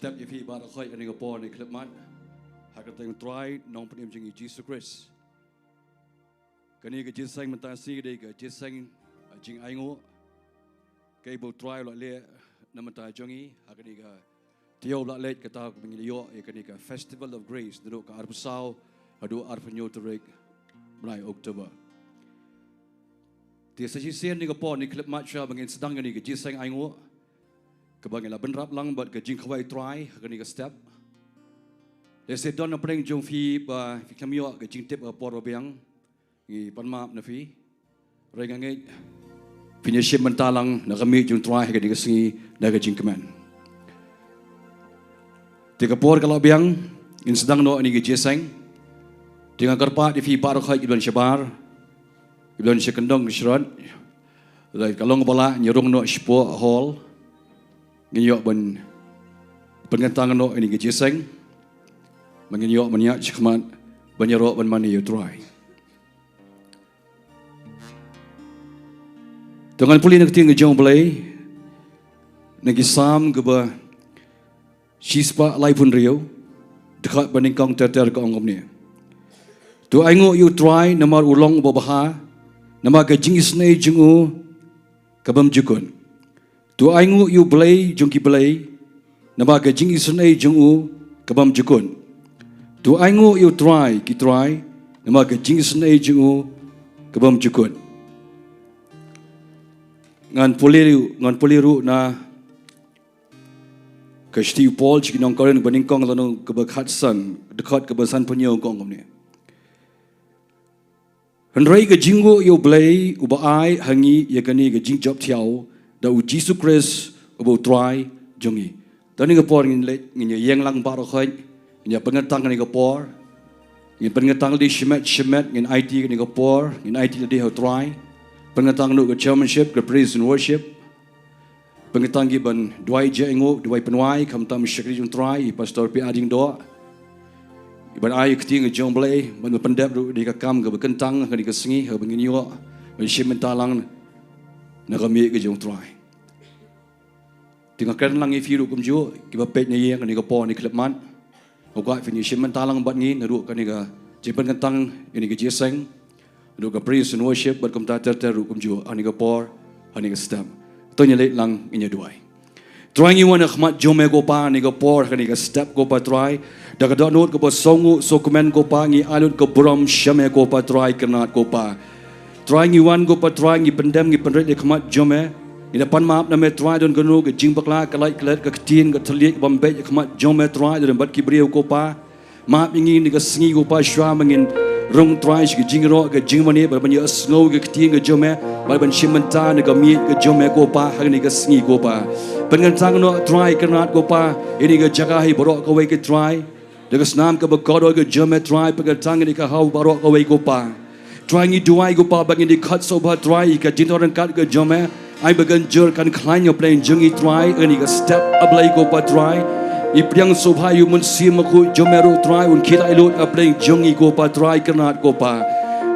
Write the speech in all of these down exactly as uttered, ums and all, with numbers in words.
Tep ïa phi baroh khoit ha kane ka por ne khlem mat ha ka kyrteng Trai Nongpynim jong ngi Jisu Khrist. Kane ka jingïaseng mynta shi dei ka jingïaseng, uh, jingainguh kaba u Trai u la leh na bynta jong ngi ha kane ka taïew ba la leit, kata kaba ngi la ïoh ïa kane ka Festival of Grace naduh ka arphew saw haduh arphew hynñiew tarik bnai October. Te sa shisien ha kane ka por ne khlem mat shuwa ba ngin sdang ïa kane ka jingïaseng ainguh kaba ngi la bynrap lang bad ka jingkhawai Trai ha kane ka step. Lehse don na pdeng jong phi ba phi khlem ïoh ka jingtip ha ka por ba biang, ngi pan map na phi. Hynrei nga ngeit phin ïashim bynta lang na ka miej jong u Trai ha kane ka sngi da ka jingkmen. Te ka por ka la biang, ngin sdang noh ïa kane ka jingïaseng. Te nga kyrpad ïa phi baroh khoit kiba don shabar, kiba don sha kyndong ka shrot, lada ka long ba lah, ngin ïa rung noh shapoh hall. Ngin ïoh ban pynkyntang noh ïa kane ka jingïaseng, ba ngin ïoh ban ïaid shakhmat ban ïaroh ban mane ïa u Trai. To ngan pule na ka ktien ka jong u Blei na ki Salm kaba shispah laiphew hynriew, dkhot ba nyngkong ter ter, ka ong kumne: To ainguh ïa u Trai namar u long uba bha, namar ka jingisynei jong u ka bymjukut. To ainguh ïa u Blei jong ki blei, namar ka jingisynei jong u ka bymjukut. To ainguh ïa u Trai ki trai, namar ka jingisynei jong u ka bymjukut. Ngan pule ruh, ngan pule ruh na ka shithi u Paul sha ki nong Korinth ba nyngkong, lynnong kaba khatsan, dkhot kaba sanphew hynñiew, ka ong kumne: Hynrei ka jingnguh ïa u Blei uba ai ha ngi ïa kane ka jingjop thiaw da u Jisu Khrist uba u Trai jong ngi. To ha kane ka por ngin leit, ngin ïa ïeng lang baroh khoit, ngin ïa pynkyntang ha kane ka por. Ngin pynkyntang lade shimet shimet, ngin aiti ha kane ka por, ngin aiti lade ha u Trai. Pynkyntang ruh ka chairmanship, ka praise and worship. Pynkyntang ki ban duwai jingainguh, duwai pynwai, khamtam shakri jong u Trai, i Pastor P. Ading Doh, i ban ai ïa ka ktien ka jong u Blei, ban pyndep ruh ïa ka kam kaba kyntang ha kane ka sngi, ha kaba ngin ïoh ban shim bynta lang na ka miej ka jong u Trai. Te nga kren lang ïa phi ruh kumjuh, kiba peit na ïing ha kane ka por ne khlem mat. Nga kwah phin ïa shim bynta lang bad ngi naduh kane ka jingpynkyntang ïa kane ka jingïaseng, naduh ka praise and worship bad kumta ter ter ruh kumjuh ha kane ka por, ha kane ka step. To ngin leit lang, ngin ïa duwai. Trai, ngi wan ha khmat jong me ko Pa ha kane ka por, ha kane ka step ko Pa Trai. Da ka dohnud kaba sngewsuk kmen ko Pa, ngi ai lut ka burom sha me ko Pa Trai, kyrnat ko Pa. Trai, ngi wan ko Pa Trai, ngi pyndem, ngi pynrit ha khmat jong me. Ngi da pan map na me Trai, don kano ka jingbakla, ka lait ka let, ka ktien, ka thylliej bym beit ha khmat jong me Trai, da don bad ki briew ko Pa. Map ïa ngi ha kane ka sngi ko Pa, shuwa ba ngin rung Trai sha ka jingïaroh ka jingmane, bad ban ïohsngew ïa ka ktien ka jong me, bad ban shim bynta na ka miej ka jong me ko Pa, ha kane ka sngi ko Pa. Pynkyntang noh Trai, kyrnat ko Pa, ïa kane ka jaka hi baroh kawei ko Trai. Da ka snam kaba kordor ka jong me Trai, pynkyntang ïa kane ka hau baroh kawei ko Pa. Trai, ngi duwai ko Pa ba ngin ïa khot sngewbha Trai ïa ka jingthoh ryngkat ka jong me. Ai ba kan jur kan khlaiñ ha pdeng jong ngi Trai, ha kane ka step A Blei ko Pa Trai. Ngi pdiang sngewbha ïa u Mynsiem Bakhuid jong me ruh Trai, un khie laitluid ha pdeng jong ngi ko Pa Trai, kyrnat ko Pa.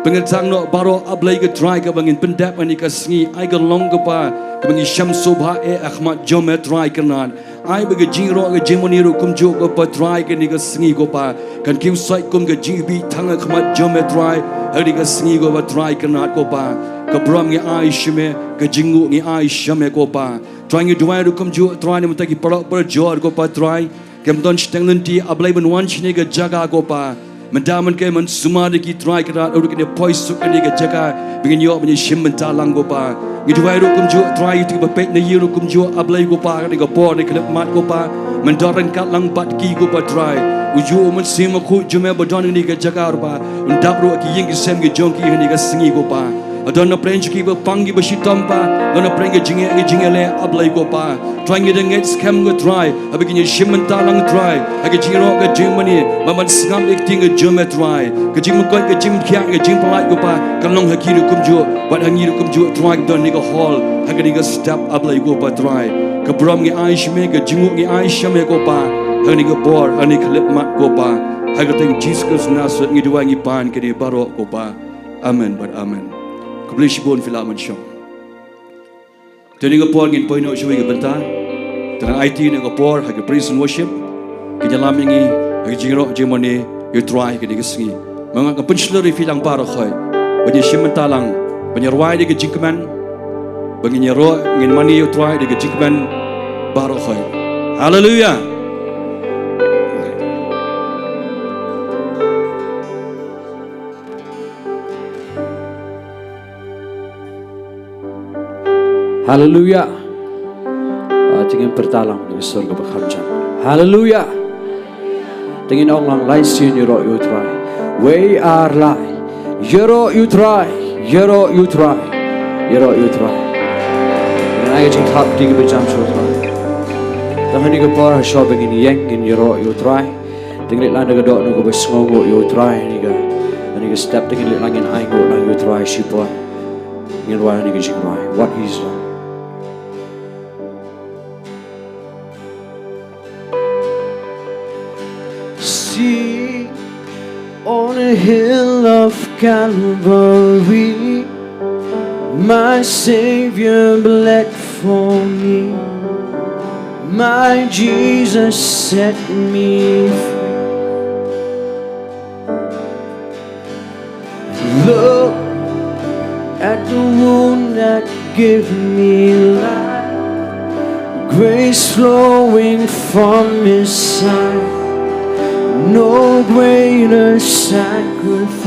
Pynkyntang noh baroh A Blei ko Trai kaba ngin pyndep ha kane ka sngi, ai ka long ko Pa kaba ngin shem sngewbha eh ha khmat jong me Trai, kyrnat. Ai ba ka jingïaroh ka jingmane ruh kumjuh ko Pa Trai ha kane ka sngi ko Pa, kan kiew sait kum ka jingïabih thang ha khmat jong me Trai, ha kane ka sngi ko Pa Trai, kyrnat ko Pa. Ka burom ngi ai sha me, ka jingnguh ngi ai sha me ko Pa. Trai, ngi duwai ruh kumjuh Trai na bynta ki paralok parajor ko Pa Trai, kim don shiteng lynti A Blei ban wan shane ka jaka ko Pa. Mynta mynta man sumar ïa ki Trai, kyrnat, ruh kin ïa poi suk ha kane ka jaka ba ngin ïoh ban ïa shim bynta lang ko Pa. Ngi duwai ruh kumjuh Trai ïa kito kiba peit na ïing ruh kumjuh A Blei ko Pa, ha kane ka por ne khlem mat ko Pa, men don ryngkat lang bad ki ko Pa Trai. Uju u Mynsiem Bakhuid jong me ba don ha kane ka jaka ruh Pa, un dap ruh ha ki ïing ki sem ki jong ki ha kane ka sngi ko Pa. Don na pdeng jong ki ba pang ki ba shitom Pa, don na pdeng ka jingeh ka jingeh leh A Blei ko Pa. Trai, ngi da ngeit skhem ko Trai, haba kin ïa shim bynta lang Trai ha ka jingïaroh ka jingmane, ba man sngap ïa ka ktien ka jong me Trai, ka jingmynkot ka jingmynkhiah ka jingpyllait ko Pa, kan long ha ki ruh kumjuh bad ha ngi ruh kumjuh Trai, ki don ha kane ka hall ha kane ka step A Blei ko Pa Trai. Ka burom ngi ai sha me, ka jingnguh ngi ai sha me ko Pa, ha kane ka por, ha kane ka khyllipmat ko Pa. Ha ka kyrteng Jisu Khrist Nasaret ngi duwai ngi pan kane baroh ko Pa. Amen bad amen. Khublei shibun, phi lah ban shong. Te ha kane ka por ngin poi noh sha kawei ka bynta. Ngan aiti ïa ka por ha ka praise and worship. Ka jingïalam ïa ngi ha ka jingrwai jingmane ïa U Trai ha kane ka sngi. Mynta nga pynshlur ïa phi lang baroh khoit ban ïa shim bynta lang, ban ïa rwai da ka jingkmen, ba ngin ïaroh, ngin mane ïa U Trai da ka jingkmen baroh khoit. Haleluia. Haleluia. Ah, te ngin pyrta lang na ka sur kaba kham jam. Haleluia. Te ngin ong lang, lai sien ïaroh ïa U Trai. Wei ar lai. Ïaroh ïa U Trai. Ïaroh ïa U Trai. Ïaroh ïa U Trai. Ngin ai ka jingthap ïa kiba jam sha U Trai. Te ha kane ka por, ha shuwa ba ngin ïeng, ngin ïaroh ïa U Trai. Te ngin leit lang da ka dohnud kaba sngewnguh ïa U Trai, ha kane ka, ha kane ka step te ngin leit lang ngin ainguh lang ïa U Trai shipor. Ngin rwai ha kane ka jingrwai, What He's Done. See, on a hill of Calvary, my Savior bled for me. My Jesus set me free. Look at the wound that gave me life. Grace flowing from His side. No greater sacrifice.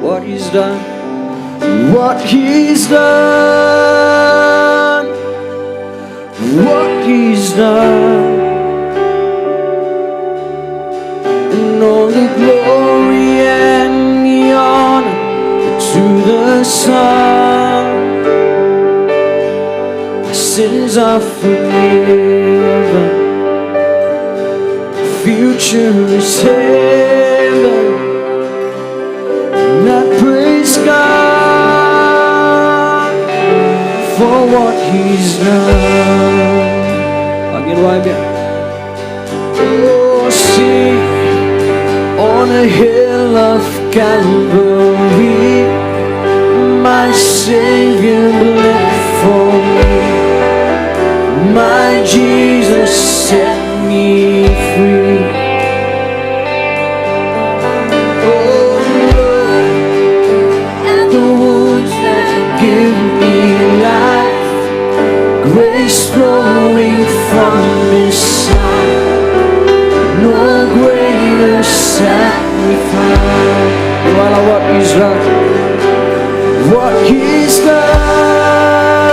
What He's done. What He's done. What He's done. And all the glory and the honor to the Son. My sins are forgiven. Future is heaven. And I praise God for what He's done. Ngin rwai biang. Oh, see, on a hill of Calvary, my Savior bled for me. My Jesus set me free. Oh, Lord, and the wounds that give me life, grace flowing from His side, no greater sacrifice. What He's done, what He's done.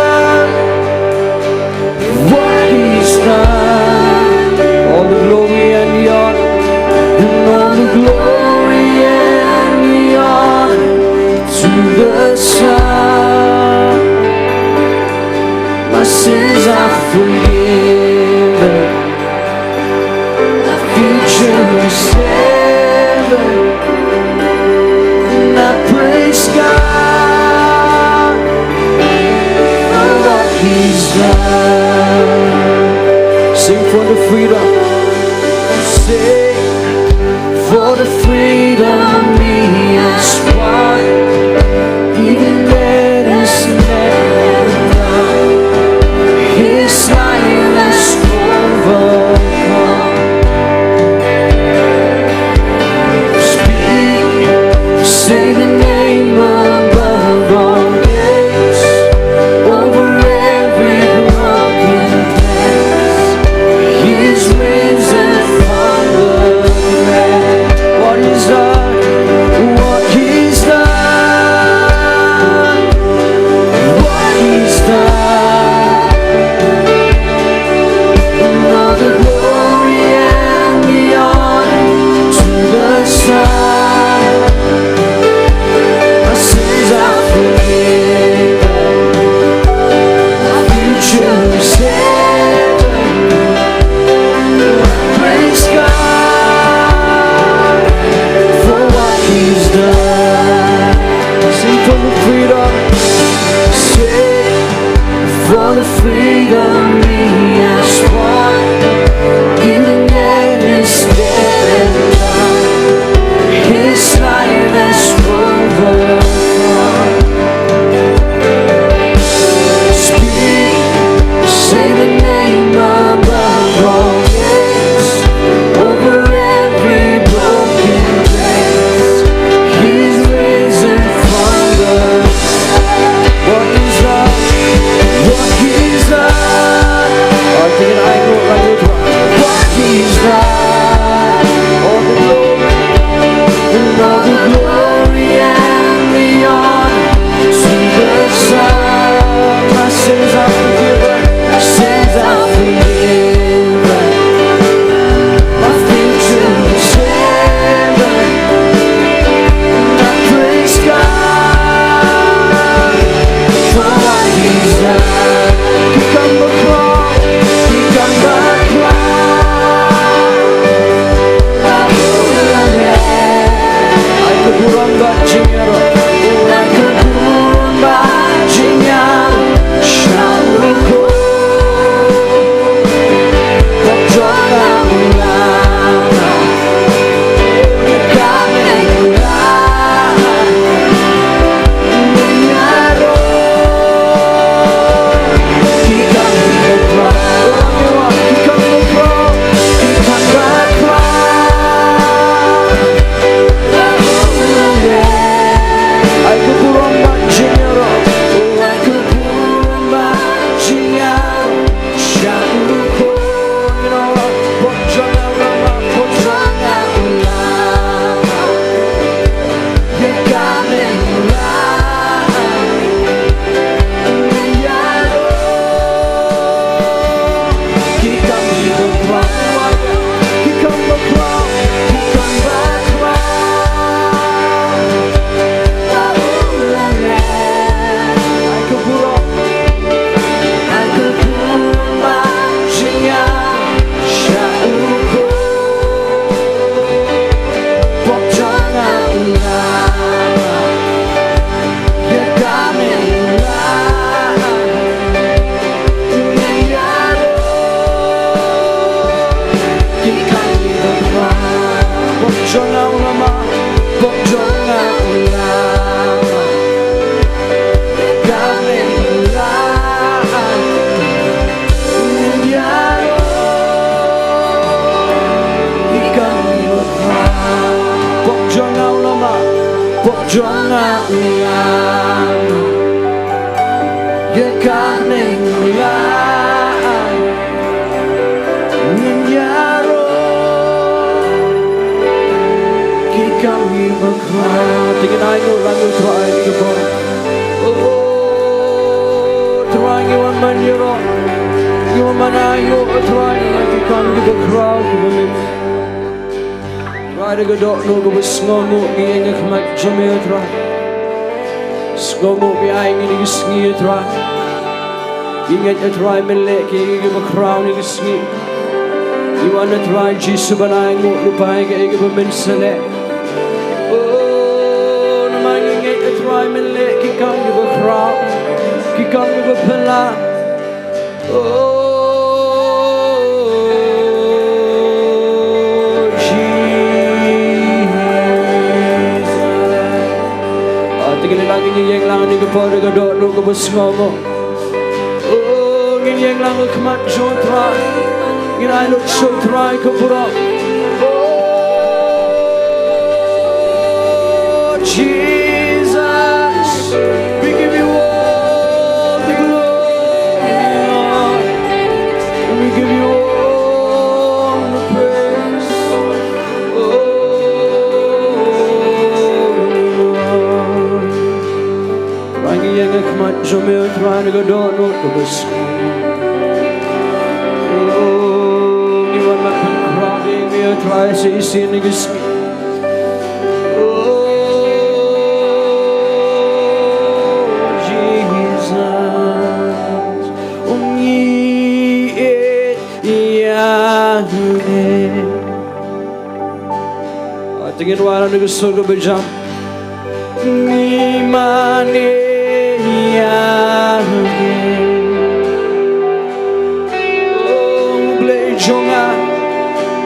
What He's done. All the glory and the honor, and all the glory and the honor to the Son. My sins are forgiven. My future is heaven. And I praise God for what He's done. Sing for the freedom. Sing for the freedom He has won. Even death has never won. His life has overcome. Speak, say the name above all names, over every broken place. He's risen from the grave. What He's done, Jong nga, nga ïa ka neng la ngin ïaroh ki kam ki ba khraw. Te ngin ainguh lang ïa u Trai, ngi ba. Oh, Trai, ngi wan ban ïaroh, ngi wan ban ainguh, oh Trai, ki kam ki ba khraw ki ba mih. Trai, da ka dohnud kaba sngewnguh ngi ïeng ha khmat jong me, Trai. Sngewnguh me ai ngi ïa kine ki sngi, Trai. Ngi ngeit, Trai, men leh kiei kiei kiba khraw ïa kine ki sngi. Ngi wan, Trai Jisu, ban ainguh lypa ïa kiei kiba men sa leh. Oh, namar ngi ngeit, Trai, men leh ki kam kiba khraw, ki kam kiba phylla. Oh, Jesus. Ah, te ngin ïeng lang, ngin ïeng lang ha kane ka por da ka dohnud kaba sngewnguh. Oh, ngin ïeng lang ha khmat jong u Trai. Ngin ai lut sha u Trai ka burom. Oh, Jesus, we give you all the glory, Lord. We give you all the praise. Oh, Lord. Trai, ngi ïeng ha khmat jong me, Trai, da ka dohnud kaba sngew. Oh, ngi wan ban pynkhraw ïa me, Trai, sa shisien ha kine ki sngi. Oh, Jesus, ngi ïeit ïa me. Ah, te ngin wan ha ka sur kaba jam. Ngi mane ïa me, oh, U Blei jong nga,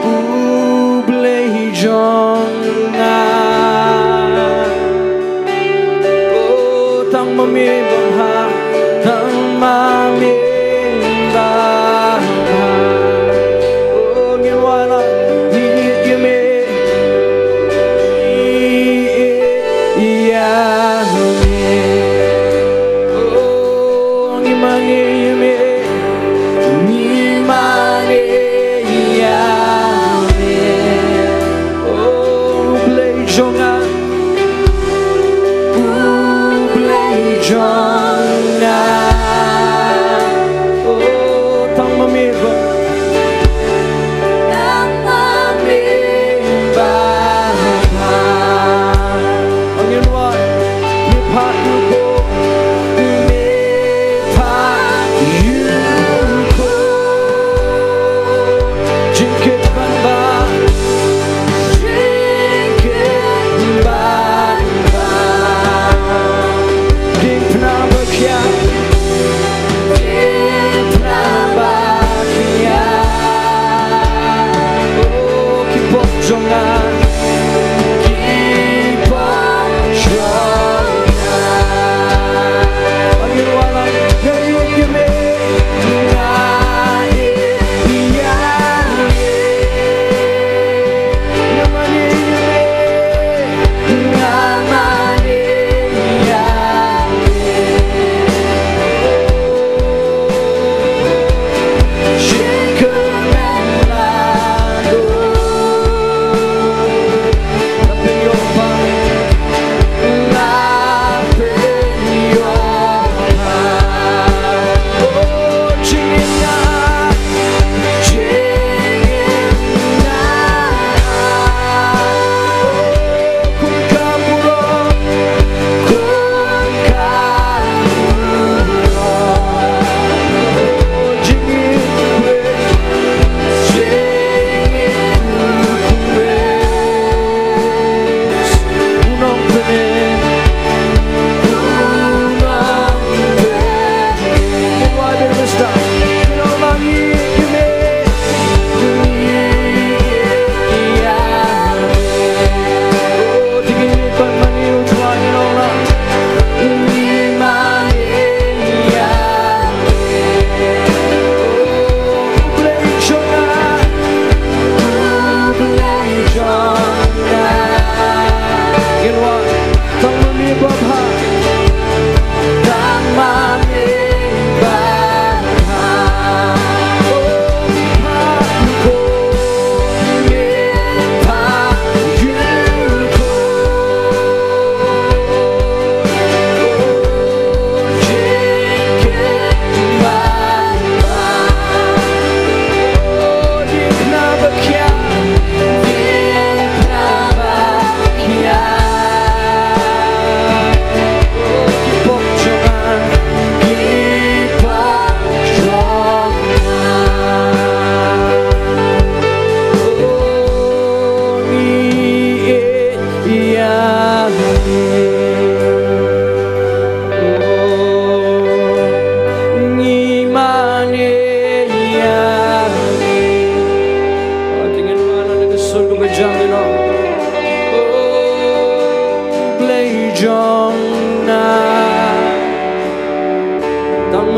U Blei jong nga. Oh, tang ma me bha, tang ma me bha. Oh, ngi wan, ngi ïeit ïa me, ngi ïeit ïa me. Oh, ngi mane ïa me, ngi mane ïa me. Oh, U Blei jong nga, U Blei jong nga.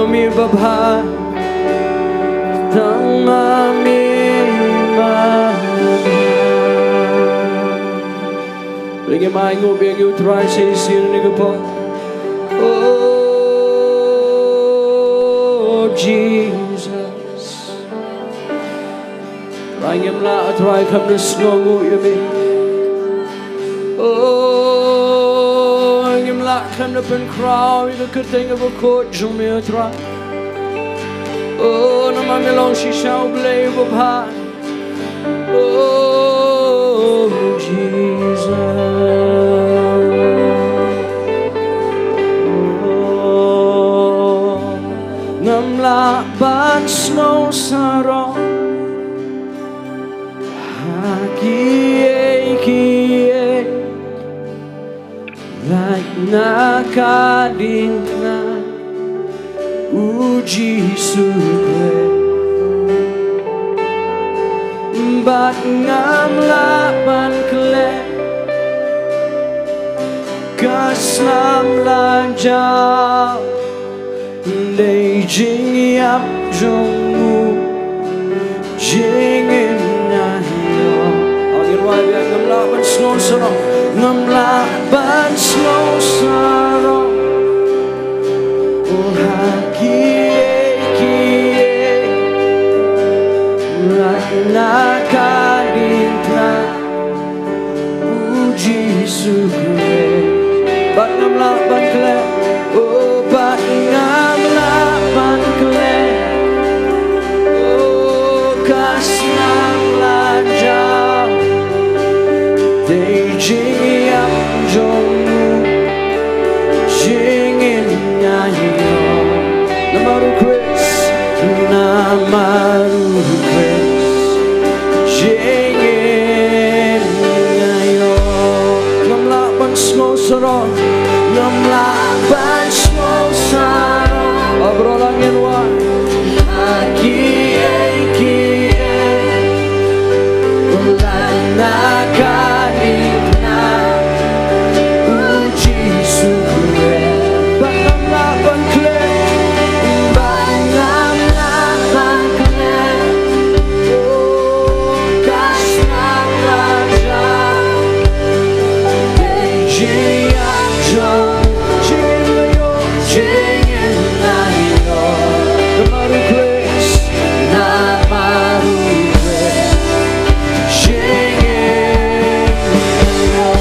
Mi babha, tang ma mi babha. Ngim ai nguh biang ïa u Trai shisien ha kane ka por. Oh Jesus. Trai ngim lah, Trai, khlem da sngewnguh ïa me. Oh, ngim lah khlem da pynkhraw ïa ka kyrteng kaba khuid jong me, Trai. Oh, namar me long shisha U Blei uba bha. Oh Jesus. Oh, ngam lah ban sngewsarong ha kiei kiei. Lait na ka diengphna, U Jisu Khrist. Bad ngam lah ban klet ka snam la jaw. Dei jingïap jong u jingim nga ïoh. Ngin wad biang. Ngam lah ban sngewsarong, ngam lah ban sngewsarong. Oh ha kiei kiei, lait na ka diengphna, U Jisu Khrist. Bad ngam lah ban klet, oh, bad ngam lah ban klet. Oh, ka snam la jaw. Dei jingïap jong u jingim nga ïoh. Namar u Khrist, namar u Khrist, jingim nga ïoh. Ngam lah ban sngewsarong, ngam lah ban sngewsarong. Abrol, ngin wad. Ha kiei kiei, lait na ka diengphna, U Jisu Khrist. Bad ngam lah ban klet, bad ngam lah ban klet. Oh, ka snam la jaw. Dei jingïap jong u jingim nga ïoh, jingim nga ïoh. Namar u Khrist, namar u Khrist, jingim nga ïoh.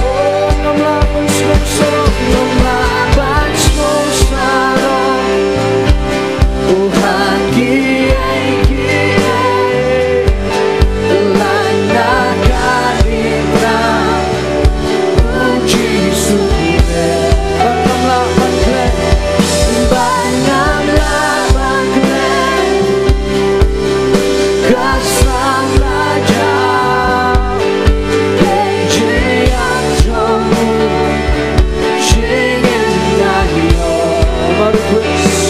Oh, ngam lah ban sngewsarong, ngam lah ban sngewsarong. Oh ha kiei kiei, lait na ka diengphna, U Jisu Khrist. Bad ngam lah ban klet, bad ngam lah ban klet. Ka snam la jaw. Dei jingïap jong u jingim nga ïoh. Namar u Khrist,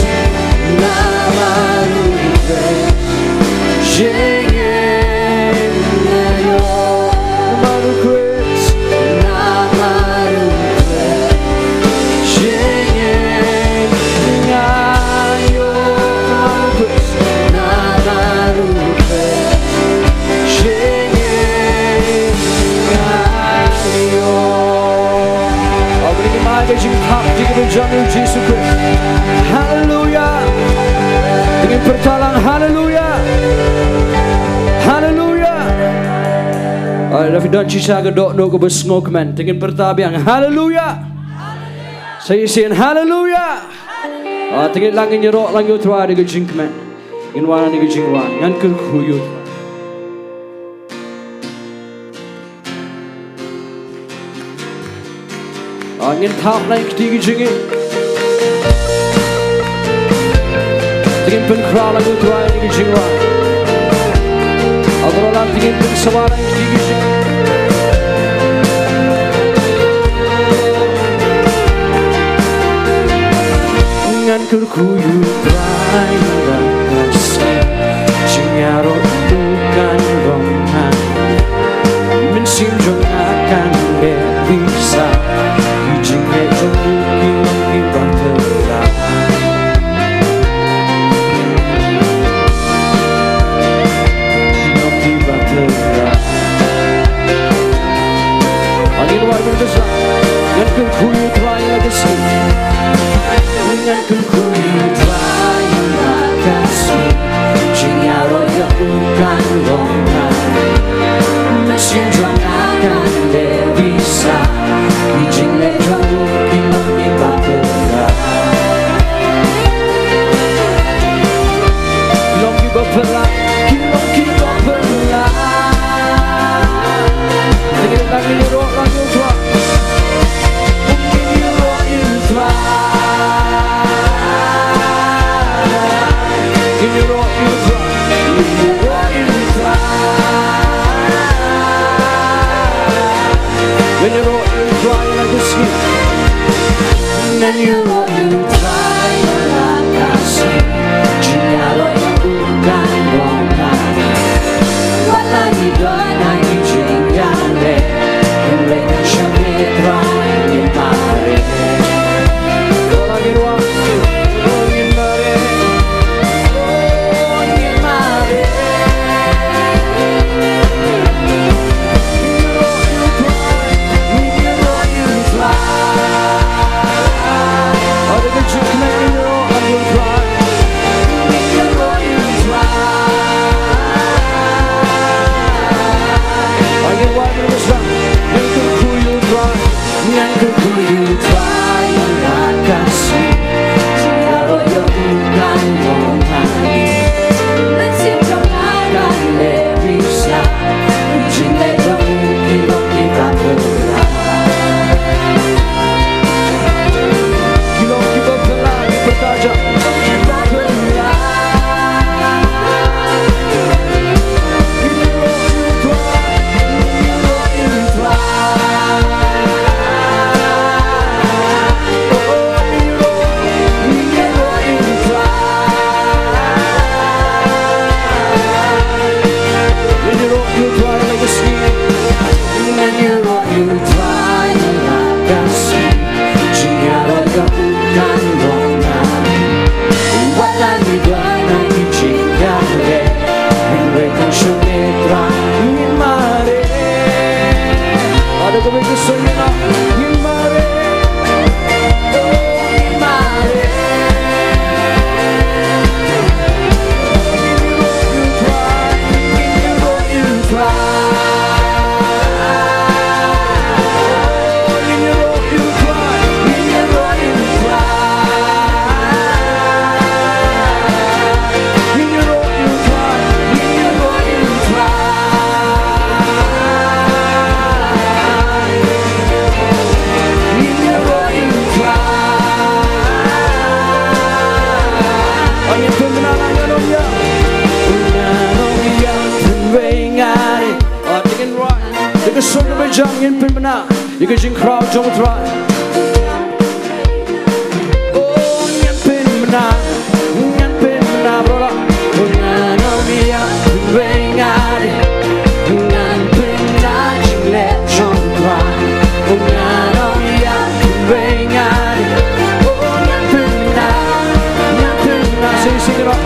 namar u Khrist, jingim nga ïoh. Namar u Khrist, namar u Khrist, jingim nga ïoh. Namar u Khrist, namar u Khrist, jingim nga ïoh. Haba ngin ai ka jingthap, jingkyrkhu ïa u Jisu Khrist. Haleluya. Te ngin pyrta lang, haleluya. Haleluya. Ai, lada phi don shisha ka dohnud kaba sngewkmen, te ngin pyrta biang, haleluya. Sa shisien, haleluya. Ai, te ngin lang, ngin ïaroh lang ïa u Trai da ka jingkmen. Ngin wan da ka jingwan, ngan kyrkhu ïa u Trai. Ah, ngin thap lang kti ki jingngeit. Te ngin pynkhraw lang ïa u Trai da ki jingwan. Ah, baroh lang te ngin pynsawa lang kti ki jingngeit. Ngan kyrkhu ïa u Trai, ngan sngew jingïaroh u kan rong nga. Mynsiem jong nga kan beh bisa, ki jingngeit jong u ki long kiba thylla. Te ka song kaba jam, Ngin Pynbna ïa ka jingkhraw jong U Trai. Oh, Ngin Pynbna, Ngin Pynbna, brother. Oh, Ngin Pynbna, Ngin Pynbna, jingleh jong U Trai. Oh, Ngin Pynbna, Ngin Pynbna, sing, sing it up.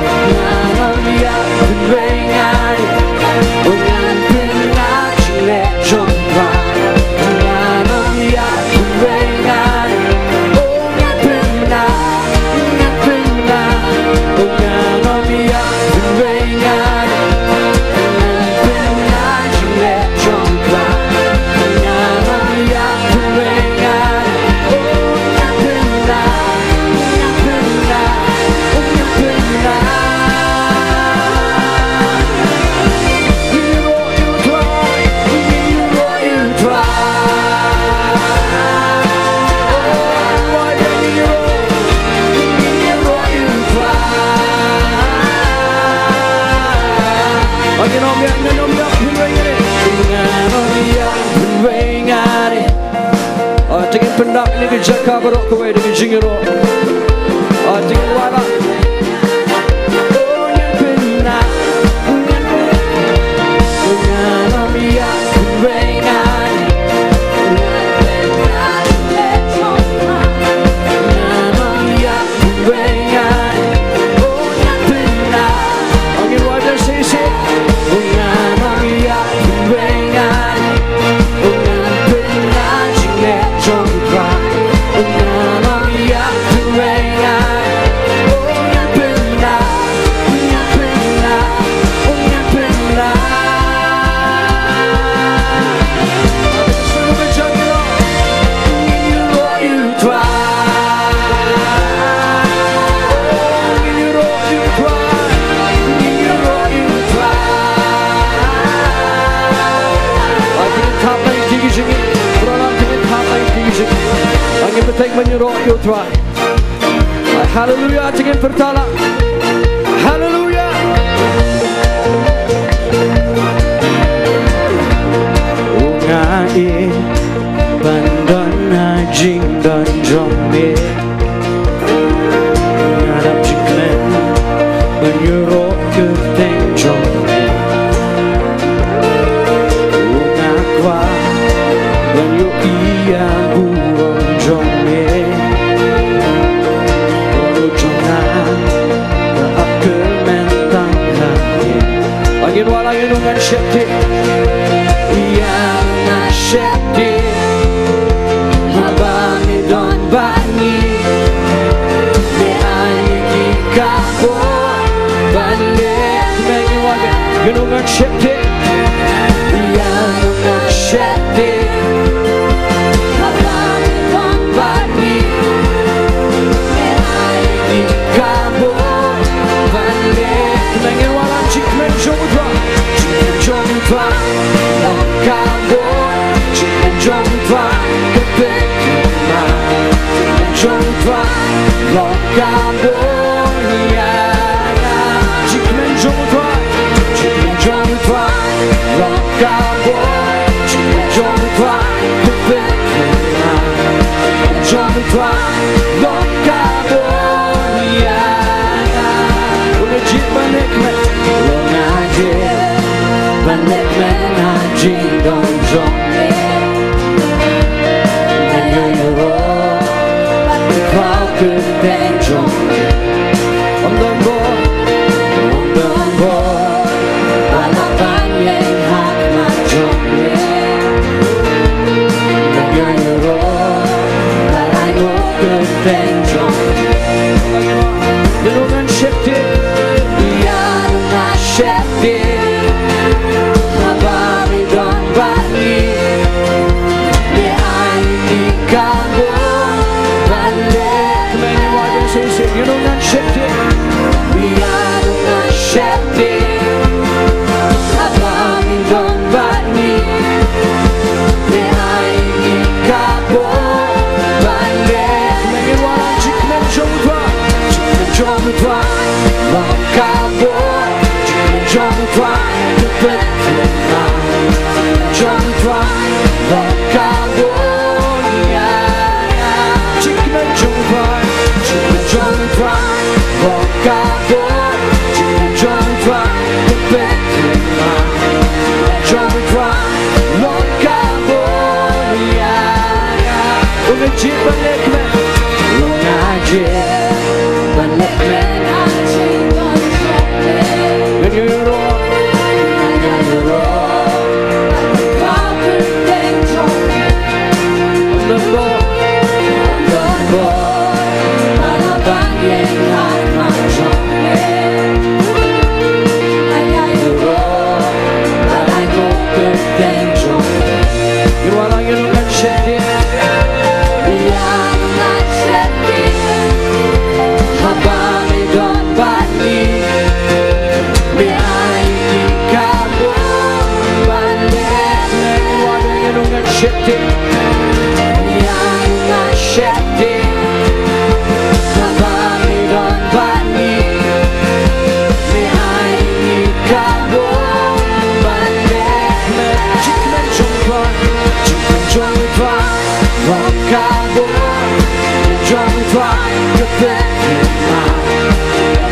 Oh, te ngin pyndap ïa ka jaka baroh kawei da ka jingïaroh. Oh, te ngin wanrah. Haleluya, te ngin pyrta lah. Haleluya. U nga i ban don ha jingdon jong me. Ïa nga sheptieng haba me don bad ngi, me ai ïa ngi ka bor ban leh. Kmen ïa nga, ïa nga sheptieng. Ïa nga sheptieng haba me don bad ngi, me ai ïa ngi ka bor ban leh. Kmen ïa nga, ïa nga sheptieng. Jingkmen jong u Trai, jingkmen jong u Trai long ka bor. Jingkmen jong u Trai ka pynkylla. Jingkmen jong u Trai long ka bor ïa nga. Jingkmen jong u Trai, jingkmen jong u Trai long ka bor. Jingkmen jong u Trai ka pynkylla. Jingkmen jong u Trai long ka bor ïa nga. U la jied ban leh kmen. U la jied ban leh kmen ha jingdon jong me. Nga ïaroh bad ka kyrteng jong me. Ym don bor, ym don bor ba la pang ïa nga ha khmat jong me. Nga ïaroh bad ka kyrteng jong me. Ïa nga sheptieng, ïa nga sheptieng haba me don bad ngi, me ai ïa ngi ka bor ban leh. Kmen ïa nga, ïa nga sheptieng, ïa nga sheptieng haba me don bad ngi, me ai ïa ngi ka bor ban leh. Kmen ïa nga, jingkmen jong u Trai, jingkmen jong u Trai long ka bor. Jingkmen jong u Trai ka pynkylla. Jong u Trai long ka bor ïa nga. Jingkmen jong u Trai, jingkmen jong u Trai long ka bor. Jingkmen jong u Trai ka pynkylla. Jong u Trai long ka bor ïa nga. U la jied ban leh kmen. U la jied ban leh kmen. Nga ïaroh, nga ïaroh. Ym don bor, ym don bor ba la pang ïa nga ha khmat jong me. Nga ïaroh bad ka kyrteng jong me. Ïa nga, ïa nga sheptieng, ïa nga sheptieng haba me don bad ngi, me ai ïa ngi ka bor ban leh. Ïa nga sheptieng, ïa nga sheptieng haba me don bad ngi, me ai ïa ngi ka bor ban leh. Jingkmen jong u Trai, jingkmen jong u Trai long ka bor. Jong u Trai ka pynkylla.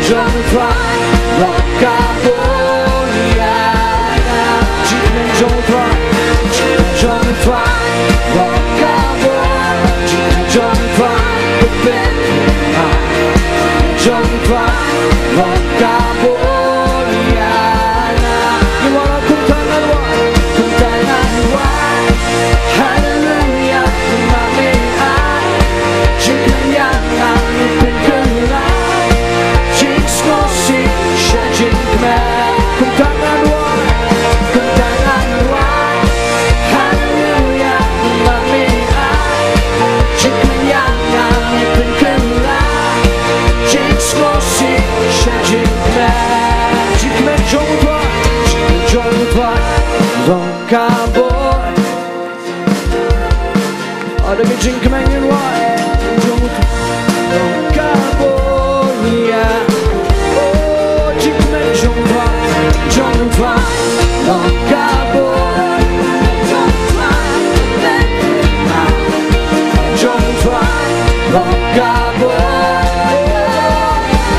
Jong u Trai long ka bor ïa nga. Jingkmen jong u Trai, jingkmen jong u Trai long ka bor. Jingkmen jong u Trai ka pynkylla. Jong u Trai long ka bor ïa nga. Ïa nga, kumta ngan wad, kumta ngan wad. Haleluia, namar me ai jingkmen ïa nga, me pynkylla jingsngewsih sha jingkmen. Kumta ngan wad, kumta ngan wad. Haleluia, namar me ai jingkmen ïa nga, me pynkylla jingsngewsih sha jingkmen. Jingkmen jong u Trai, jingkmen jong u Trai long ka bor. Ada ka jingkmen, ïa nga, jong u Trai long ka bor ïa nga. Oh, jingkmen jong u Trai, jong u Trai long ka bor. Jong u Trai long ka bor.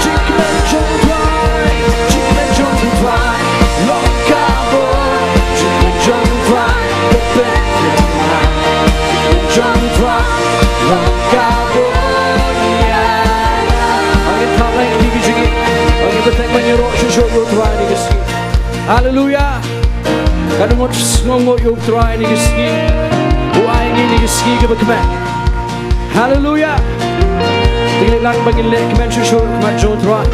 Jingkmen jong u Trai, jingkmen jong u Trai long ka bor. Jingkmen jong u Trai ka pynkylla. Jong u Trai Ka nongngut sngewnguh ïa U Trai ïa kine ki sngi. U ai ïa kine ki sngi kiba kmen. Haleluya. Te ngin leit lang ba ngin leit kmen shuh shuh ha khmat jong U Trai.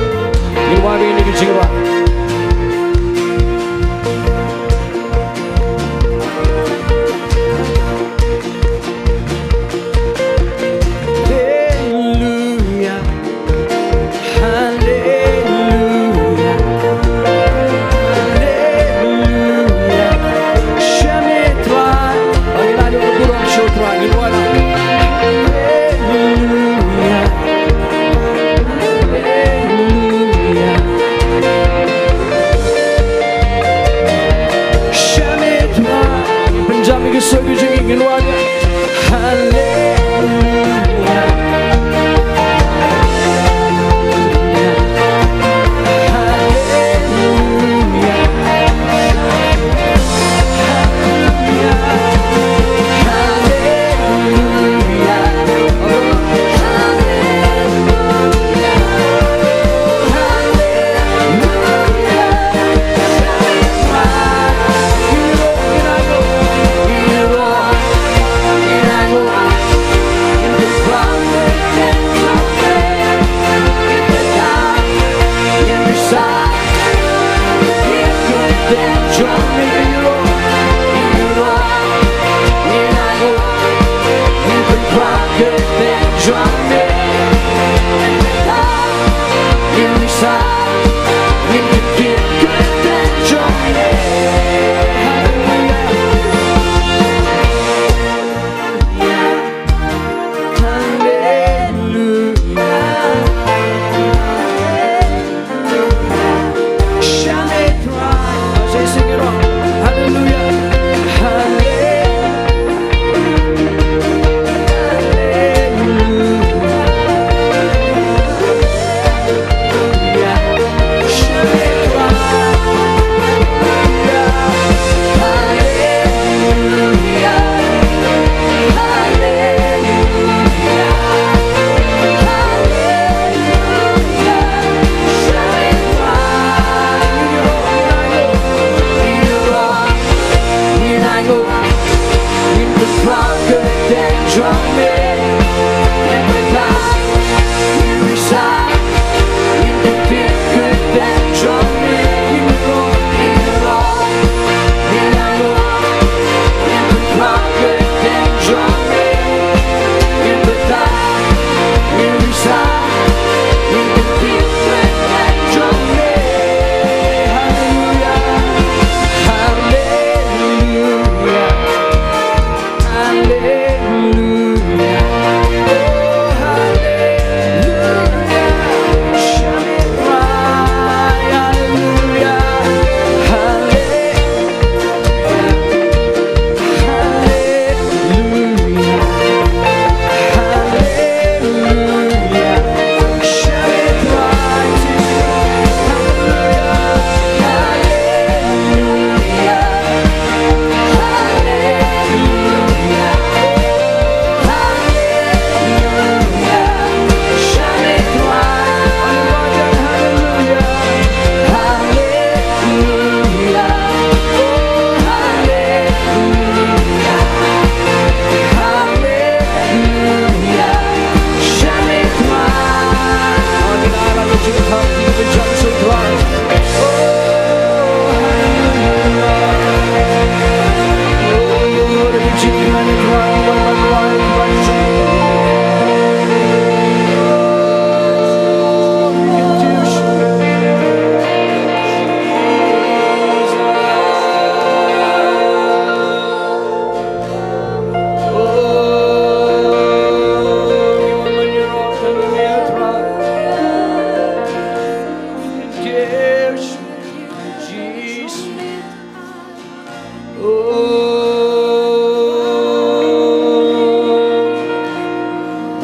Ngin wad ïa kine ki jingrwai. Haleluya. Haleluya. Haleluya. Shem ïa U Trai. Ba ngin ïa burom sha U Trai. Ngin wad. Haleluya. Haleluya. Shem ïa U Trai. Pynjam ïa ki sur ki jong ngi, ngin wad. Haleluya. Haleluya. Haleluya.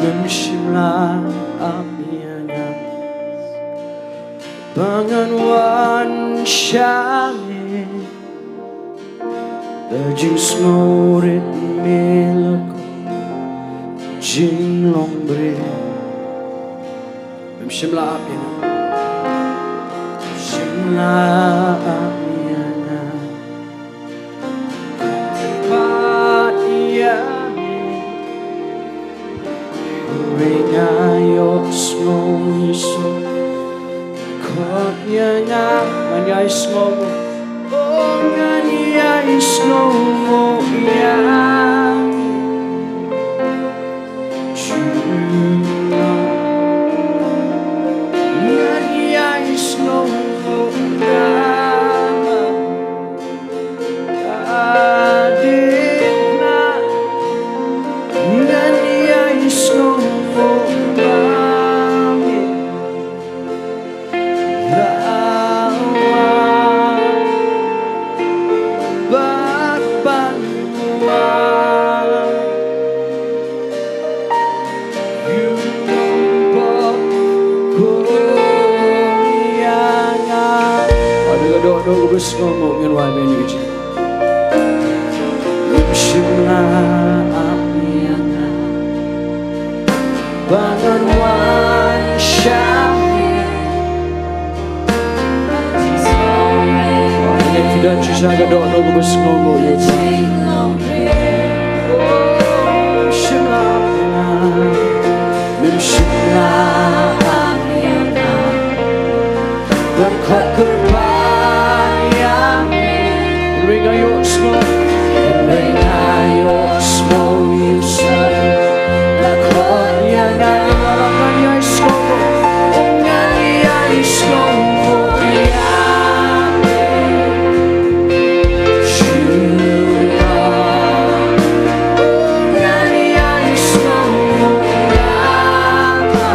Mem shym la ap ïa nga ba ngan wan sha me. Da jingsngewrit me la ko jinglong briew. Mem shym la ap ïa nga. Shym la ap ïa nga. Ngan ïai sngewnguh ba me la wan bad ban wan. Ïa nga. Ade ka dohnud kaba sngewnguh, ngin wan bad ïa ka jingkyrpad. Ngim shym la ap ïa nga ba ngan wan sha me. Ngin pyndonkam shisha ka dohnud kaba sngewnguh ïa u Trai. Oh, ngim shym la ap ïa nga. Ngim shym la ap ïa nga. Ban khot kyrpad ïa me. Hynrei nga ïohsngew. Hynrei nga ïohsngew ïa u Trai. La khot ïa nga, la khot ïa nga, ïohsngew. Ngan ïai sngewnguh ïa me. Shu la. Ngan ïai sngewnguh ïa me.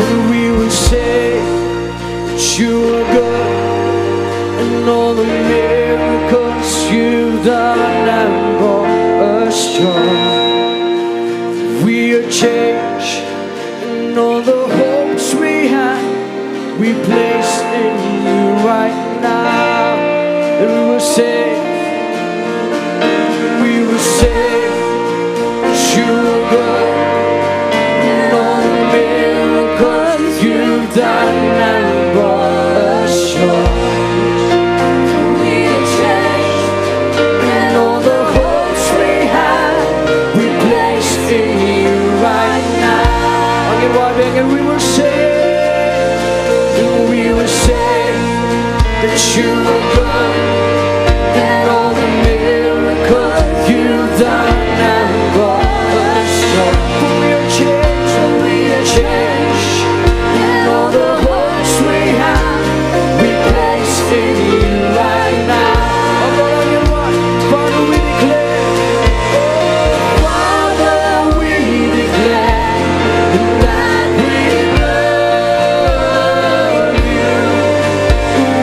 And we will say that you are good, and all the miracles you've done have brought us joy. We are changed, and all the hopes we had, we place in you right now. And we will say, we will say, you are good, and all the miracles you've done have brought us joy. We are changed, and all the hopes we had, we place in you right now. Again, why, again, we will say, and we will say that you are good, and all the miracles you've done have brought us joy. We are changed, we are changed, and all the hopes we have, we place in you right now. Father, we declare, Father, we declare that we love you.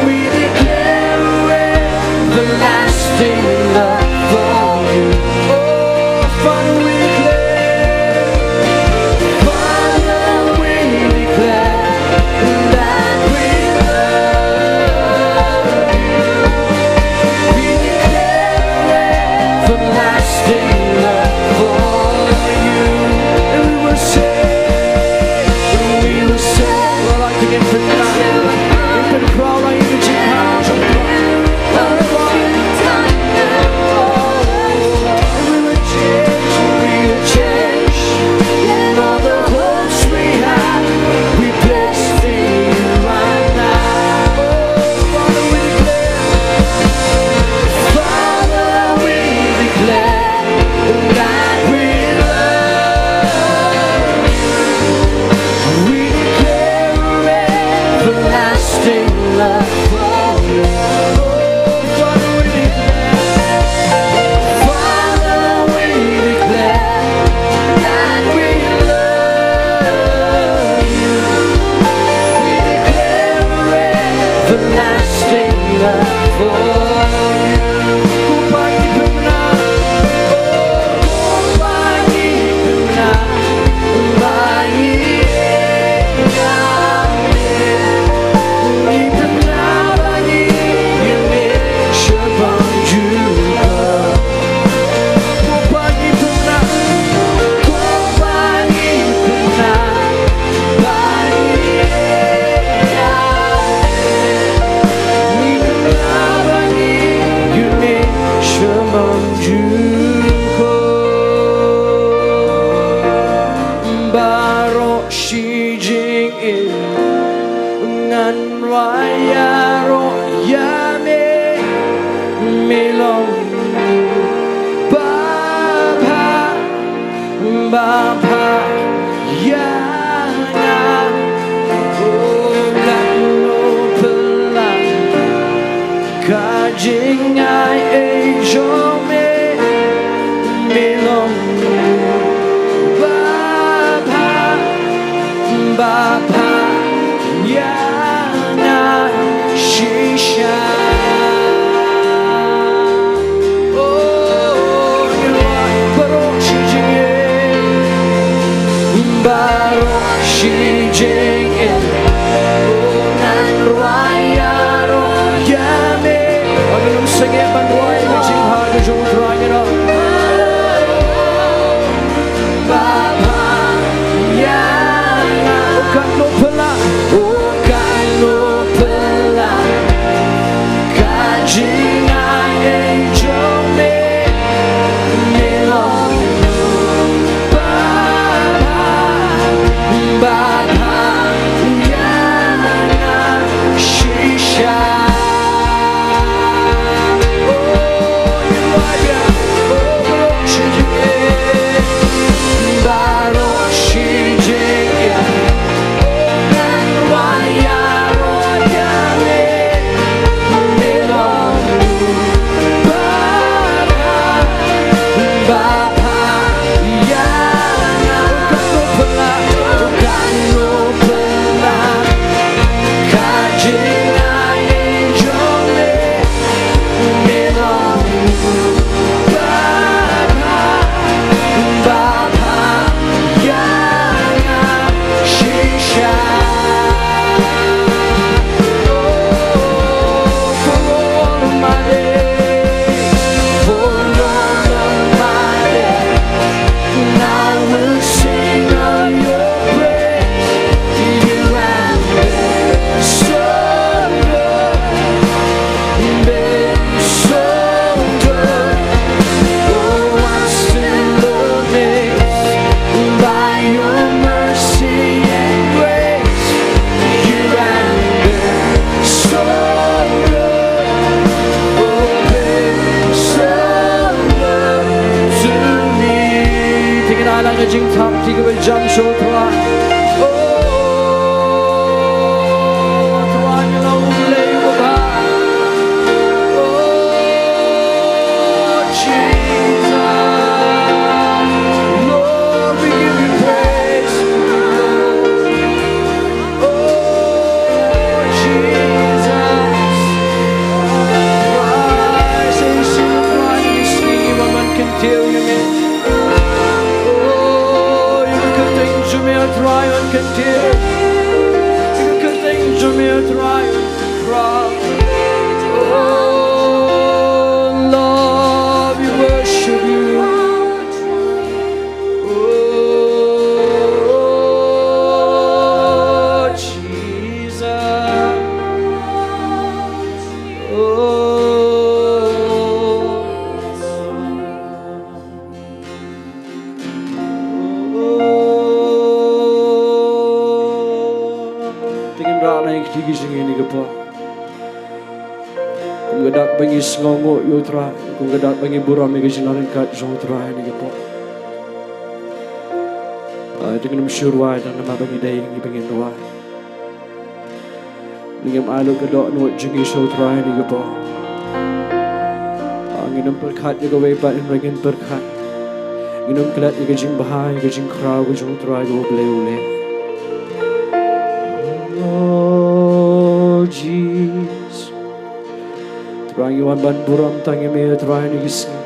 We declare everlasting love for you. Oh, Baroh shi jingim ngan rwai ïaroh ïa me, me long babha, babha ïa nga. Oh, katno pynlong ka jingai ei jong me, me long babha, babha ïa nga shisha. Oh, ïa baroh shi jingim, baroh shi jingim, oh, ngan rwai ïaroh ïa me. Oh, ngin ym sangeh ban rwai ïa ka jingbha ka jong U Trai, ngin ong. Babha ïa nga. Oh, katno pynlong, oh, katno pynlong ka jingai ei jong me, me long babha, babha ïa nga shisha. Te ngin ïalang ka jingthap, te kaba jam sha U Trai. Oh, Trai, ngi long U Blei uba bha. Oh, Jesus. Lord, we give you praise. Oh, Jesus. Christ, ïa u sien Trai, ngi sngew ïa u ban kyntiew ïa me. Oh, ïa ka kyrteng jong me, Trai, un kyntiew. Ïa ka kyrteng jong me, Trai, un kyntiew. Oh, Lord, we worship you. Oh, Jesus. Oh. Te ngin rah na ïing kti ki jong ngi kane ka por. Kum ka dak ba ngi sngewnguh ïa U Trai, kum ka dak ba ngi burom ïa ka jingïaryngkat jong U Trai kane ka por. Ai, te ngin ym shu rwai tang namar ba ngi dei ngi ba ngin rwai. Ngim ai lut ka dohnud jong ngi sha U Trai kane ka por. Ngin ym pyrkhat ïa kawei pat, hynrei ngin pyrkhat. Ngin ym klet ïa ka jingbha, ïa ka jingkhraw ka jong U Trai, ka U Blei U Blei. Oh, Jesus. Trai, ngi wan ban burom tang ïa me, Trai, ha kine ki sngi.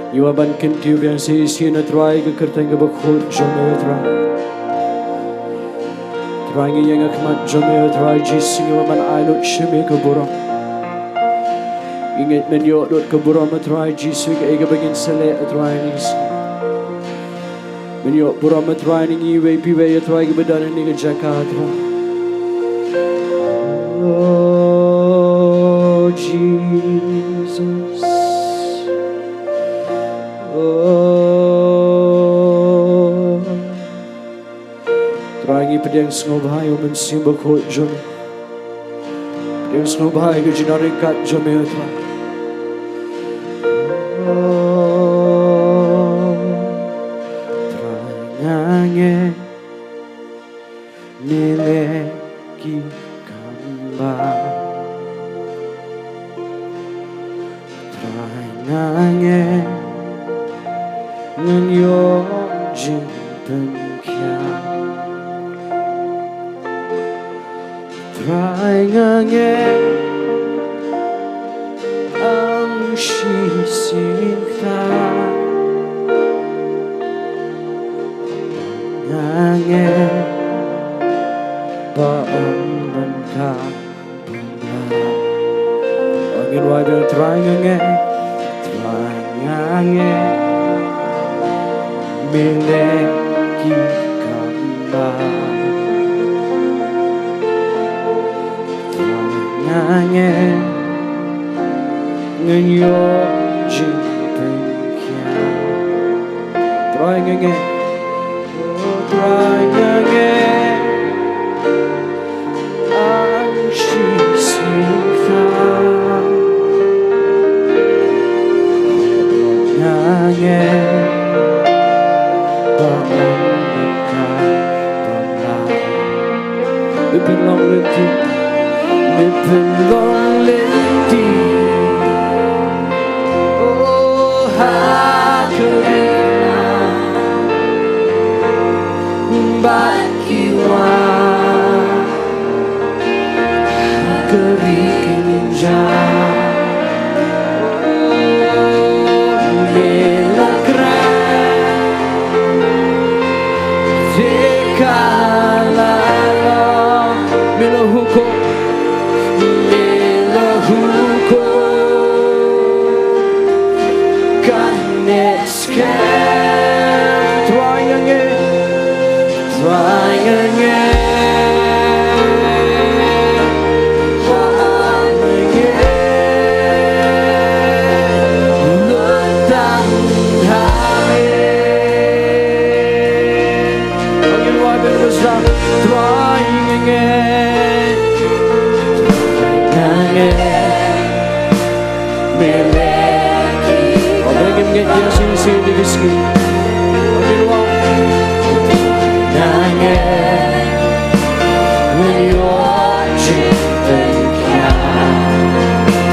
Ngi wan ban kyntiew biang sa shisien, Trai, ïa ka kyrteng kaba khuid jong me, Trai. Trai, ngi ïeng ha khmat jong me, Trai Jisu, ngi wan ban ai lut sha me ka burom. Ngi ngeit men ïoh lut ka burom, Trai Jisu, kaei kaba ngin sa leh, Trai, ha kine ki sngi. Men ïoh burom, Trai, na ngi iwei pa iwei, Trai, kiba don ha kane ka jaka, Trai. Oh, Jesus. Oh. Trai, ngi pdiang sngewbha ïa u Mynsiem Bakhuid jong me. Pdiang sngewbha ïa ka jingryngkat jong me, Trai. Oh, Trai, nga ngeit me leh ki kam bha. Trai, nga ngeit ngan ïoh jingpynkhiah. Trai, nga ngeit, ym shisien kata. Nga ngeit ba ym don kaba mlien. Ngin wad, Trai, nga ngeit, Trai, nga ngeit me leh ki kam bha. Trai, nga ngeit ngan ïoh jingpynkhiah. Trai, nga ngeit. Oh, Trai, nga ngeit, ym shisien kata. Nga ngeit ba ym don kaba mlien. Me pynlong lynti, me pynlong lynti. Oh, ha ka ri bad ki wan ha ka ri kynja. Me la kren te ka la long. Me la hukum, me la hukum. Kan ne Trai, nga ngeit, Trai, nga ngeit, Trai, nga ngeit, lut tang ha me. Ngin wad bad ka bynta, Trai, nga ngeit, Trai, nga ngeit. Me leh ki. Ba ngim ngeit ïa shisien ïa ki sngi. Ba ngin wad. Nga ngeit ngan ïoh jingpynkhiah.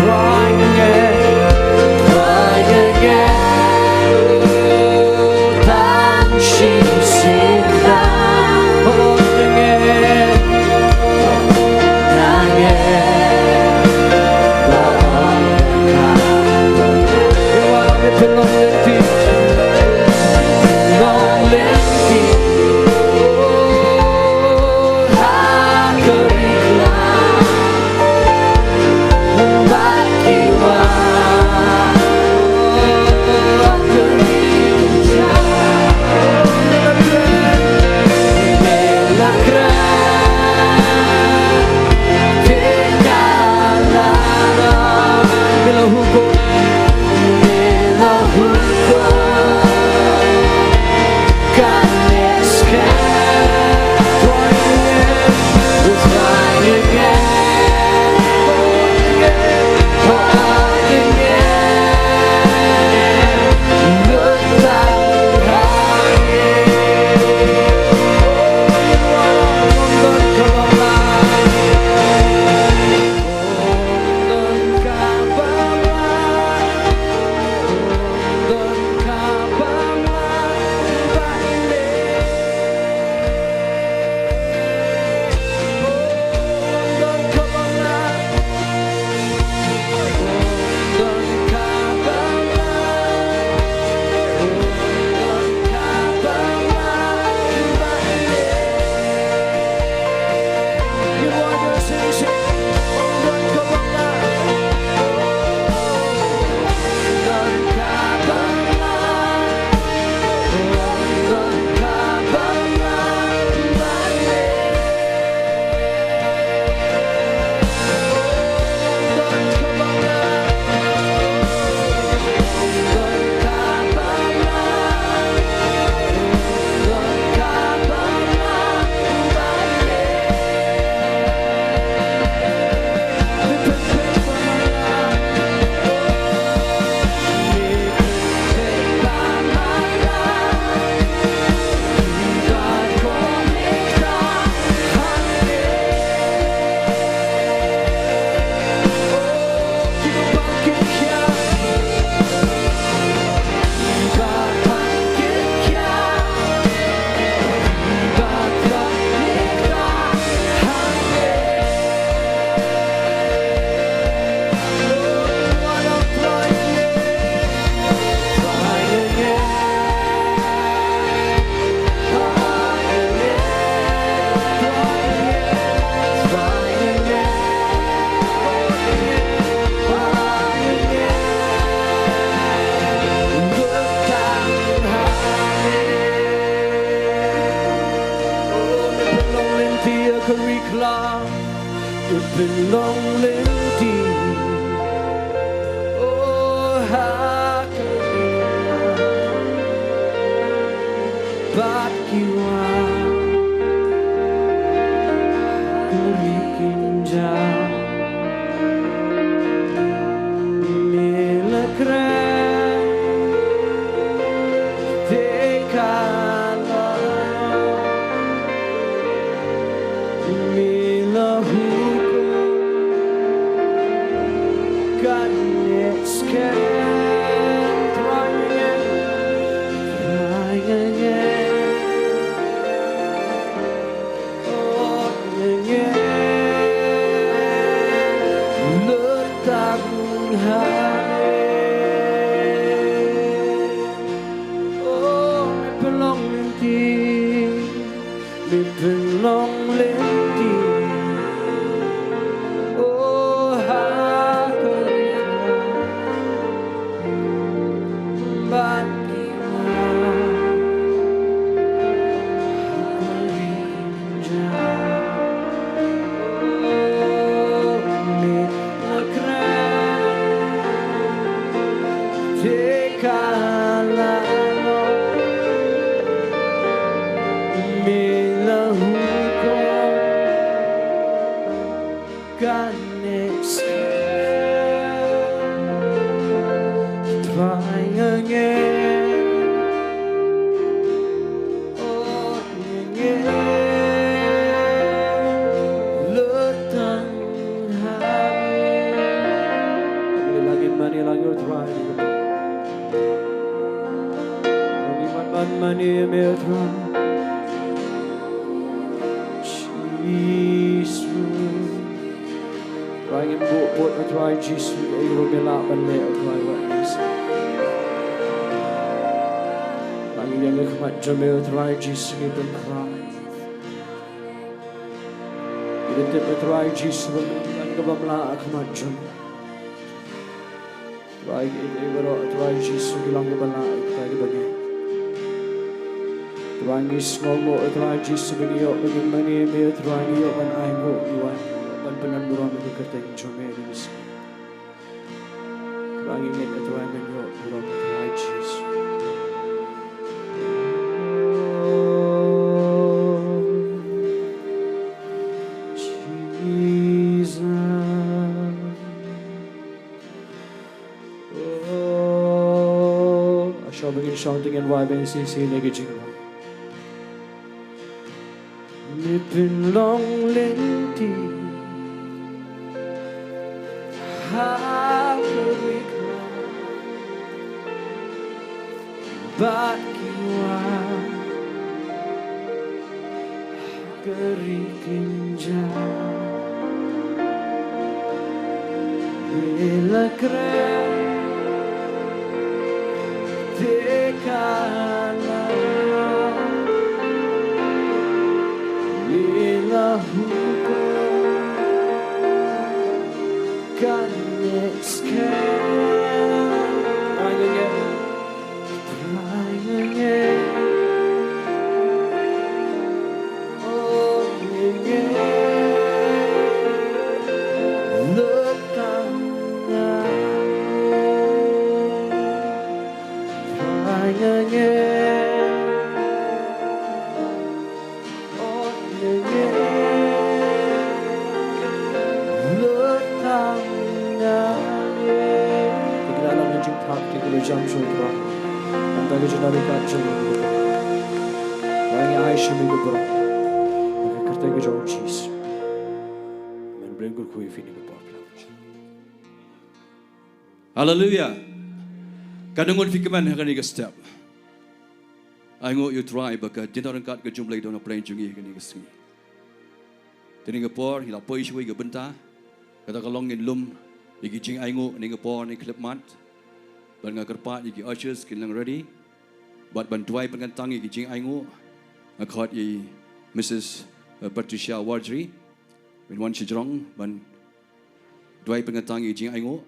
Trai, nga ngeit, Trai, nga ngeit. Tang shisien kata. Oh, nga ngeit. Khlem, ïa pynlong lynti. Oh, ha ka ri bad ki wan, ha ka ri kynjah. Me la kren, te ka la long. Me la hukum, kane skhem. Trai ngi, trai ngi. Oh, ngi, ngi. Lut tang ha. Oh, me pynlong lynti. Me pynlong lynti. Oh, ha ka ri kynjah. Bad ki wan, ha ka ri kynjah. Oh, me la kren, te ka la long. Me la hukum, kane skhem. Trai ngi, ngi. Oh, ngi, ngi. Lut tang ha. Ngi la ngin mane lang ïa u Trai. Ngi mane, mane ïa me u Trai. Jisu. Trai ngin buh bud u Trai Jisu, ïa kiba me lah ban leh u Trai wat Jisu. Trai ngi ïeng ha khmat jong me u Trai Jisu, ngi pynkhraw. Ngi tip u Trai Jisu ba me don kaba bha ha khmat jong me. Trai, ïa kiei baroh Trai Jisu ki long kiba lah ïa kita kiba ngi. Trai ngi sngewnguh Trai Jisu ba ngi ïoh ba ngin mane ïa me, Trai ngi ïoh ban ainguh, ngi wan ban pyndonburom ïa ka kyrteng jong me ha kane ka sngi. Trai ngi ngeit Trai men ïoh burom Trai Jisu. Jesus. Oh, a shong ba ngin shong te ngin wai ban sisi ne ki jingrong. Me pynlong lynti ha ka ri kynjah bad ki wan ha ka ri kynjah. Me la kren, te ka la long. Me la hukum, kane skhem. Trai ngi, ngi. Trai ngi, ngi. Oh, ngi, ngi. Lut tang ha. Trai ngi, ngi. Haleluia. Katno ngut phi kmen ha kane ka step? Ainguh ïa u Trai ba ka jingïaid ryngkat ka jong U Blei don ha pdeng jong ngi ha kane ka sngi. Te ha kane ka por ngi la poi shuwa ïa ka bynta. Kata ka long ngin lum ïa ki jingainguh ha kane ka por, ha kane ka khyllipmat. Bad nga kyrpad ïa ki ushers kin nang ready. Bad ban duwai pynkyntang ïa ki jingainguh, nga khot ïa i Missus, eh, Patricia Warjri ban wan shajrong ban duwai pynkyntang ïa ki jingainguh.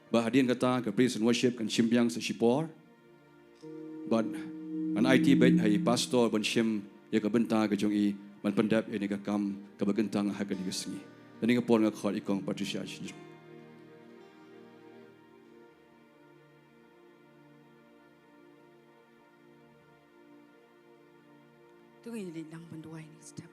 Bad hadien kata ka praise and worship kan shim biang sa shipor. Bad ngan aiti beit ha i pastor ban shim ïa ka bynta ka jong i ban pyndep ïa kane ka kam kaba kyntang ha kane ka sngi. Kane ka por nga khot ïa i Kong Patricia Shinjung. To ngin ïa leit lang ban duwai ha kane ka step.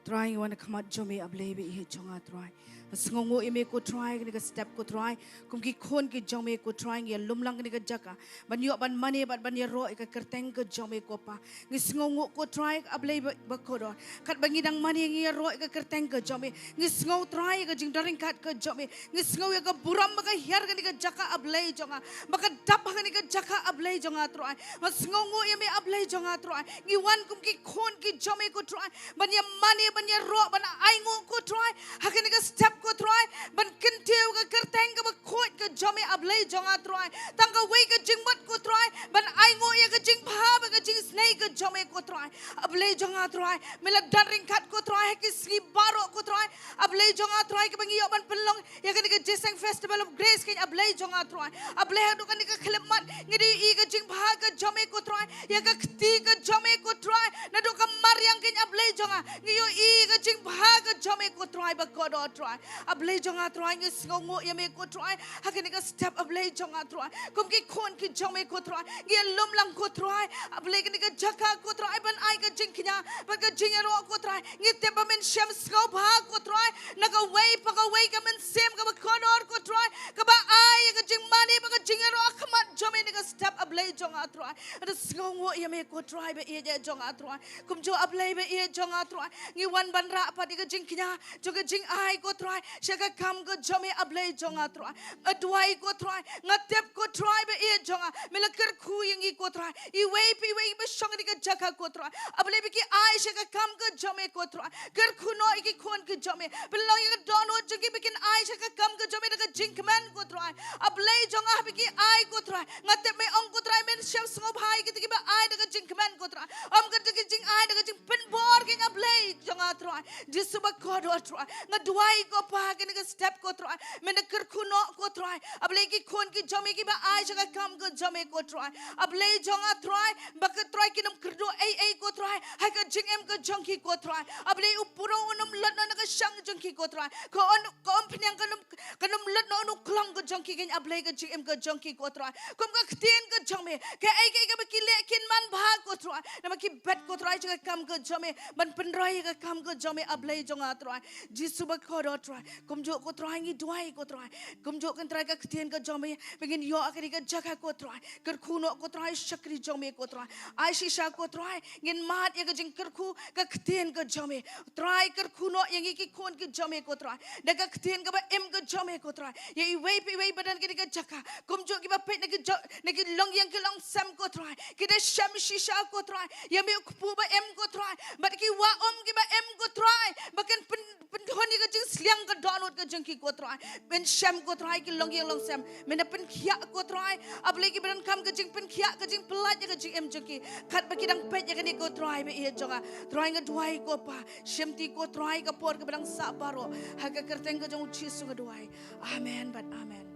Trai, ngi wan ha khmat jong me, A Blei ba ïeit jong nga, Trai. Nga sngewnguh ïa me ko Trai, ha kane ka step ko Trai. Kum ki khun ki jong me ko Trai, ngi ïalum lang ha kane ka jaka ban ïoh ban mane bad ban ïaroh ïa ka kyrteng ka jong me ko Pa. Ngi sngewnguh ko Trai, A Blei ba, ba kordor. Katba ngi dang mane ngi ïaroh ïa ka kyrteng ka jong me. Ngi sngew Trai ïa ka jingdon ryngkat ka jong me. Ngi sngew ïa ka burom ba ka hiar ha kane ka jaka, A Blei jong nga. Ba ka dap ha kane ka jaka, A Blei jong nga Trai. Nga sngewnguh ïa me, A Blei jong nga Trai. Ngi wan kum ki khun ki jong me ko Trai. Ban ïa mane, ban ïaroh, ban ainguh ko Trai. Ha kane ka step ko Trai. Ban kyntiew ka kyrteng kaba khuid ka jong me, A Blei jong nga Trai. Tang kawei ka jingmut ko Trai. Ban ainguh ïa ka jingbha bad ka jingisynei ka jong me ko Trai. A Blei jong nga Trai. Me la don ryngkat ko Trai ha ki sngi baroh ko Trai. A Blei jong nga Trai, kaba ngi ïoh ban pynlong ïa kane ka Jingïaseng Festival of Grace kein, A Blei jong nga Trai. A Blei, haduh kane ka khyllipmat ngi da ïohi ïa ka jingbha ka jong me ko Trai. Ïa ka kti ka jong me ko Trai. Naduh ka mariang kein, A Blei jong nga, ngi ïohi ïa ka jingbha ka jong me ko Trai ba kordor Trai. A Blei jong nga Trai, ngi sngewnguh ïa me ko Trai. Ha kane ka step, A Blei jong nga Trai, kum ki khun ki jong me ko Trai, ngi ïalum lang ko Trai. A Blei, kane ka jaka ko Trai ban ai ka jingkñia bad ka jingïaroh ko Trai. Ngi tip ba men shem sngewbha ko Trai. Na kawei pa kawei ka mynsiem kaba kordor ko Trai, kaba ai ka jingmane bad ka jingïaroh ha khmat jong me ha kane ka step, A Blei jong nga Trai. Nga sngewnguh ïa me ko Trai ba ïeit jong nga Trai. Kumjuh A Blei ba ïeit jong nga Trai, ngi wan ban rah pat ïa ka jingkñia jong ka jingai ko Trai sha ka kam ka jong me, A Blei jong nga Trai. Nga duwai ko Trai, nga tip ko Trai ba ïeit jong nga, me la kyrkhu ïa ngi ko Trai. Iwei pa iwei ba shong ha kane ka jaka ko Trai, A Blei, ba ki ai sha ka kam ka jong me ko Trai. Kyrkhu noh ïa ki khun ki jong me. Pynlong ïa ka dohnud jong ki ba kin ai sha ka kam ka jong me da ka jingkmen ko Trai. A Blei jong nga, ba ki ai ko Trai, nga tip me ong ko Trai, men shem sngewbha ïa kita kiba ai da ka jingkmen ko Trai. Ym ka da ka jingai da ka jingpynbor kein, A Blei jong nga Trai. Jisu ba kordor Trai, nga duwai ko Pa ha kane ka step ko Trai, men da kyrkhu noh ko Trai. A Blei, ki khun ki jong me kiba ai sha ka kam ka jong me ko Trai, A Blei jong nga Trai, ba ko Trai kin ym kyrduh ei ei ko Trai ha ka jingim ka jong ki ko Trai. A Blei, u puro un ym lut noh na ka shang jong ki ko Trai. Ka un, ka umphniang kan ym, kan ym lut noh na u klong ka jong ki kein, A Blei, ka jingim ka jong ki ko Trai. Kum ka ktien ka jong me, kaei kaei kaba ki leh kin manbha ko Trai, namar ki bet ko Trai sha ka kam ka jong me, ban pynroi ïa ka kam ka jong me, A Blei jong nga Trai. Jisu ba kordor Trai, kumjuh ko Trai ngi duwai ko Trai. Kumjuh ko Trai ka ktien ka jong me ba ngin ïoh ha kane ka jaka ko Trai. Kyrkhu noh ko Trai shakri jong me ko Trai. Ai shisha ko Trai ngin mad ïa ka jingkyrkhu ka ktien ka jong me. Trai, kyrkhu noh ïa ngi ki khun ki jong me ko Trai da ka ktien kaba im ka jong me ko Trai. Ïa iwei pa iwei ba don ha kane ka jaka, kumjuh kiba peit na ki jo-, na ki longïing ki longsem ko Trai, ki da shem shisha ko Trai ïa me u kpu ba im ko Trai, bad ki wah um kiba im ko Trai, ba kin pyn-, pynhun ïa ka jingsliang ka dohnud ka jong ki ko Trai. Men shem ko Trai ki longïing longsem, men da pynkhiah ko Trai. A Blei, kiba donkam ka jingpynkhiah, ka jingpyllait ïa ka jingim jong ki, katba ki dang peit ïa kane ko Trai ba ïeit jong nga. Trai, nga duwai ko Pa, shimti ko Trai ka por kaba dang sah baroh, ha ka kyrteng ka jong u Jisu nga duwai. Amen bad amen.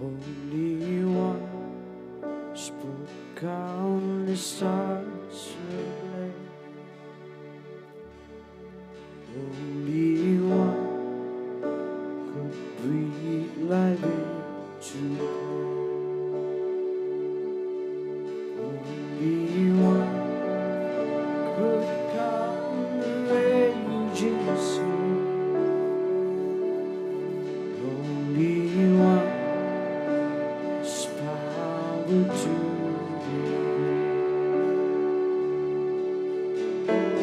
Only one spoke, countless hearts were blessed. Only one could breathe life into life. Only one could calm the raging sea. Only one has power to deliver.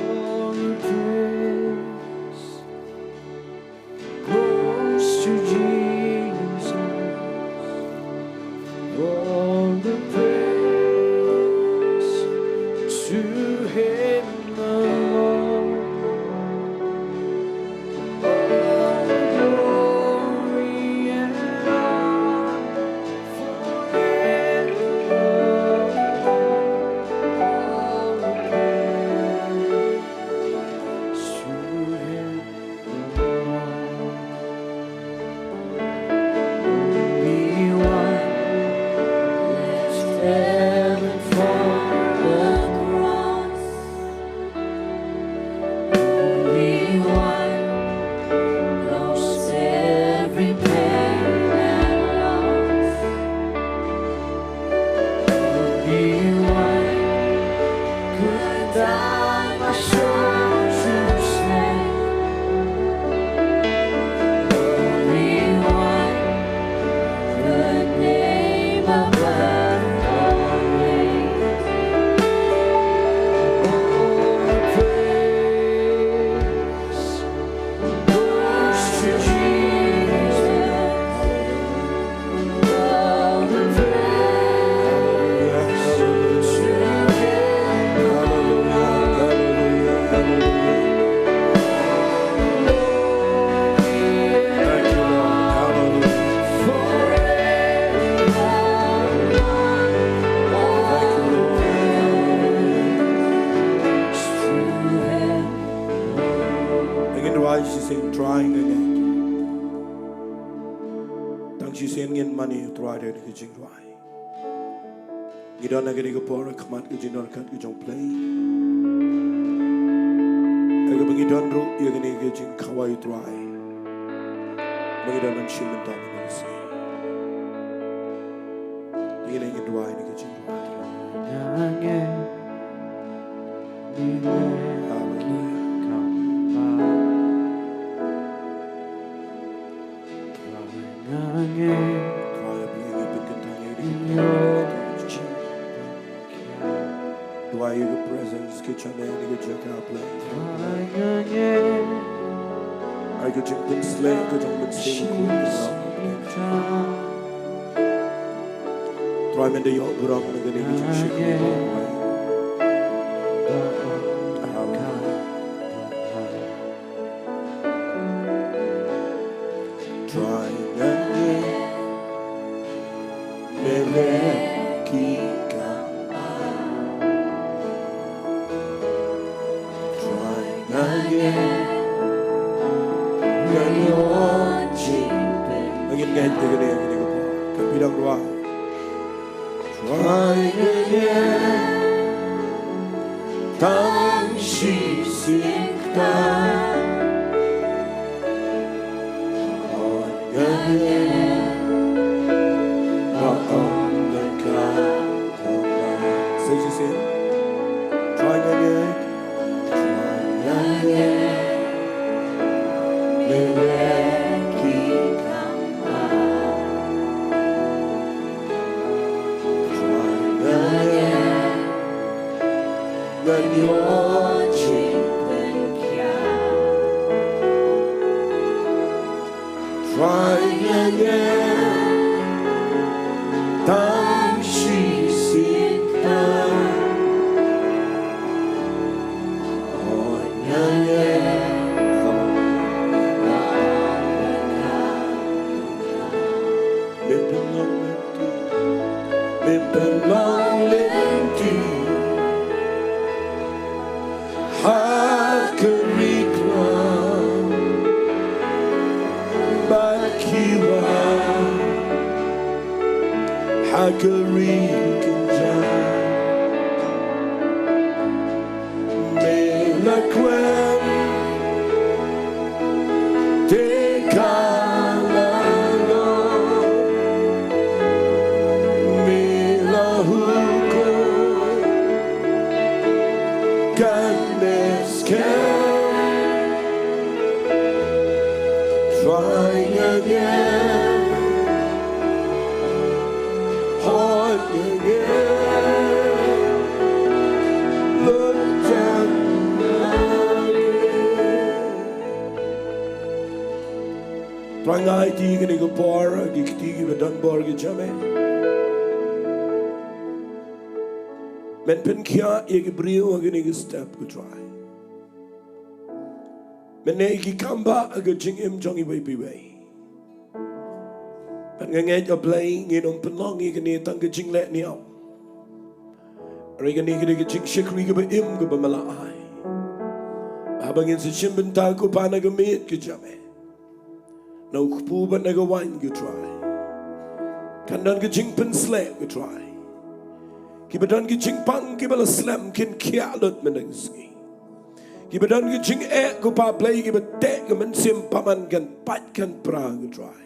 All the praise goes to Jesus. All the praise to Him alone. All the glory and honor forever. All the praise to Him. Only one lifts Ktien ngin mane, Trai, da kane ka jingrwai. Ngi don ha kane ka por ha khmat ka jingdonkam ka jong U Blei. Haba ngi don ruh ïa kane ka jingkhawai, Trai, ba ngi don ban shim bynta mynne ka sngi. Ngi leit, ngin duwai ïa kane ka jingduwai. Haleluya. Trai, Blei, ngi pynkyntang ïa kane ka jingduwai. Duwai ïa ka presence ka jong me ha kane ka jaka, Blei. Ai ka jingpynshlur ka jong U Mynsiem Bakhuid. Trai, men da ïoh burom na kane ka jingshakri. Haleluya. Trai, nga ngeit me leh ki kam. Trai, nga ngeit ngan ïoh jingpynim. Ngin ngeit ïa kane, ïa kane ka por. Ka phi dang rwai. Trai, nga ngeit tang shisien kata. Hooid, nga ngeit ba ym don kaba. Sa shisien. Trai, nga ngeit. Trai, nga ngeit me leh ki kam. Trai, nga ngeit ngan ïoh jingpynim. Trai, nga ngeit tang shisien kata. Hooid, nga ngeit. Me pynlong lynti, me pynlong lynti ha ka ri khlaw bad ki wah ha ka ri kynjah. Me la kren te ka la long, me la hukum kan me skhem. Trai, nga ngeit. Hooid, nga ngeit. Leh tang. Trai, nga aiti ha kane ka por ïa ki kti kiba don bor ki jong me. Men pynkhiah ïa ki briew ha kane ka step, ko Trai. Men ïa ki kam ba ha ka jingim jong iwei pa iwei. Bad nga ngeit, A Blei, ngin ym pynlong ïa kane tang ka jingleh niam. Hynrei kane ka dei ka jingshakri kaba im kaba me la ai. Haba ngin sa shim bynta, ko Pa, na ka miet ka jong me, na u kpu bad na ka waiñ, ko Trai, kan don ka jingpynsleh, ko Trai. Kiba don ki jingpang kiba la slem kin khiah lut mynta ka sngi. Kiba don ki jingeh, ko Pa Blei, kiba teh ka mynsiem, Pa, man kan pait kan pra, ko Trai.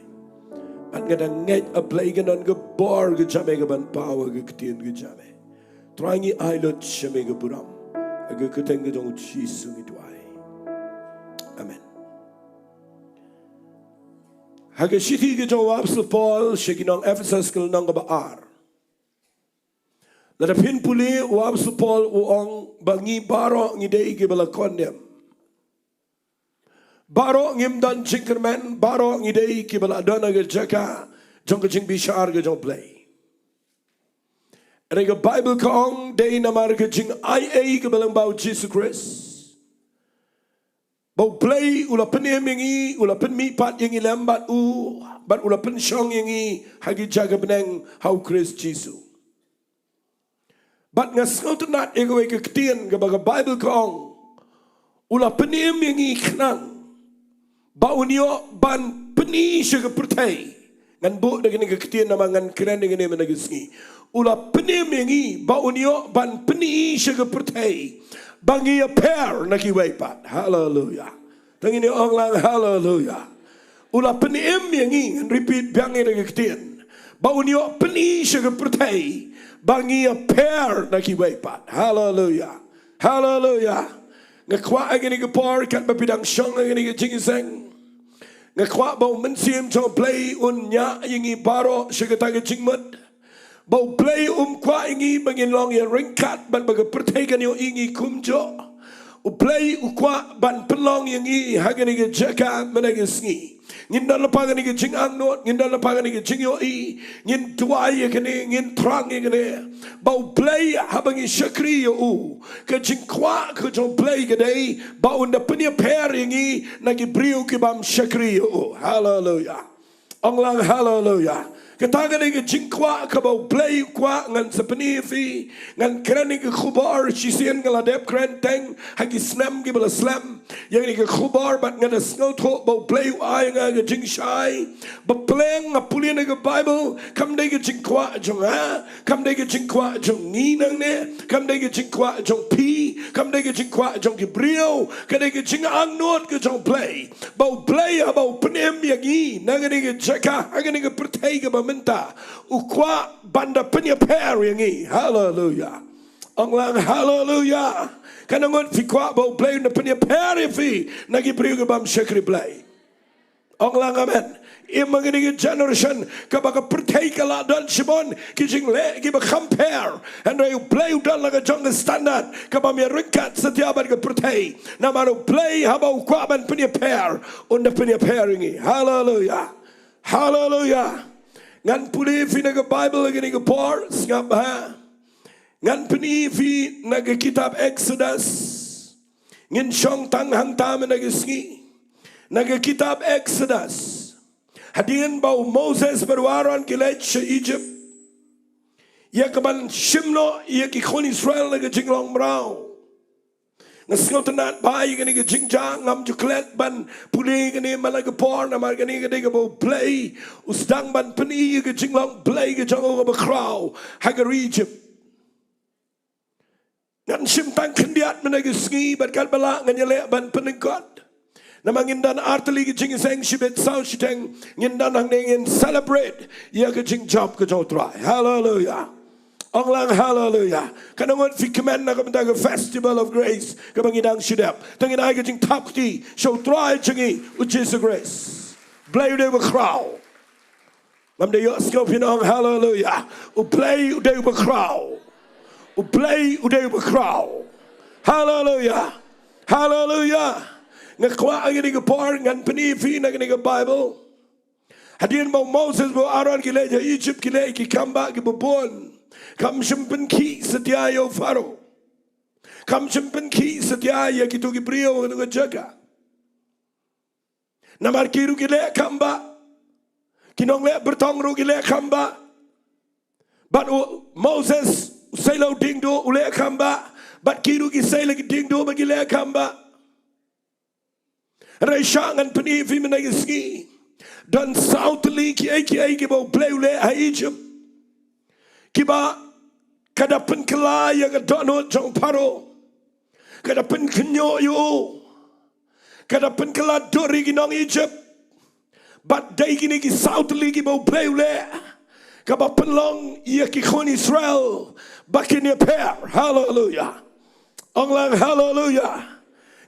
Bad nga dang ngeit, A Blei, kan don ka bor ka jong me kaban paw ha ka ktien ka jong me. Trai, ngi ai lut sha me ka burom. Ha ka kyrteng ka jong U Jisu ngi duwai. Amen. Ha ka shithi ka jong u Apostol Paul sha ki nong Ephesus, ka lynnong kaba ar. Lada phin pule, u Apostol Paul u ong ba ngi baroh ngi dei kiba la condemn. Baroh ngim don jingkyrmen, baroh ngi dei kiba la don ha ka jaka jong ka jingbishar ka jong U Blei. Hynrei ka Baibl ka ong dei namar ka jingaiei kaba lyngba U Jisu Khrist, ba U Blei u la pynim ïa ngi, u la pynmihpat ïa ngi lem bad u, bad u la pynshong ïa ngi ha ki jaka bneng ha U Khrist Jisu. Bad nga sngewtynnad ïa kawei ka ktien kaba ka Baibl ka ong, u la pynim ïa ngi khnang ba un ïoh ban pyni sha ka pyrthei Ngan buh da kane ka ktien namar ngan kren ïa kane mynta ka sngi. U la pynim ïa ngi ba un ïoh ban pyni sha ka pyrthei ba ngi ïapher na kiwei pat. Haleluya. Tang ïa ong lang haleluya. U la pynim ïa ngi, ngan repeat biang ïa kane ka ktien, ba un ïoh pyni sha ka pyrthei ba ngi ïapher na kiwei pat. Haleluya. Haleluya. Nga kwah ha kane ka por katba phi dang shong ha kane ka jingïaseng, nga kwah ba U Mynsiem jong U Blei un ñiah ïa ngi baroh sha kata ka jingmut. Ba U Blei um kwah ïa ngi ba ngin long ïaryngkat bad ba ka pyrthei kan ïohi ïa ngi kumjuh. U Blei u kwah ban pynlong ïa ngi ha kane ka jaka mynta ka sngi. Ngin don lypa kane ka jingangnud, ngin don lypa kane ka jingïohi, ngin duwai ïa kane, ngin thrang ïa kane. Ba U Blei haba ngi shakri ïa u, ka jingkwah ka jong U Blei ka dei ba un da pynïapher ïa ngi na ki briew ki bym shakri ïa u. Haleluya. Ong lang haleluya. Kata ka dei ka jingkwah kaba U Blei u kwah. Ngan sa pyni ïa phi, ngan kren ïa ka khubor, shisien nga la dep kren teng ha ki snem kiba la slem ïa kane ka khubor, bad nga da sngewthuh ba U Blei u ai nga ka jingshai. Ba pleng nga pule na ka Baibl, kam dei ka jingkwah jong nga, kam dei ka jingkwah jong ngi nangne, kam dei ka jingkwah jong phi, kam dei ka jingkwah jong ki briew, ka dei ka jingangnud ka jong U Blei. Ba U Blei haba u pynim ïa ngi na kane ka jaka, ha kane ka pyrthei kaba mynta, u kwah ban da pynïapher ïa ngi. Haleluya. Ong lang haleluya. Katno ngut phi kwah ba U Blei un da pynïapher ïa phi na ki briew ki bym shakri Blei? Ong lang amen. Im ha kane ka generation kaba ka pyrthei ka la don shibun ki jingleh kiba kham pher, hynrei U Blei u don la ka jong ka standard ka bym ïaryngkat satia bad ka pyrthei. Namar U Blei haba u kwah ban pynïapher, un da pynïapher ïa ngi. Haleluya. Haleluya. Ngan pule ïa phi na ka Baibl ha kane ka por, sngap ha. Ngan pyni ïa phi na ka kitab Exodus. Ngin shong tang hangta mynta ka sngi. Na ka kitab Exodus. Hadien ba u Moses bad u Aaron ki leit sha Egypt, ïa kaban shim noh ïa ki khun Israel na ka jinglong mraw. Nga sngewtynnat ba ïa kane ka jingjia ngam ju klet ban pule ïa kane man la ka por, namar kane ka dei kaba U Blei u sdang ban pyni ïa ka jinglong Blei ka jong u kaba khraw ha ka ri Egypt. Ngan shim tang khyndiat mynta ka sngi, bad katba lah ngan ïaleh ban pynlyngkot. Namar ngin don artylli ki jingïaseng, shibit saw shiteng ngin don hangne, ngin celebrate ïa ka jingjop ka jong U Trai. Haleluya. Ong lang haleluya. Katno ngut phi kmen na ka bynta ka Festival of Grace kaba ngi dang shu dep? To ngin ai ka jingthap kti sha U Trai jong ngi, U Jisu Khrist. Blei u dei uba khraw. Ngam dei ïohsngew phin ong haleluya. U Blei u dei uba khraw. U Blei u dei uba khraw. Haleluya. Haleluya. Nga kwah ha kane ka por ngan pyni ïa phi na kane ka Baibl. Hadien ba u Moses bad u Aaron ki leit ha Egypt, ki leh ki kam bah kiba bun. Kam shym pynkhih satia ïa u Pharaoh. Kam shym pynkhih satia ïa kito ki briew ha kito ki jaka. Namar ki ruh ki leh kam bah. Ki nongleh byrtong ruh ki leh kam bah. Bad u Moses u sei la u diengduh, u leh kam bah. Bad ki ruh ki sei la ki diengduh bad ki leh kam bah. Hynrei shah ngan pyni ïa phi mynta ka sngi, don saw tylli kiei kiei kiba U Blei u leh ha Egypt, kiba ka da pynkylla ïa ka dohnud jong u Pharaoh. Ka da pynkhynñiuh ïa u. Ka da pynkylla dur ïa ki nong Egypt. Bad dei kine ki saw tylli kiba U Blei u leh, kaba pynlong ïa ki khun Israel ba kin ïapher. Haleluya. Ong lang haleluya.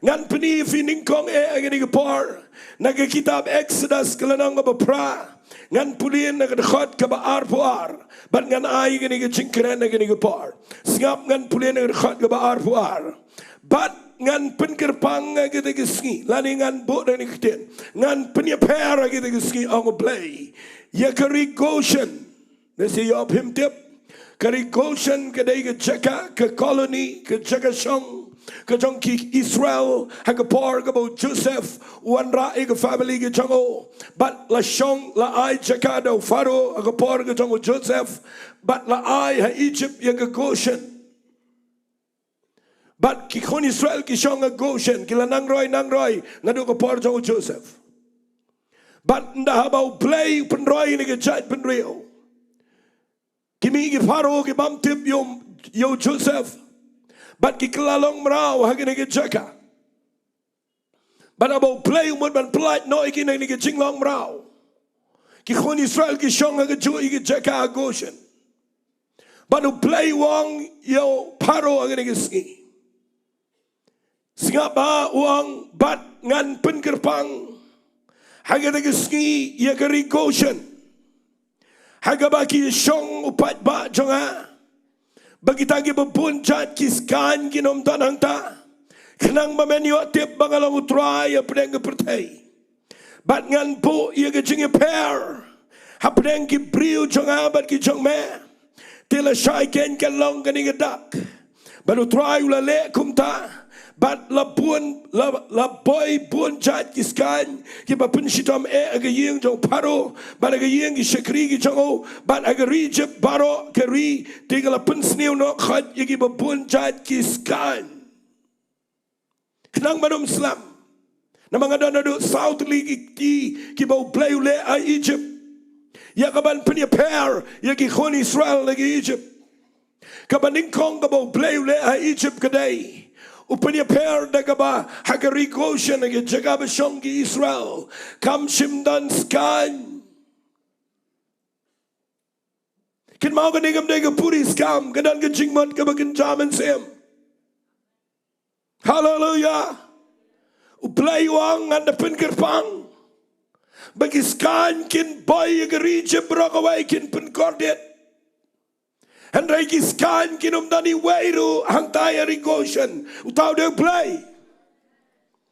Ngan pyni ïa phi nyngkong eh ha kane ka por na ka kitab Exodus, ka lynnong kaba phra. Ngan pule na ka dkhot kaba arphew ar, bad ngan ai kane ka jingkren ha kane ka por. Sngap, ngan pule na ka dkhot kaba arphew ar. Bad ngan pynkyrpang ha kata ka sngi, lane ngan buh da kane ka ktien, ngan pynïapher ha kata ka sngi, ong U Blei, ïa ka ri Goshen. Lehse ïoh phim tip, ka ri Goshen ka dei ka jaka, ka colony, ka jaka shong ka jong ki Israel ha ka por kaba u Joseph u wanrah ïa ka family ka jong u. Bad la shong, la ai jaka da u Pharaoh ha ka por ka jong u Joseph. Bad la ai ha Egypt ïa ka Goshen. Bad ki khun Israel ki shong ha Goshen, ki la nang roi nang roi naduh ka por jong u Joseph. Bad ynda haba U Blei u pynroi na ki jait bynriew, ki mih ki Pharaoh ki bam tip ïa u, ïa u Joseph. Bad ki kylla long mraw ha kine ki jaka. Bad haba U Blei u mut ban pyllait noh ïa ki na kine ki jinglong mraw, ki khun Israel ki shong ha kajuh ïa ki jaka ha Goshen. Bad U Blei u ong ïa u Pharaoh ha kine ki sngi. Sngap bha, u ong, bad ngan pynkyrpang ha kata ka sngi ïa ka ri Goshen, ha kaba ki shong u paidbah jong nga. Ba kita kiba bun jait ki skaiñ kin ym don hangta, khnang ba men ïoh tip ba nga long U Trai hapdeng ka pyrthei. Bad ngan buh ïa ka jingïapher hapdeng ki briew jong nga bad ki jong me. Te lashai keiñ ka long kane ka dak. Bad U Trai u la leh kumta. Bad la bun, la, la boi bun jait ki skaiñ kiba pynshitom eh ha ka ïing jong u Pharaoh bad ha ka ïing ki shakri ki jong u, bad ha ka ri Ijipt baroh ka ri, te ka la pynsniew noh khoit ïa kiba bun jait ki skaiñ. Khnang ban ym slem. Namar nga don haduh saw tylli ki kti kiba U Blei u leh ha Ijipt, ïa kaban pynïapher ïa ki khun Israel na ki Ijipt. Kaba nyngkong kaba U Blei u leh ha Ijipt ka dei u pynïapher da kaba ha ka ri Goshen, ha ka jaka ba shong ki Israel, kam shym don skaiñ. Kynmaw, kane kam dei ka puriskam, ka don ka jingmut kaba kynja mynsiem. Haleluya. U Blei u ong, ngan da pynkyrpang ba ki skaiñ kin boi ïa ka ri Ijipt baroh kawei, kin pynkordit. Hynrei ki skaiñ kin ym don iwei ruh hangta ha ri Goshen. Uta u dei U Blei.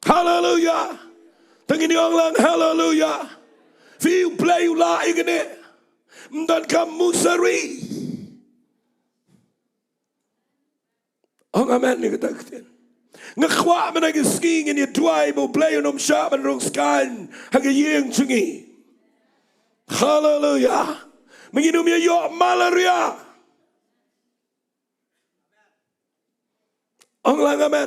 Haleluya. Te ngin ong lang haleluya. Phi, U Blei u lah ïa kane. Ym don kam musari. Ong amen ïa kata ka ktien. Nga kwah mynta ka sngi ngin ïa duwai ba U Blei un ym shah ban rung skaiñ ha ka ïing jong ngi. Haleluya. Ba ngin ym ïa ïoh malaria. Ong lang amen.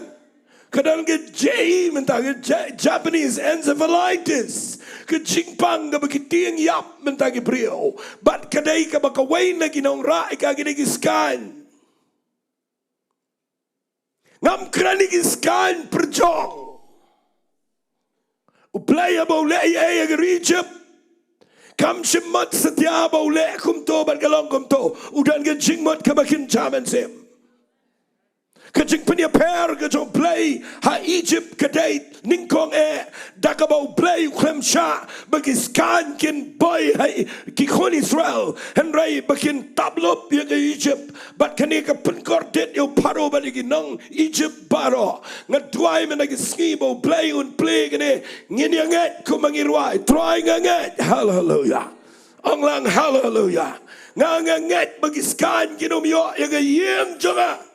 Ka don ka J E mynta, ka Ja-, Japanese encephalitis. Ka jingpang kaba ki tieng ïap mynta ki briew. Bad ka dei kaba kawei na ki nongrah ïa ka, ka dei ki skaiñ. Ngam kren ïa ki skaiñ pyrshah. U Blei haba u leh ei ei ha ka ri Ijipt, kam shym mut satia ba u leh kumto bad ka long kumto. U don ka jingmut kaba kynja mynsiem. Ka jingpynïapher ka jong U Blei ha Ijipt ka dei nyngkong eh da kaba U Blei u khlem shah ba ki skaiñ kin boi ha i-, ki khun Israel, hynrei ba kin tap lup ïa ka Ijipt. Bad kane ka pynkordit ïa u Pharaoh bad ïa ki nong Ijipt baroh. Nga duwai mynta ka sngi ba U Blei un plie kane. Ngin ïa ngeit kumba ngi rwai, Trai nga ngeit. Haleluya. Ong lang haleluya. Nga, nga ngeit ba ki skaiñ kin ym ïoh ïa ka ïing jong nga.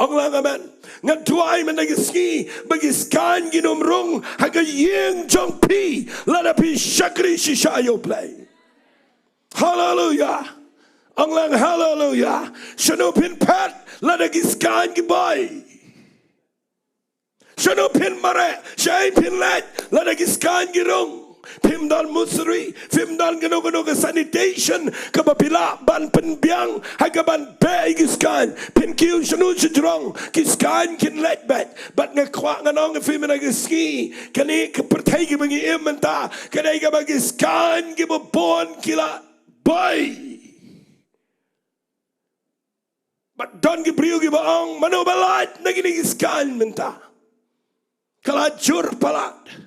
Ong lang amen. Nga duwai mynta ka sngi ba ki skaiñ kin ym rung ha ka ïing jong phi lada phi shakri shisha ïa U Blei. Haleluya. Ong lang haleluya. Shano phin phet lada ki skaiñ ki boi? Shano phin mareh, shaei phin leit lada ki skaiñ ki rung? Phim don musri, phim don kano kano ka sanitation kaba phi lah ban pynbiang ha kaban beh ïa ki skaiñ. Phin kiew shano shajrong, ki skaiñ kin leit beit. Bad nga kwah ngan ong ïa phi mynta ka sngi, kane ka pyrthei kaba ngi im mynta ka dei kaba ki skaiñ kiba bun ki la boi. Bad don ki briew kiba ong, mano ba lait na kine ki skaiñ mynta? Ka la jur palat.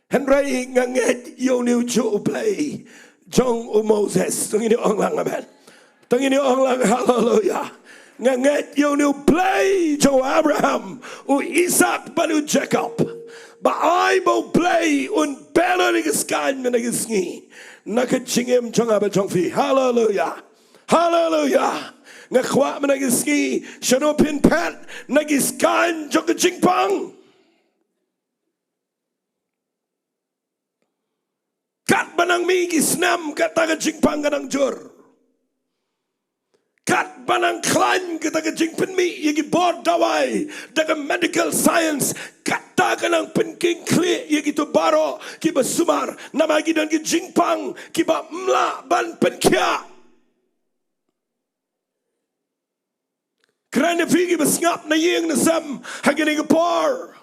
Hynrei nga ngeit ïa une u juh U Blei jong u Moses. To ngin ong lang amen. To ngin ong lang haleluya. Nga ngeit ïa une U Blei jong u Abraham, u Isak bad u Jakob. Ba ai ba U Blei un beh noh ïa ki skaiñ mynta ki sngi na ka jingim jong nga bad jong phi. Haleluya. Haleluya. Nga kwah mynta ki sngi, shano phin phet na ki skaiñ jong ka jingpang? Katba nang mih ki snem, kata ka jingpang ka nang jur. Katba nang khlaiñ kata ka jingpynmih ïa ki bor dawai da ka medical science, kata ka nang pynkhih khlieh ïa kito baroh kiba sumar. Namar ki don ki jingpang kiba ym lah ban pynkhiah. Kren ïa phi kiba sngap na ïing na sem ha kane ka por.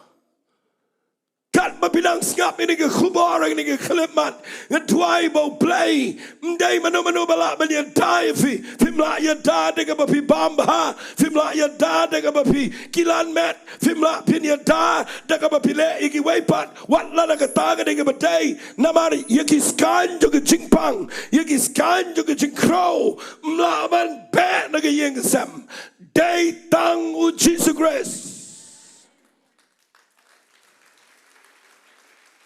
Katba phi dang sngap ïa kane ka khubor, ïa kane ka khyllipmat, nga duwai ba U Blei, ym dei mano mano ba lah ban ïada ïa phi. Phim lah ïada da kaba phi bam bha, phim lah ïada da kaba phi kilan met, phim lah phin ïada da kaba phi leh ïa kiwei pat. Wat la da kata ka dei kaba dei, namar ïa ki skaiñ jong ka jingpang, ïa ki skaiñ jong ka jingkhrew, ym lah ban beh na ka ïing ka sem. Dei tang U Jisu Khrist.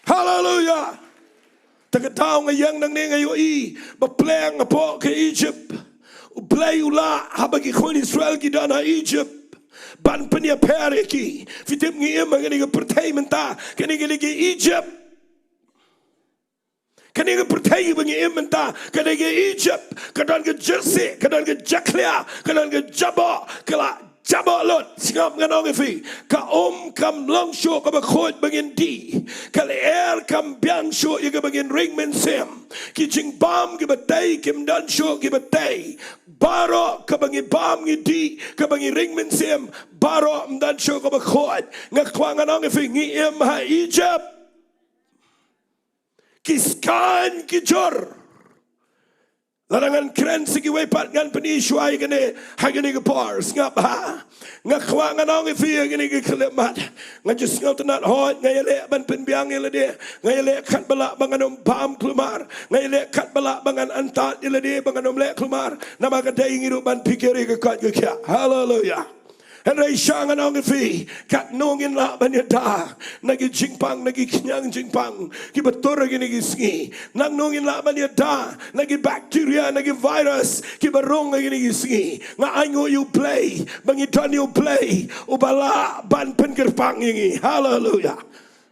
Haleluya. Te ka daw nga ïeng nangne nga ïohi ba pleng hapoh ka Egypt, U Blei u lah haba ki khun Israel ki don ha Egypt ban pynïapher ïa ki. Phi tip ngi im ha kane ka pyrthei mynta, kane ka dei ka Egypt. Kane ka pyrthei ba ngi im mynta, kane ka Egypt, ka don ka jyrsieh, ka don ka jakhlia, ka don ka jaboh, ka la jaboh lut. Sngap ngan ong ïa phi, ka um kam long shuh kaba khuid ba ngin dih, ka lyer kam biang shuh ïa kaba ngin ring mynsiem. Ki jingbam kiba tei kim don shuh kiba tei. Baroh kaba ngi bam ngi dih, kaba ngi ring mynsiem, baroh ym don shuh kaba khuid. Nga kwah ngan ong ïa phi, ngi im ha Egypt. Ki skaiñ ki jur. Lada ngan kren sa kiwei pat ngan pyni shuwa ïa kane ha kane ka por. Sngap ha. Nga kwah ngan ong ïa phi ha kane ka khyllipmat, nga ju sngewtynnat hooid, nga ïaleh ban pynbiang ïa lade. Nga ïaleh katba lah ba ngan ym bam khlumar. Nga ïaleh katba lah ba ngan antad ïa lade ba ngan ym leh khlumar. Namar ka dei ïa ngi ruh ban phikir ïa ka koit ka khiah. Haleluya. Hynrei sha ngan ong ïa phi, katno ngin lah ban ïada na ki jingpang, na ki khñiang jingpang kiba tur ha kine ki sngi? Nangno ngin lah ban ïada na ki bakteria, na ki virus kiba rung ha kine ki sngi? Nga ainguh ïa U Blei ba ngi don ïa U Blei uba lah ban pynkyrpang ïa ngi. Haleluya.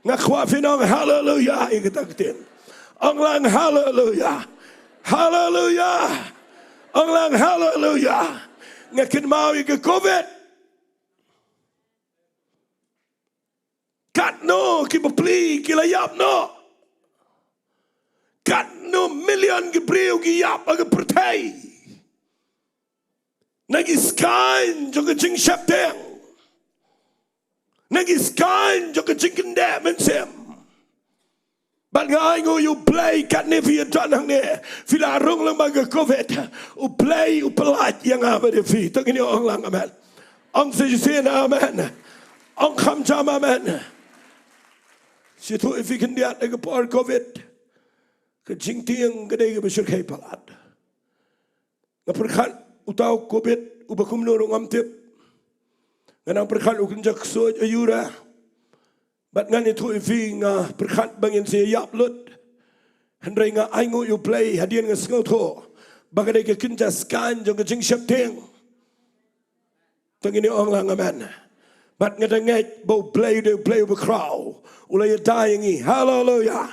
Nga kwah phin ong haleluya ïa kata ka ktien. Ong lang haleluya. Haleluya. Ong lang haleluya. Nga kynmaw ïa ka covid. Katno ki bapli ki la ïap noh. Katno million ki briew ki ïap ha ka pyrthei. Na ki skaiñ jong ka jingsheptieng. Na ki skaiñ jong ka jingkyndeh mynsiem. Bad nga ainguh ïa U Blei katne phi ïadon hangne, phi la rung lang bad ka covid, U Blei u pyllait ïa nga bad ïa phi. To ngin ong lang amen. Ong sa shisien amen. Ong kham jam amen. Sngewthuh ïa phi khyndiat ha ka por covid, ka jingtieng ka dei kaba shyrkhei palat. Nga pyrkhat uta u covid uba kumno ruh ngam tip. Nga nang pyrkhat u kynja ksuid aïu ruh. Bad ngan ïathuh ïa phi, nga pyrkhat ba ngin sa ïap lut. Hynrei nga ainguh ïa U Blei hadien nga sngewthuh ba ka dei ka kynja skaiñ jong ka jingsheptieng. To ngin ong lang amen. Bad nga da ngeit ba U Blei u dei U Blei uba khraw. U la ïada ïa ngi. Haleluya.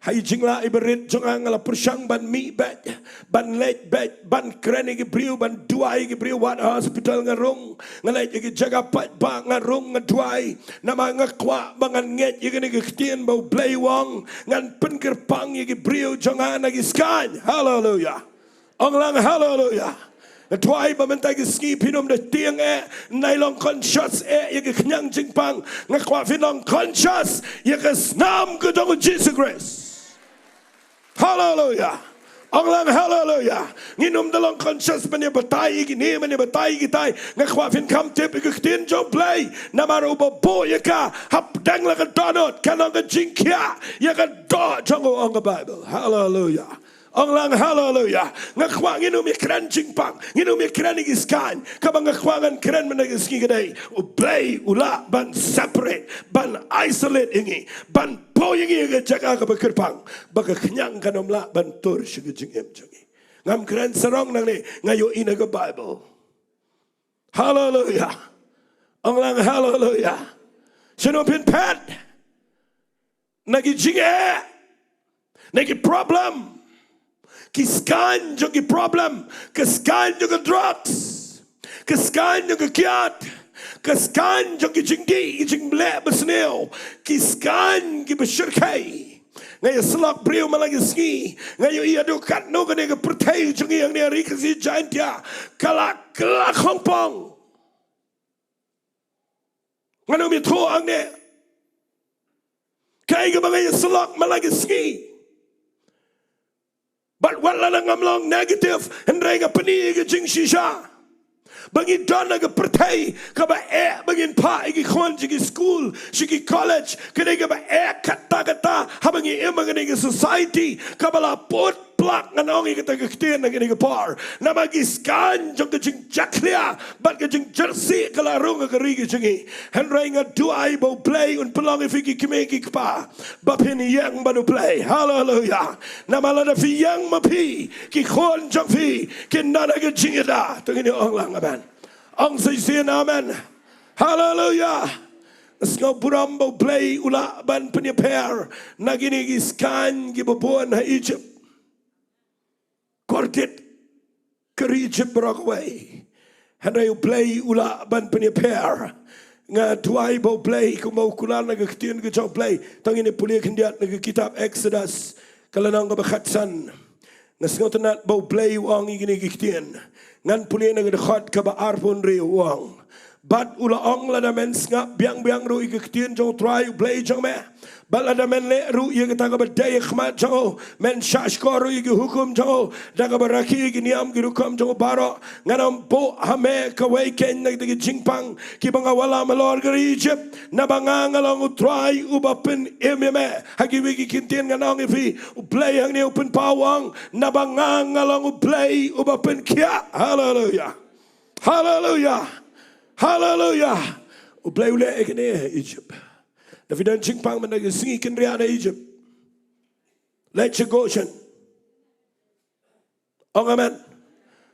Ha i jinglah iba rit jong nga, nga la pyrshang ban mih beit, ban leit beit, ban kren ïa ki briew, ban duwai ïa ki briew. Wat ha hospital nga rung, nga leit ïa ki jaka paidbah nga rung, nga duwai. Namar nga kwah ba ngan ngeit ïa kane ka ktien ba U Blei u ong, ngan pynkyrpang ïa ki briew jong nga na ki skaiñ. Haleluya. Ong lang haleluya. Nga duwai ba mynta ki sngi phin ym da tieng eh, nai long conscious eh ïa ka khñiang jingpang. Nga kwah phin long conscious ïa ka snam ka jong U Jisu Khrist. Haleluya. Ong lang haleluya. Ngin ym da long conscious ban ïa batai ïa kine, ban ïa batai ïa kitai. Nga kwah phin kham tip ïa ka ktien jong U Blei. Namar uba buh ïa ka hapdeng la ka dohnud, kan long ka jingkhiah ïa ka doh jong u, ong ka Baibl. Haleluya. Ong lang haleluya. Nga kwah ngin ym ïa kren jingpang, ngin ym ïa kren ïa ki skaiñ. Kaba nga kwah ngan kren mynta ka sngi ka dei, U Blei u lah ban separate, ban isolate ïa ngi, ban poi ïa ngi ïa ka jaka kaba kyrpang, ba ka khñiang kan ym lah ban tur sha ka jingim jong ngi. Ngam kren sarong nangne, nga ïohi na ka Baibl. Haleluya. Ong lang haleluya. Shano phin phet? Na ki jingeh, na ki problem, Ki skaiñ jong ki problem, ki skaiñ jong ki drugs, ki skaiñ jong ki kiad, ki skaiñ jong ki jingdih, ki jingleh basniew, ki skaiñ kiba shyrkhei. Nga ïa syllok briew man la ki sngi, nga ïohi haduh katno kane ka pyrthei jong ngi hangne ha ri Khasi Jaintia ka la kylla khongpong. Ngan ym ïathuh hangne kaei kaba nga ïa syllok man la ki sngi. Bad wat lada ngam long negative, hynrei nga pyni ïa ka jingshisha ba ngi don ha ka pyrthei kaba eh ba ngin phah ïa ki khun sha ki skul, sha ki college, kane kaba eh katta katta, haba ngi im ha kane ka society kaba la put plak, ngan ong ïa kata ka ktien ha kane ka por. Namar ki skaiñ jong ka jingjakhlia bad ka jingjyrsieh ka la rung ha ka ri ka jong ngi. Hynrei nga duwai ba U Blei un pynlong ïa phi ki kmie ki kpa ba phin ïeng bad U Blei. Haleluya. Namar lada phi ïeng ma phi, ki khun jong phi kin don ha ka jingïada. To ngin ong lang amen. Ong shisien amen. Haleluya. Sngewburom ba U Blei u lah ban pynïapher na kine ki skaiñ kiba bun ha Egypt. Kordit ka ri Egypt baroh kawei. Hynrei U Blei u lah ban pynïapher. Nga duwai ba U Blei kumba u kular na ka ktien ka jong U Blei. To ngin ïa pule khyndiat na ka kitab Exodus ka lynnong kaba khatsan. Nga sngewtynnat ba U Blei u ong ïa kine ki ktien. Ngan pule na ka dkhot kaba arphew hynriew, u ong: Bad u la ong, lada men sngap biang biang ruh ïa ka ktien jong U Trai U Blei jong me, bad lada men leh ruh ïa kata kaba dei ha khmat jong u, men shahshkor ruh ïa ki hukum jong u, da kaba rakhe ïa ki niam ki rukom jong u baroh, ngan ym buh ha me kawei keiñ na kita ki jingpang kiba nga wallam halor ka ri Egypt, naba nga nga long U Trai uba pynim ïa me. Ha kiwei ki kyntien ngan ong ïa phi, U Blei hangne u pynpaw, u ong, naba nga nga long U Blei uba pynkhiah. Haleluya. Haleluya. Haleluya. U Blei u leh ïa kane ha Egypt. Da phi don jingpang mynta ka sngi, kynriah na Egypt. Leit sha Goshen. Ong amen.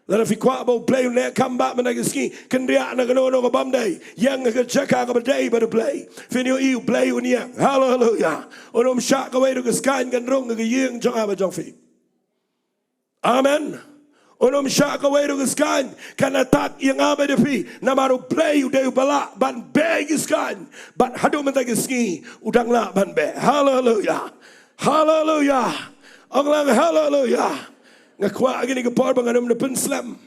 Lada phi kwah ba U Blei un leh kam ba mynta ka sngi, kynriah na kano kano ka bym dei. Ïeng ha ka jaka kaba dei bad U Blei. Phin ïohi U Blei un ïeng. Haleluya. Un ym shah kawei ruh ka skaiñ kan rung ha ka ïing jong nga bad jong phi. Amen. Un ym shah kawei ruh ka skaiñ kan attack ïa nga bad ïa phi. Namar U Blei u dei uba lah ban beh ki skaiñ. Bad haduh mynta ka sngi u dang lah ban beh. Haleluya. Haleluya. Ong lang haleluya. Nga kwah ha kane ka por ba ngan ym da pynslem.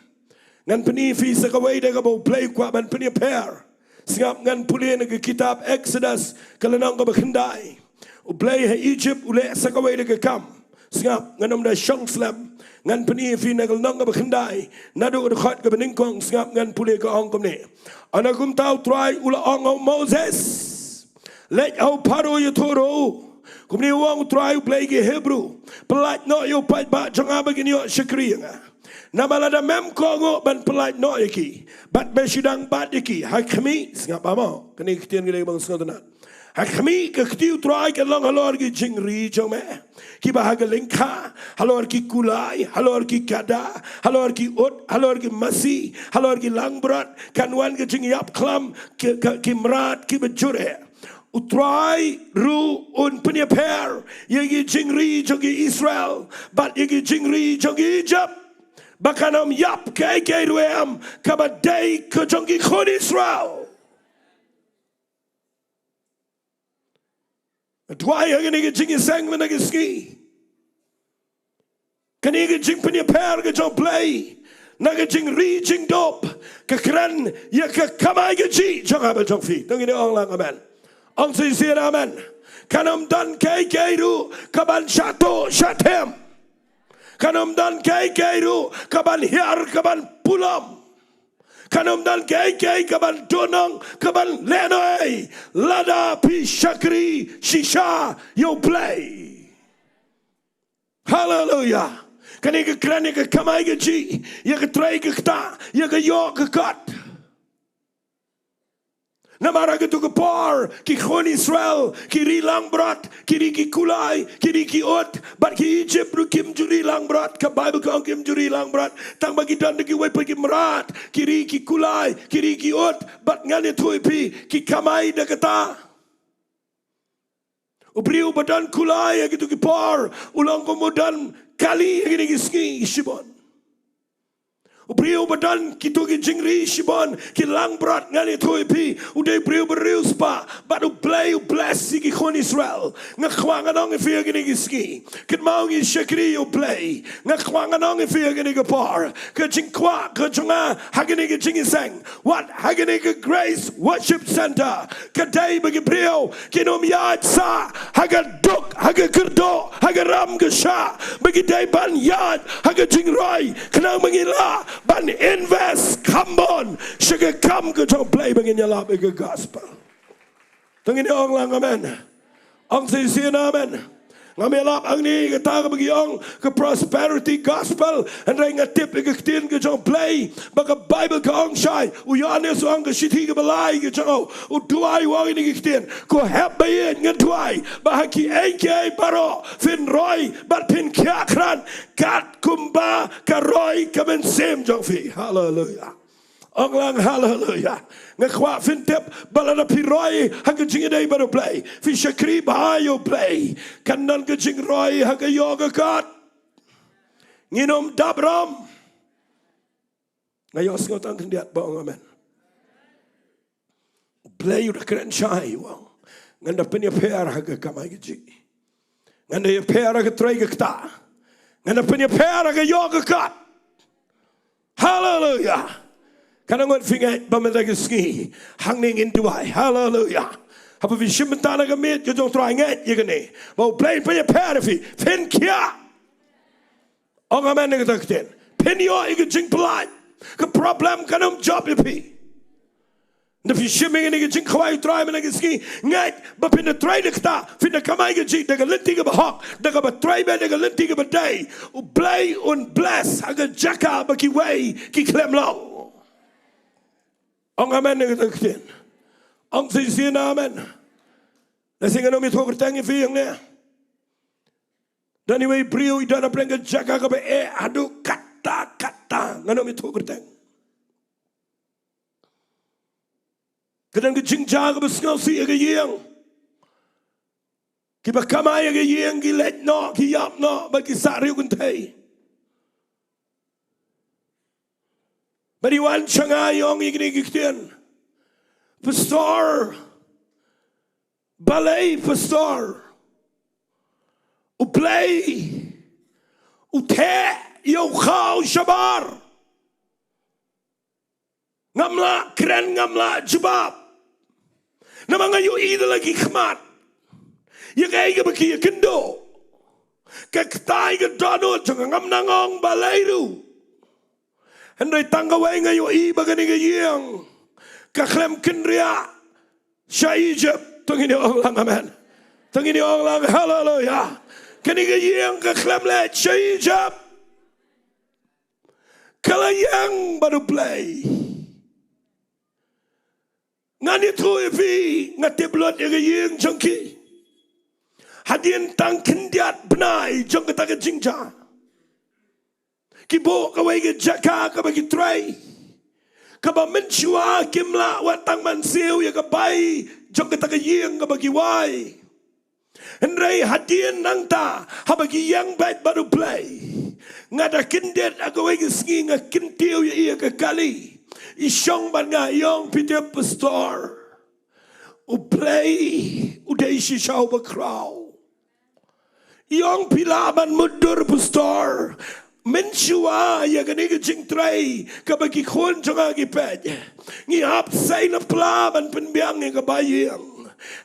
Ngan pyni ïa phi sa kawei da kaba U Blei u kwah ban pynïapher. Sngap, ngan pule na ka kitab Exodus ka lynnong kaba khyndai. U Blei ha Egypt u leh sa kawei da ka kam. Sngap, ngan ym da shong slem. Ngan pyni ïa phi na ka lynnong kaba khyndai, naduh ka dkhot kaba nyngkong. Sngap, ngan pule, ka ong kumne: Ynda kumta U Trai u la ong ha u Moses: Leit ha u Pharaoh, ïathuh ruh kumne, u ong, U Trai U Blei ki Hebru, pyllait noh ïa u paidbah jong nga ba kin ïoh shakri ïa nga. Namar lada mem kohnguh ban pyllait noh ïa ki, bad me shu dang bat ïa ki ha khmih, sngap ba mo, kane ka ktien ka dei ba nga sngewtynnat. Ha khmih ka kti U Trai kan long halor ki jingri jong me kiba ha ka lyngkha, halor ki kulai, halor ki kada, halor ki ut, halor ki masi, halor ki langbrot, kan wan ka jingïap khlem, ki, ki, ki mrad kiba jur eh. U Trai ruh un pynïapher ïa ki jingri jong ki Israel bad ïa ki jingri jong ki Egypt, ba kan ym ïap kaei kaei ruh em kaba dei ka jong ki khun Israel. Duwai ha kane ka jingïaseng mynta ka sngi. Kane ka jingpynïapher ka jong U Blei na ka jingri jingdup ka kren ïa ka kamai kajih jong nga bad jong phi. To ngin ong lang amen. Ong shisien amen. Kan ym don kaei kaei ruh kaban shah tuh shah them. Kan ym don kaei kaei ruh kaban hiar kaban pulom. Kan ym don kaei kaei kaban dohnud, kaban lehnohei, lada phi shakri shisha ïa U Blei. Haleluya. Kane ka kren ïa ka kamai kajih, ïa ka trei ka ktah, ïa ka ïoh ka kot. Namar ha kato ka por ki khun Israel ki ri langbrot, ki ri ki kulai, ki ri ki ut, bad ki Egypt ruh kim ju ri langbrot. Ka Baibl ka ong kim ju ri langbrot, tang ba ki don da kiwei pat ki mrad, ki ri ki kulai, ki ri ki ut, bad ngan ïathuh ïa phi, ki kamai da kata. U briew ba don kulai ha kito ki por u long kum u don kali ha kine ki sngi shibun. U briew ba don kito ki jingri shibun, ki langbrot, ngan ïathuh ïa phi, u dei u briew ba riewspah, bad U Blei u bless ïa ki khun Israel. Nga kwah ngan ong ïa phi ha kine ki sngi, kynmaw ngi shakri ïa U Blei. Nga kwah ngan ong ïa phi ha kine ki por, ka jingkwah ka jong nga ha kine ki jingïaseng, wat ha kane ka Grace Worship Center, ka dei ba ki briew kin ym ïaid sah ha ka duk, ha ka kyrduh, ha ka ram ka shah, ba ki dei ban ïaid ha ka jingroi, khnang ba ngin lah ban invest kham bun sha ka kam ka jong U Blei ba ngin ïalap ïa ka gospel. To ngin ong lang amen. Ong shisien amen. Ngam ïalap hangne ïa kata kaba ki ong ka prosperity gospel, hynrei nga tip ïa ka ktien ka jong U Blei, ba ka Baibl ka ong shai, u Ïoannis u ong ka shithi kaba lai ka jong u, u duwai u ong ïa kine ki ktien: Ko hep ba ïeit, nga duwai ba ha kiei kiei baroh phin roi bad phin khiah krat, kat kumba ka roi ka mynsiem jong phi. Haleluia. Ong lang haleluia. Nga kwah phin tip ba lada phi roi ha ka jingïadei bad U Blei, phi shakri bha ïa U Blei, kan don ka jingroi ha ka ïoh ka kot. Ngin ym dap rom. Nga ïohsngew tang khyndiat ba ong amen. U Blei u da kren shai u ong, ngan da pynïapher ha ka kamai kajih. Ngan da ïapher ha ka trei ka ktah. Ngan da pynïapher ha ka ïoh ka kot. Haleluia. Katno ngut phi ngeit ba mynta ka sngi hangne ngin duwai? Haleluia. Haba phi shim bynta na ka miet ka jong U Trai, ngeit ïa kane, ba U Blei un pynïapher ïa phi, phin khiah. Ong amen ïa kata ka ktien. Phin ïoh ïa ka jingpyllait. Ka problem kan ym jop ïa phi. Lada phi shim ïa kane ka jingkhawai U Trai mynta ka sngi, ngeit ba phin da trei da ka ktah, phin da kamai kajih da ka lynti kaba hok, da kaba trei beit da ka lynti kaba dei, U Blei un bless ha ka jaka ba kiwei ki khlem long. Ong amen ïa kata ka ktien. Ong shisien amen. Lehse ngan ym ïathuh kyrteng ïa phi hangne. Don iwei i briew i don hapdeng ka jaka kaba eh haduh katta katta, ngan ym ïathuh kyrteng. Ka don ka jingjia kaba sngewsih ha ka ïing. Kiba kamai ha ka ïing ki leit noh, ki ïap noh, bad ki sah riewkynthei. Bad i wan sha nga i ong ïa kine ki ktien: Pastor, balei Pastor? U Blei u theh ïa u khaw shabar. Ngam lah kren, ngam lah jubab. Namar nga ïohi da la ki khmat ïa kaei kaba ki ïakynduh. Ka ktai ka dohnud jong nga, ngam nang ong balei ruh. Hynrei tang kawei nga ïohi, ba kane ka ïing ka khlem kynriah sha Egypt. To ngin ong lang amen. To ngin ong lang haleluia. Kane ka ïing ka khlem leit sha Egypt. Ka la ïeng bad U Blei. Ngan ïathuh ïa phi, nga tip lut ïa ka ïing jong ki. Hadien tang khyndiat bnai jong kata ka jingjia, ki buh kawei ka jaka kaba ki trei, kaba mynshuwa kim lah wat tang ban siew ïa ka bai jong kata ka ïing kaba ki wai. Hynrei hadien nangta, haba ki ïeng beit bad U Blei, nga da kyndit ha kawei ka sngi, nga kyntiew ïa i ha ka kali. I shong bad nga, i ong, phi tip Pastor, U Blei u dei shisha uba khraw. I ong, phi lah ban mutdur Pastor. Mynshuwa ïa kane ka jingtrei kaba ki khun jong nga ki peit, ngi hap sei na pla ban pynbiang ïa ka bai ïing.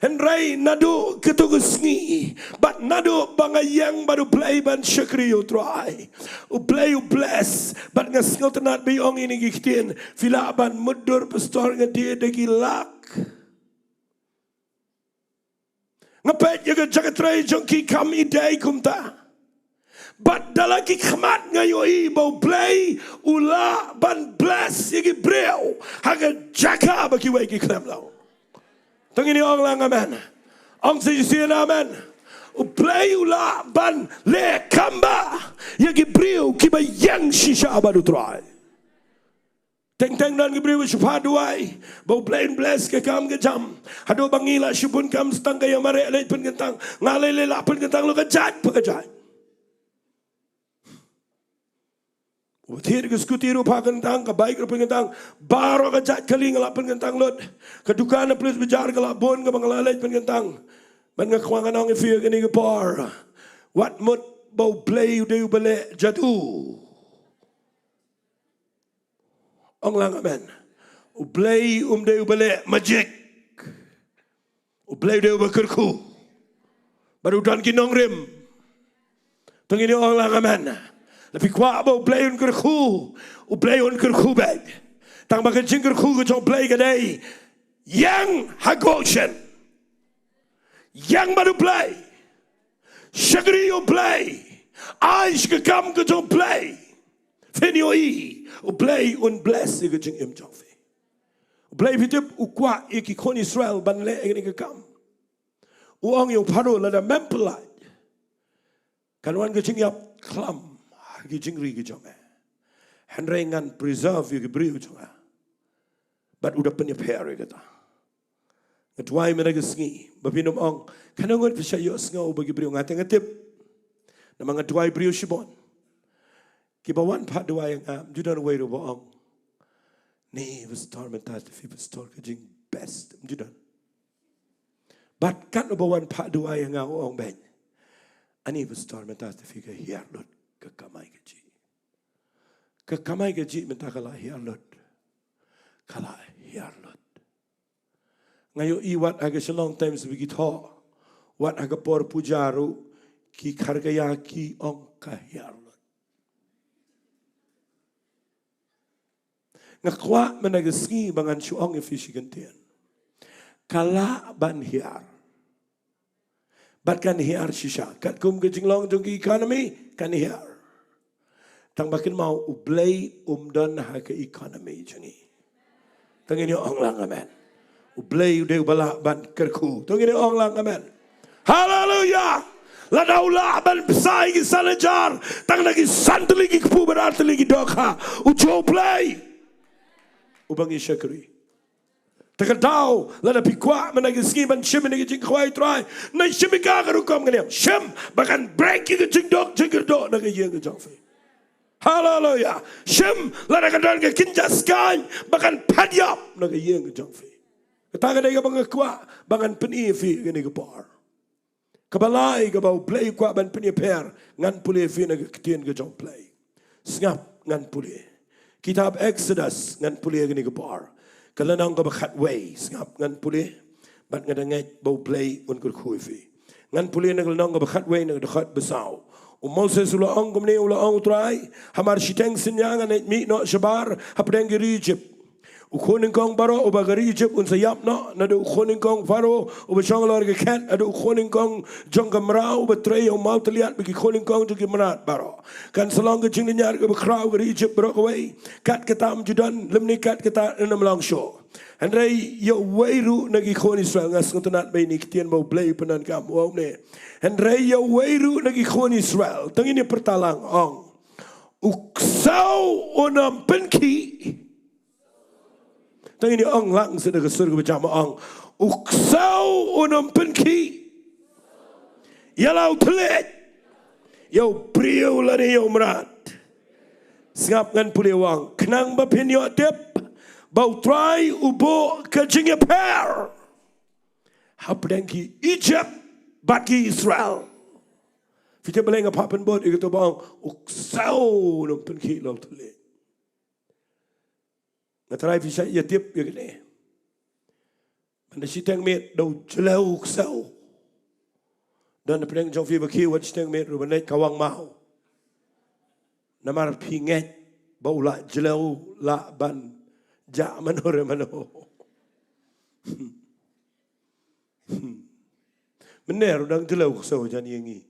Hynrei naduh kato ka sngi, bad naduh ba nga ïeng bad U Blei ban shakri ïa U Trai, U Blei u bless. Bad nga sngewtynnat ba i ong ïa kine ki ktien, phi lah ban mutdur Pastor, nga die da ki lak. Nga peit ïa ka jaka trei jong ki kam i dei kumta. Bad da la ki khmat nga ïohi ba U Blei u lah ban bless ïa ki briew ha ka jaka ba kiwei ki khlem long. To ngin ong lang amen. Ong shisien amen. U Blei u lah ban leh kham bha ïa ki briew kiba ïeng shisha bad U Trai. Teng teng don ki briew ba shu phah duwai ba U Blei un bless ka kam ka jam. Haduh ba ngi la shu bun kam sa tang ka ïa mareh leit pynkyntang. Nga lei lei lah pynkyntang lut ka jait pa ka jait. U thied ka scooty ruh phah kyntang, ka bike ruh pynkyntang. Baroh ka jait kali nga lah pynkyntang lut. Ka dukan ha Police Bazar ka lah bun kaba nga lah leit pynkyntang. Ban nga kwah ngan ong ïa phi ha kane ka por, wat mut ba U Blei u dei uba leh jadu. Ong lang amen. U Blei um dei uba leh magic. U Blei u dei uba kyrkhu. Bad u don ki nongrim. To ngin ong lang amen. Lada phi kwah ba U Blei un kyrkhu, U Blei un kyrkhu beit. Tang ba ka jingkyrkhu ka jong U Blei ka dei ïeng ha Goshen. Ïeng bad U Blei. Shakri U Blei. Ai sha ka kam ka jong U Blei. Phin ïohi U Blei un bless ïa ka jingim jong phi. U Blei, phi tip, u kwah ïa ki khun Israel ban leh ïa kane ka kam. U ong ïa u Pharaoh, lada mem pyllait, kan wan ka jingïap khlam ha ki jingri ki jong me. Hynrei ngan preserve ïa ki briew jong nga. Bad u da pynïapher ïa kata. Nga duwai mynta ka sngi ba phin ym ong, kano ngut phi shah ïohsngew ba ki briew, nga te nga tip. Namar nga duwai briew shibun. Kiba wan phah duwai ïa nga, ym ju don uwei ruh ba ong, ni pastor, mynta te phi pastor ka jingbest, ym ju don. Bad katno ba wan phah duwai ïa nga u ong beit, ani pastor, mynta te phi ka hiar lut, ka kamai kajih. Ka kamai kajih mynta ka la hiar lut. Ka la hiar lut. Nga ïohi wat ha ka Shillong Times ba ki thoh, wat ha ka por puja ruh, ki Kharkaya ki ong ka hiar lut. Nga kwah mynta ka sngi ba ngan shu ong ïa phi shi kyntien. Ka lah ban hiar. Bad kan hiar shisha. Katkum ka jinglong jong ki economy, kan hiar. Tang ba kynmaw U Blei um don ha ka economy jong ngi. To ngin ïa ong lang amen. U Blei u dei uba lah ban kyrkhu. To ngin ïa ong lang amen. Haleluya. Lada u lah ban bsa ïa ki san hajar tang na ki san tylli ki kpu bad ar tylli ki dohkha, u jong U Blei uba ngi shakri. Te ka daw, lada phi kwah mynta ka sngi ban shim ïa ka jingkhawai Trai, ngan shim ïa ka ka rukom kane. Shim ba kan break ïa ka jingduk jingkyrduh na ka ïing ka jong phi. Haleluya. Shim lada ka don ka kynja skaiñ ba kan phet ïap na ka ïing ka jong phi. Kata ka dei kaba nga kwah ba ngan pyni ïa phi kane ka por. Kaba lai kaba U Blei u kwah ban pynïapher, ngan pule ïa phi na ka ktien ka jong U Blei. Sngap ngan pule. Kitab Exodus ngan pule ïa kane ka por. Ka lynnong kaba khatwei, sngap ngan pule. Bad nga da ngeit ba U Blei un kyrkhu ïa phi. Ngan pule na ka lynnong kaba khatwei na ka dkhot ba saw. U Moses u la ong kumne, u la ong, U Trai, hamar shiteng synñia ngan leit mih noh shabar hapdeng ki ri Ijipt. U khun nyngkong baroh uba ka ri Ijipt un sa ïap noh, naduh u khun nyngkong Pharaoh uba shong halor ka khet haduh u khun nyngkong jong ka mraw uba trei ïa u mawtylliat bad ki khun nyngkong jong ki mrad baroh. Kan sa long ka jinglynñiar kaba khraw ha ka ri Ijipt baroh kawei. Kat kata ym ju don lymne kat kata yn ym long shuh. Hynrei ïa uwei ruh na ki khun Israel, nga sngewtynnat ba ine i ktien ba U Blei u pyndonkam, u ong kumne. Hynrei ïa uwei ruh na ki khun Israel, to ngin ïa pyrta lang, ong, u ksew un ym pynkhih. To ngin ïa ong lang sha ka sur kaba jam, ong, u ksew un ym pynkhih ïa la u thylliej, ïa u briew lane ïa u mrad. Sngap ngan pule, u ong, khnang ba phin ïoh tip ba U Trai u buh ka jingïapher hapdeng ki Ijipt bad ki Israel. Phi tip balei nga phah pynbud ïa kato ba ong, u ksew un ym pynkhih ïa la u thylliej? Nga tharai phi shait ïa tip ïa kane. Mynta shiteng miet da u jlew u ksew. Don na pdeng jong phi ba khie wat shiteng miet ruh ban leit kawang maw. Namar phi ngeit ba u la jlew lah ban jah mano re mano. Mynne ruh dang jlew u ksew jan ïa ngi.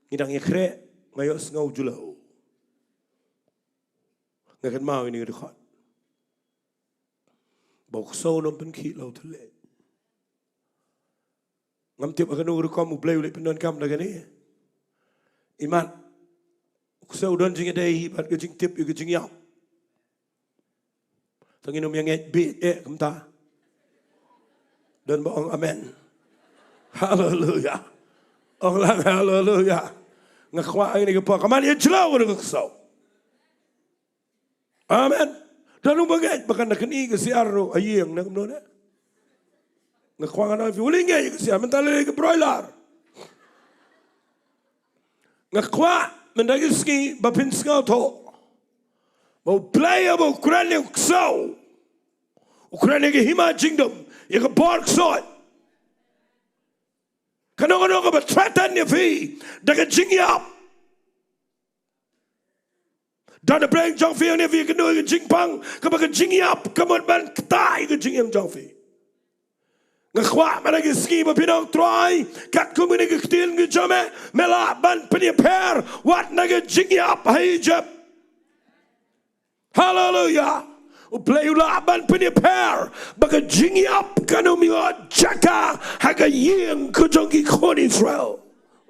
Ngi dang ïa khreh, nga ïohsngew jlew. Nga kynmaw ïa ine i dkhot ba u ksew un ym pynkhih ïa la u thylliej. Ngam tip ha kano ka rukom U Blei u leh pyndonkam da kane. Imat u ksew u don jingïadei bad ka jingtip ïa ka jingïap. Tang ïa num ïa ngeit bit eh kumta. Don ba ong amen. Haleluya. Ong lang haleluya. Nga kwah ïa ka por ka man ïa jlo ka so. Amen. Don ba ngeit ba kan da kani ka siar ro a ïing na kumno ne. Nga kwah nga nang fi uli ngeit ka siar mynta le ka broiler. Nga kwah mynta ki sngi ba phin sngewthuh ba u Blei ba u kren ïa u ksew, u kren ïa ka hima jingdum, ïa ka bor ksew. Kano kano kaba threaten ïa phi da ka jingïap, da na breng jong phi ne phi kano ka jingpang kaba ka jingïap ka mut ban ktai ka jingim jong phi. Nga kwah mynta ki sngi ba phin ong Trai, katkum kane ka ktien ka jong me, me lah ban pynïapher wat na ka jingïap ha Egypt. Haleluya. U Blei u lah ban pynïapher ba ka jingïap kan ym ïoh jaka ha ka ïing ka jong ki khun Israel.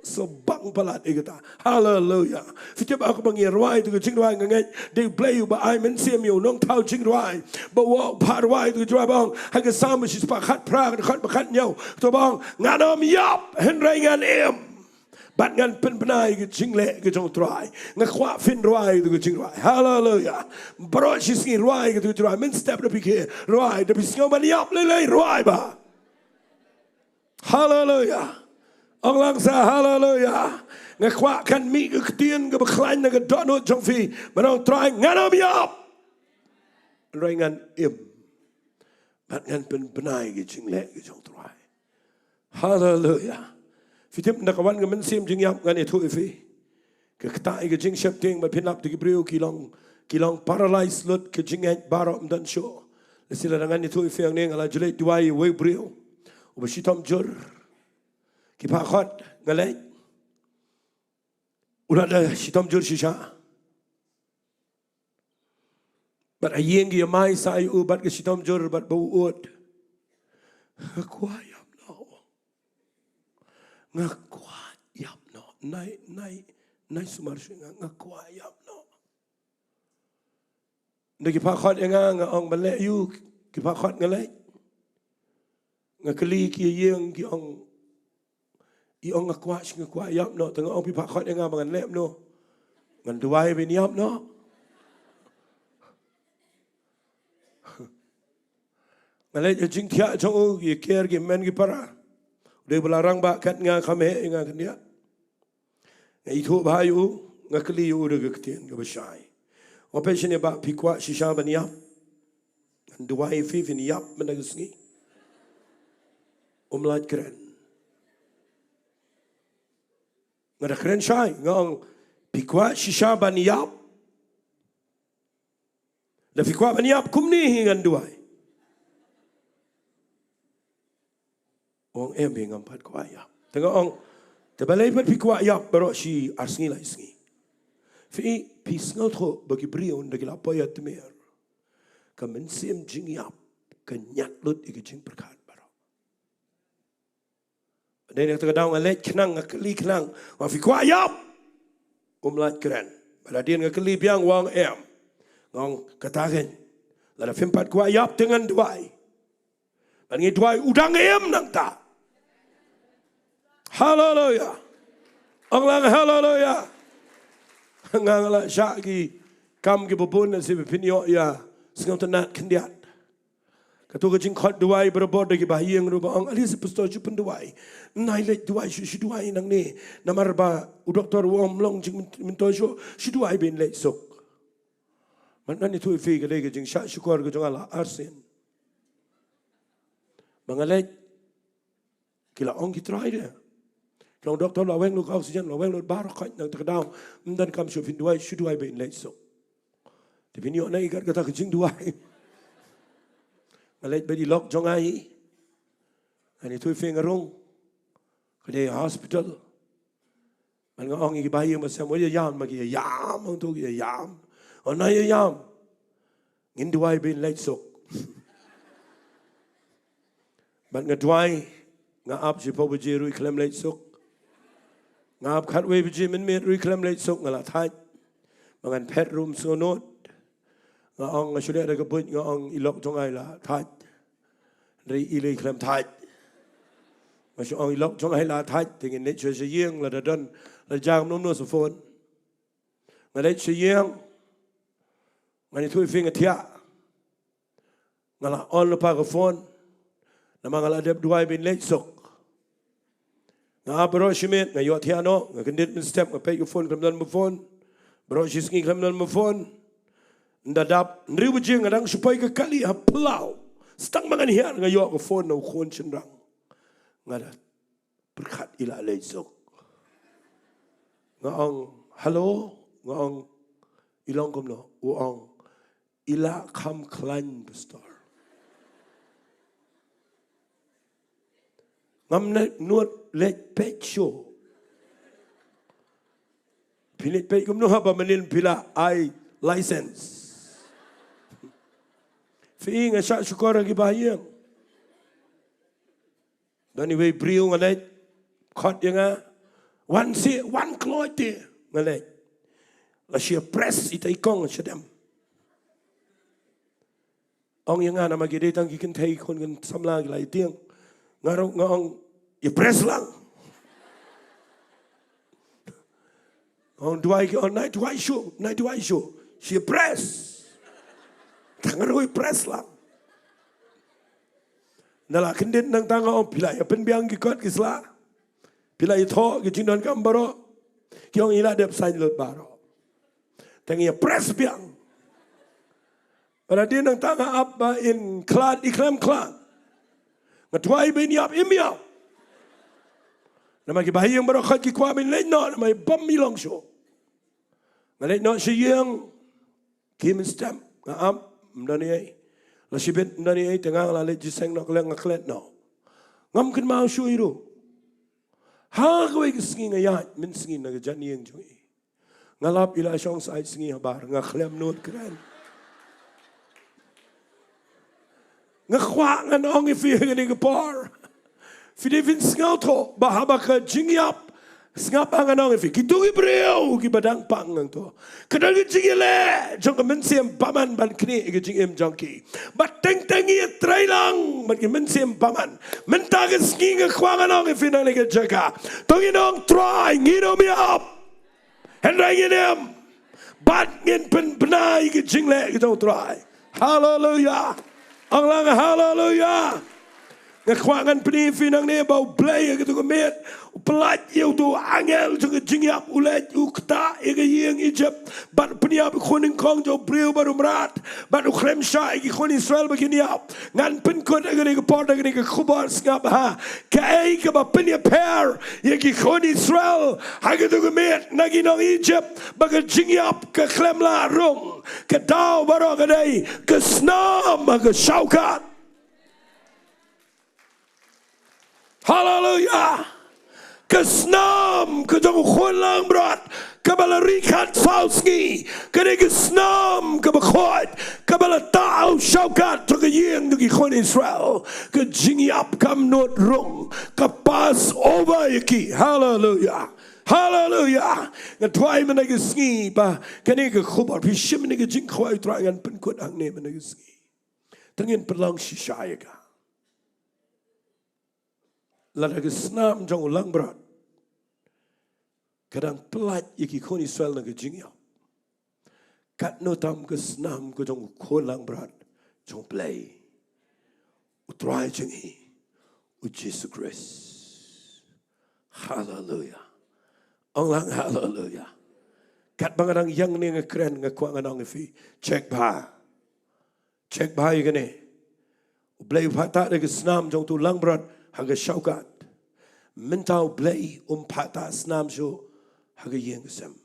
Sa bang palat ïa kata. Haleluya. Phi tip ba ka ba ngi rwai tu ka jingrwai nga ngeit dei Blei u ba ai mynsiem ïa u nongthaw jingrwai. Ba u phah rwai tu ka jingrwai ba ong ha ka Salm shispah khatphra ka dkhot ba khathynñiew. To ba ong ngan ym ïap hynrei ngan im. Bad ngan pynbna ïa ka jingleh ka jong Trai. Nga kwah phin rwai tu ka jingrwai. Haleluya. Baroh shi sngi rwai ka tu ka jingrwai. Mynstep da phi khie rwai, da phi sngew ban ïap lei lei rwai ba. Haleluya. Ong lang sa haleluya. Nga kwah kan mih ka ktien kaba khlaiñ na ka dohnud jong phi. Ban ong Trai ngan ym ïap. Hynrei ngan im. Bad ngan pynbna ïa ka jingleh ka jong Trai. Haleluya. Phi tip na ka wan ka mynsiem jingïap ngan ïathuh ïa phi. Ka ktah ïa ka jingsheptieng bad phin lap da ki briew ki long, ki long paralyzed lut ka jingngeit baroh ym don shuh. Lehse lada ngan ïathuh ïa phi hangne nga la ju leit duwai ïa uwei u briew uba shitom jur. Ki phah khot nga leit. U la da shitom jur shisha. Bad ha ïing ki ïamai sa ïa u bad ka shitom jur bad ba u ud. Nga kwah ïap noh. Nga kwah ïap noh. Nai, nai, nai sumar shuh nga, nga kwah ïap noh. Nda ki phah khot ïa nga, nga ong ban leh ïa u, ki phah khot nga leh. Nga kylli ki ïing ki ong, i ong nga kwah shi nga kwah ïap noh, te nga ong phi phah khot ïa nga ba ngan leh noh. Ngan duwai ban ïap noh. Nga leh ïa jingthiah jong u, ïa ker ki men ki para. Dei ba la rangbah kat nga kam heh ïa nga kan ïa. Nga ithuh bha ïa u, nga kylli ïa u da ka ktien kaba shai. Nga peit shane ba phi kwah shisha ban ïap. Ngan duwai phi phin ïap mynta ka sngi. Um lait kren. Nga da kren shai, nga ong phi kwah shisha ban ïap. Da phi kwah ban ïap kumne hi ngan duwai. Ong em hi ngam pat kwah ïap. Te nga ong te balei pat phi kwah ïap baroh shi ar sngi lai sngi. Phi, phi sngewthuh ba ki briew da ki la poi ha tmier. Ka mynsiem jingïap ka ñiad lut ïa ka jingpyrkhat baroh. Dei na kata ka daw nga leit khnang nga kylli khnang. Nga phi kwah ïap. Um lait kren. Bad hadien nga kylli biang u ong em. Nga ong kata kein. Lada phim pat kwah ïap te ngan duwai. Bad ngi duwai u dang im nangta. Haleluya. Ong lang haleluya. Nga nga la shah ki kam kiba bun na sibit phin ïoh ïa sngewtynnat khyndiat. Kato ka jingkhot duwai barabor da kiba ha ïing ruh ba ong, ale sa pastor shu pynduwai. Nai leit duwai shu, shu duwai nangne. Namar ba u doktor u ong ym long jingmyntoi shuh, shu duwai ba in leit suk. Mynta ngan ïathuh ïa phi ka dei ka jingshah shukor ka jong nga la arsien. Ba nga leit ki la ong ki trai de. Ki long doktor la weng lut ka oxygen, la weng lut baroh khoit na kata ka daw. Ym donkam shuh phin duwai, shu duwai ba in leit suk. Te phin ïoh na i kat kata ka jingduwai. Nga leit bad i lok jong nga hi. Ngan ïathuh ïa phi nga rung. Ka dei hospital. Bad nga ong ïa kiba ïa, ma sem, o ïa ïam, ma ki ïa ïam, ong to ki ïa ïam. O na ïa ïam. Ngin duwai ba in leit suk. Bad nga duwai, nga ap shiphew baje ruh i khlem leit suk. Nga ap khatwei baje mynmiet ruh i khlem leit suk, nga la thait. Ba ngan phet ruh ym sngewnud. Nga ong nga shu leh da ka buit, nga ong i lok jong nga i la thait. Hynrei i lei khlem thait. Nga shu ong i lok jong nga i la thait, te ngin leit sha ïing, lada don, lada jam num num sa phone. Nga leit sha ïing. Nga ni thui phi nga thiah. Nga la on lypa ka phone. Namar nga la dep duwai ban leit suk. Nga ap baroh shi miet, nga ïoh thiah noh, nga kyndit mynstep, nga peit ka phone, khlem don ba phone. Baroh shi sngi khlem don ba phone. Ynda dap hynriew baje nga dang shu poi ka kali ha Palau. Stang ma ngan hiar nga ïoh ka phone na u khun shynrang. Nga da pyrkhat i la leit suk. Nga ong, "Hello?" Nga ong, "I long kumno?" U ong, "I la kham khlaiñ, Pastor. Ngam nud leit peit shuh." Phi leit peit kumno haba mynnin phi la ai license? Phi nga shah shukor ha ki bahaïing. Don iwei briew nga leit, khot ïa nga, "Wan seh, wan kloi te." Nga leit. La shi press ita i kong sha dem. Ong ïa nga, "Namar ki dei tang ki kynthei, khun kan samla ki la ïatieng." Nga ruh nga ong, "Ïa press lang." Ong, "Duwai ki, ong, nai duwai shuh, nai duwai shuh." Shi press. Tang ruh press lang. Nga la kyndit nangta nga ong, "Phi la ïa pynbiang ki kot ki sla? Phi la ïathoh ki jingdonkam baroh?" Ki ong, "I la dep sign lut baroh." Tang ïa press biang. Bad hadien nangta nga ap ba in khlad i khlem khlad. Nga duwai ba in ïap im ïap. Namar ki bahaïing baroh khot ki kwah ba in leit noh, namar i bym i long shuh. Nga leit noh sha ïing. Ki mynstep, nga ap, ym don ei. La shibit ym don ei, te nga la leit jingïaseng noh, klet nga klet noh. Ngam kynmaw shuh ei ruh. Ha kawei ka sngi nga ïaid mynsngi na ka jan ïing jong i. Nga lap i la shong sa ai sngi habar, nga khlem nud kren. Nga kwah ngan ong ïa phi ha kane ka por. Phi dei phin sngewthuh ba haba ka jingïap, sngap ha ngan ong ïa phi, kito ki briew kiba dang pang hangto, ka don ka jingïaleh jong ka mynsiem bymman ban knieh ïa ka jingim jong ki. Bad teng teng ïa trei lang bad ka mynsiem bymman. Mynta ka sngi nga kwah ngan ong ïa phi nangne ha ka jaka, to ngin ong, Trai, ngi nym ïap. Hynrei ngin im bad ngin pynbna ïa ka jingleh ka jong U Trai. Haleluya. Ong lang haleluya. Nga kwah ngan pyni ïa phi nangne ba U Blei ha kato ka miet u pyllait ïa uto u angel jong ka jingïap, u leit u ktah ïa ka ïing Egypt bad u pynïap ïa ka khun nyngkong jong u briew bad u mrad, bad u khlem shah ïa ki khun Israel ba kin ïap. Ngan pynkut ha kane ka por da kane ka khubor, sngap ha kaei kaba pynïapher ïa ki khun Israel ha kato ka miet na ki nong Egypt, ba ka jingïap ka khlem lah rung. Ka daw baroh ka dei ka snam ha ka shawkat. Haleluya. Ka snam ka jong u khun langbrot kaba la ri khatsaw sngi, ka dei ka snam kaba khuid kaba la tah ha u shawkat jong ka ïing jong ki khun Israel. Ka jingïap kam nud rung, ka pass over ïa ki. Haleluya. Haleluya. Nga duwai mynta ka sngi ba kane ka khubor, phi shim kane ka jingkhawai U Trai, ngan pynkut hangne mynta ka sngi. Te ngin pynlong shisha ïa ka. Lada ka snam jong u langbrot ka dang pyllait ïa ki khun Israel na ka jingïap, katno tam ka snam ka jong u khun langbrot jong U Blei, U Trai jong ngi, U Jisu Khrist. Haleluya. Ong lang haleluya. Katba nga dang ïeng ne nga kren, nga kwah ngan ong ïa phi, check bha. Check bha ïa kane. U Blei u phah tah da ka snam jong uto u langbrot ha ka shawkat. Mynta U Blei um phah tah snam shuh ha ka ïing ka sem.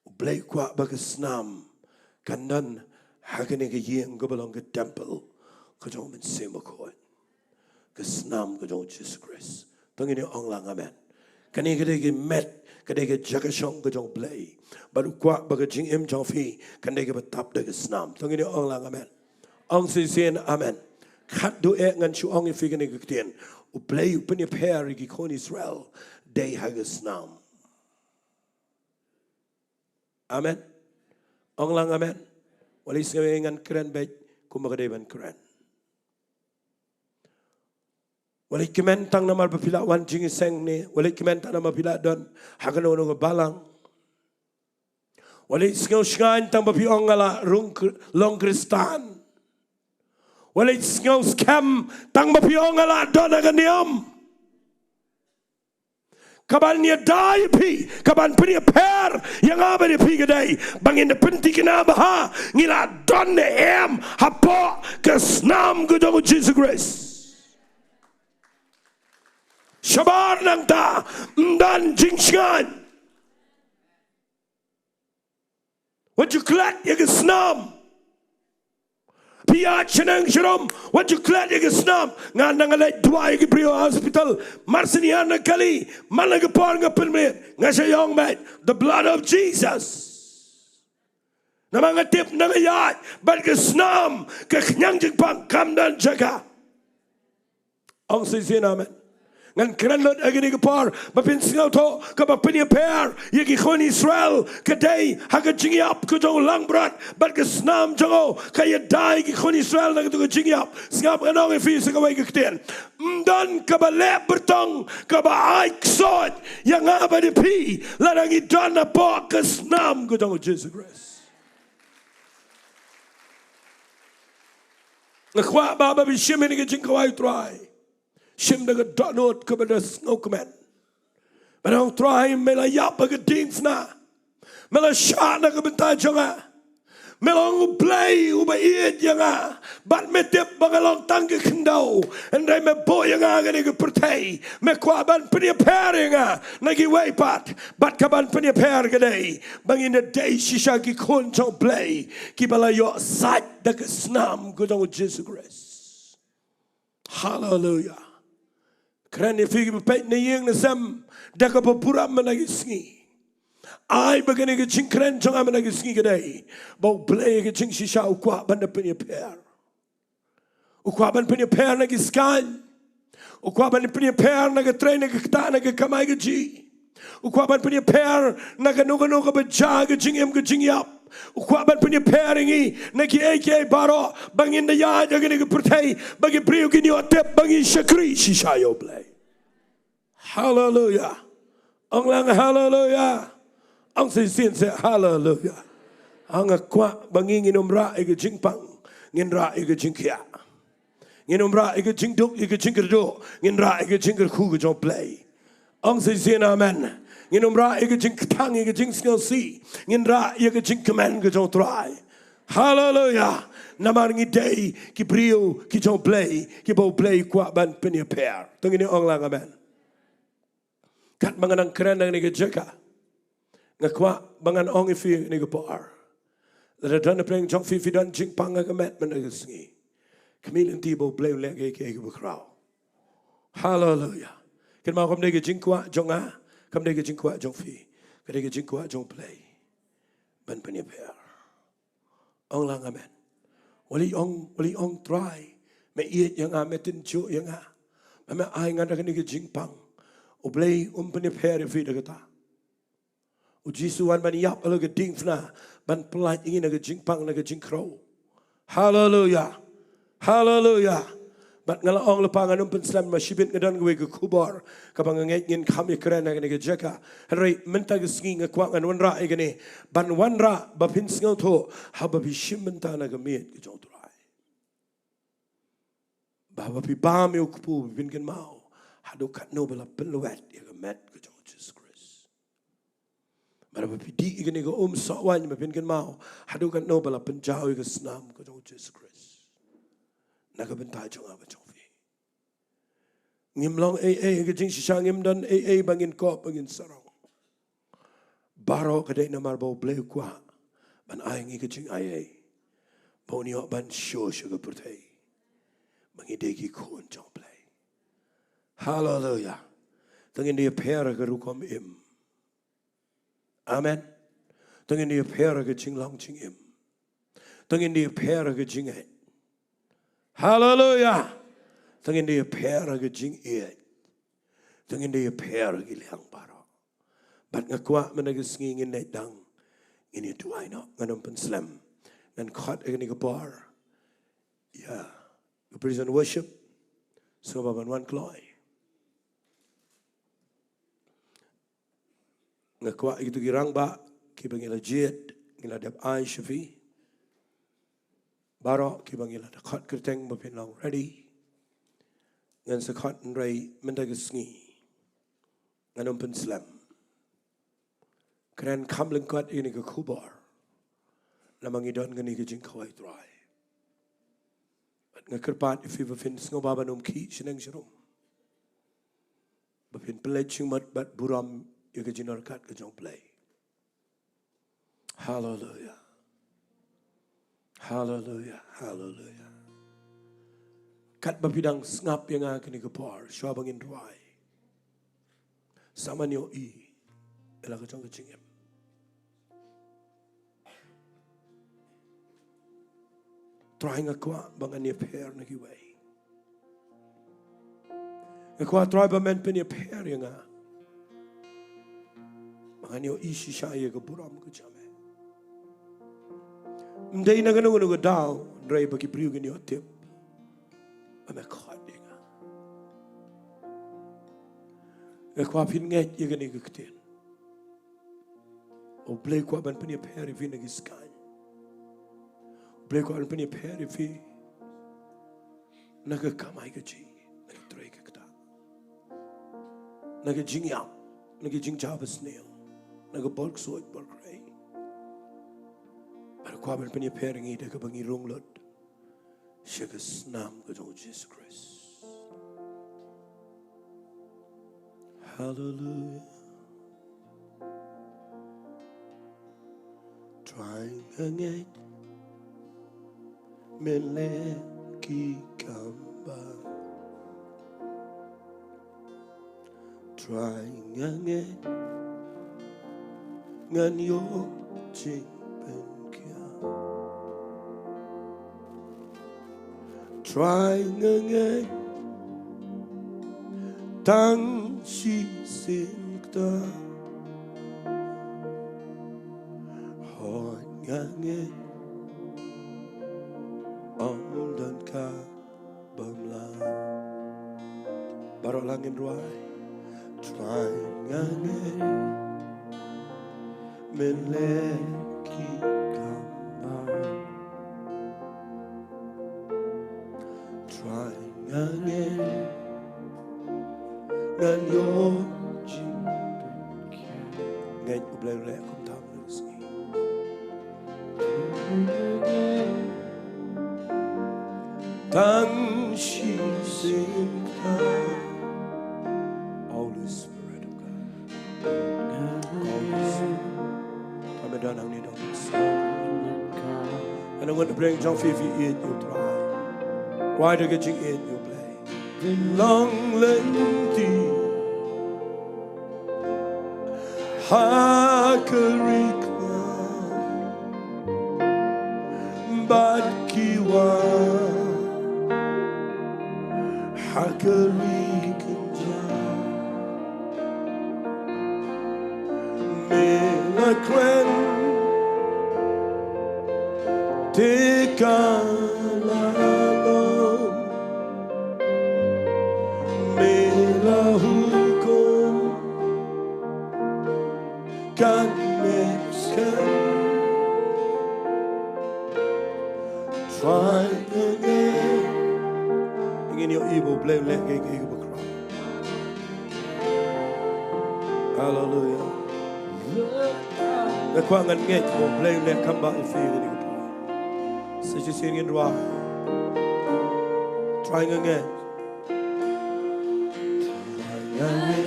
U Blei u kwah ba ka snam kan don ha kane ka ïing kaba long ka temple ka jong U Mynsiem Bakhuid. Ka snam ka jong U Jisu Khrist. To ngin ong lang amen. Kane ka dei ka met, ka dei ka jaka shong ka jong U Blei. Bad u kwah ba ka jingim jong phi kan dei kaba tap da ka snam. To ngin ong lang amen. Ong shisien amen. Khatduh eh ngan shu ong ïa phi kane ka ktien. U Blei u pynïapher ïa ki khun Israel dei ha ka snam. Amen. Ong lang amen. Wat leit sngew ngan kren beit kumba ka dei ban kren. Wat leit kmen tang namar ba phi la wan jingïaseng ne, wat leit kmen tang namar phi la don ha kano kano ka balang. Wat leit sngew shngaiñ tang ba phi ong nga la rung kr-, long Khristan. Wat leit sngew skhem tang ba phi ong nga la don ha ka niam. Kaban ïada ïa phi, kaban pynïapher ïa nga bad ïa phi ka dei ba ngin da pynthikna ba ha ngi la don ne em hapoh ka snam ka jong u Jisu Khrist. Shabar nangta, ym don jingshngaiñ. Wat ju klet ïa ka snam. Phi ïaid shaneng sharum, wat ju klet ïa ka snam. Nga nang leit duwai ïa ki briew ha hospital, mar shen ïa na kali, man la ka por nga pynmih, nga shu ïong beit, the blood of Jesus. Namar nga tip nang ïaid bad ka snam, ka khñiang jingpang kam don jaka. Ong shisien amen. Ngan kren lut ha kane ka por ba phin sngewthuh kaba pynïapher ïa ki khun Israel ka dei ha ka jingïap ka jong u langbrot bad ka snam jong u ka ïada ïa ki khun Israel na kato ka jingïap. Sngap ngan ong ïa phi sa kawei ka ktien. Ym don kaba leh byrtong kaba ai ksuid ïa nga bad ïa phi lada ngi don hapoh ka snam ka jong u Jisu Khrist. Nga kwah ba, ba phi shim ïa kane ka jingkwah Trai. Shim da ka dohnud kaba da sngewkmen. Ba ong Trai me la ïap ha ka diengphna. Me la shah na ka bynta jong nga. Me long U Blei uba ïeit ïa nga. Bad me tip ba nga long tang ka khyndew. Hynrei me buh ïa nga ha kane ka pyrthei. Me kwah ban pynïapher ïa nga na kiwei pat. Bad kaban pynïapher ka dei ba ngin da dei shisha ki khun jong U Blei kiba la ïoh sait da ka snam ka jong u Jisu Khrist. Haleluya. Kren ïa phi kiba peit na ïing na sem da kaba burom mynta ka sngi. Ai ba kane ka jingkren jong nga mynta ka sngi ka dei ba U Blei ka jingshisha u kwah ban da pynïapher. U kwah ban pynïapher na ki skaiñ. U kwah ban pynïapher na ka trei na ka ktah na ka kamai kajih. U kwah ban pynïapher na kano kano kaba jia ka jingim ka jingïap. U kwah ban pynïapher ïa ngi na kiei kiei baroh ba ngin da ïaid ha kane ka pyrthei ba ki briew kin ïoh tip ba ngi shakri shisha ïa U Blei. Haleluya. Ong lang haleluya. Ong shisien seh haleluya. Nga kwah ba ngi ngin ym rah ïa ka jingpang, ngin rah ïa ka jingkhiah. Ngin ym rah ïa ka jingduk, ïa ka jingkyrduh, ngin rah ïa ka jingkyrkhu ka jong U Blei. Ong shisien amen. Ngin ym rah ïa ka jingkthang, ïa ka jingsngewsih, ngin rah ïa ka jingkmen ka jong U Trai. Haleluya. Namar ngi dei ki briew ki jong U Blei, kiba U Blei kwah ban pynïapher. To ngin ong lang amen. Katba nga nang kren ha kane ka jaka, nga kwah ba ngan ong ïa phi ha kane ka por. Lada don napdeng jong phi phi don jingpang ha ka met mynta ka sngi, khmih lynti ba U Blei un leh kiei kiei kiba khraw. Haleluya. Kynmaw kam dei ka jingkwah jong nga, kam dei ka jingkwah jong phi, ka dei ka jingkwah jong U Blei ban pynïapher. Ong lang amen. Wat leit ong, wat leit ong Trai, me ïeit ïa nga, me tynjuh ïa nga, me, me ai nga da kane ka jingpang. U Blei um pynïapher ïa phi da kata. U Jisu u wan ban ïap halor ka diengphna ban pyllait ïa ngi na ka jingpang na ka jingkhraw. Haleluya. Haleluya. Bad nga la ong lypa ngan ym pynslem, ma shibit nga don kawei ka khubor kaba nga ngeit ngin kham ïakren ha kane ka jaka. Hynrei mynta ka sngi nga kwah ngan wanrah ïa kane, ban wanrah ba phin sngewthuh haba phi shim bynta na ka miet ka jong U Trai. Ba haba phi bam ïa u kpu phin kynmaw haduh katno ba la pynlwet ïa ka met ka jong U Jisu Khrist. Bad haba phi dih ïa kane ka um soh waiñ ba phin kynmaw haduh katno ba la pynjaw ïa ka snam ka jong U Jisu Khrist na ka bynta jong nga bad jong phi. Ngim long ei ei ha ka jingshisha, ngim don ei ei ba ngin kop ba ngin sarong. Baroh ka dei namar ba U Blei u kwah ban ai ngi ka jingaiei ba un ïoh ban shu sha ka pyrthei ba ngi dei ki khun jong U Blei. Haleluya. To ngin da ïapher ha ka rukom im. Amen. To ngin da ïapher ha ka jinglong jingim. To ngin da ïapher ha ka jingngeit. Haleluya. To ngin da ïapher ha ka jingïeit. To ngin da ïapher ha ki liang baroh. Bad nga kwah mynta ka sngi ngin leit dang Ngin ïa duwai noh, ngan ym pynslem. Ngan khot ïa kane ka por ïa ka praise and worship. Sngewbha ban wan kloi. Nga kwah ïa kito ki rangbah kiba ngi la jied, ngi la dep ai sha phi. Baroh kiba ngi la da khot kyrteng ba phin long ready. Ngan sa khot hynrei mynta ka sngi ngan ym pynslem. Kren kham lyngkot ïa kane ka khubor. Namar ngi don kane ka jingkhawai Trai. Bad nga kyrpad ïa phi ba phin sngewbha ban ym khih shaneng sharum. Ba phin pynleit jingmut bad burom ïa ka jingïarap ka jong U Blei. Haleluya. Haleluya. Haleluya. Katba phi dang sngap ïa nga kane ka por, shuwa ba ngin duwai, sa mano ïa la ka jong ka jingim. Trai nga kwah ba ngan ïapher na kiwei. Nga kwah Trai ba men pynïapher ïa nga. Ba ngan ïohi shisha ïa ka burom ka jong me. Ym dei na kano kano ka daw, hynrei ba ki briew kin ïoh tip ba me khot ïa nga. Nga kwah phin ngeit ïa kane ka ktien. U Blei kwah ban pynïapher ïa phi na ki skaiñ. U Blei kwah ban pynïapher ïa phi na ka kamai kajih, na ka trei ka ktah, na ka jingïap, na ka jingjia basniew, na ka bor ksuid bor khrei. Bad u kwah ban pynïapher ïa ngi da kaba ngi rung lut sha ka snam ka jong U Jisu Khrist. Haleluya. Trai nga ngeit men leh ki kam bha. Trai nga ngeit ngan ïoh jingpynkhiah. Trai nga ngeit tang shisien kata. Hooid nga ngeit ym don ka bym lah. Baroh lang ngin duwai. Trai nga ngeit men leh ki kam bha. Trai nga ngeit ngan ïoh jingpynkhiah. Ngeit U Blei u leh kumta mynta ka sngi. Tang shisien kata. Holy Spirit of God. Holy Spirit. Kaba don hangne don. Ngan ong ïa U Blei jong phi, phi ïeit ïa U Trai. Kwah da ka jingïeit ïa U Blei. Long lynti ha ka ri kmie bad ki wan ha ka ri kynjah. Me la kren te ka la long. Me la hukum kan me skem. Trai nga ngeit. Ngin ïohi ba U Blei u leh kaei kaei kaba khraw. Haleluya. Nga kwah ngan ngeit ba U Blei u leh kam bha ïa phi kane ka por. Sa shisien ngin duwai. Trai nga ngeit. Trai nga ngeit.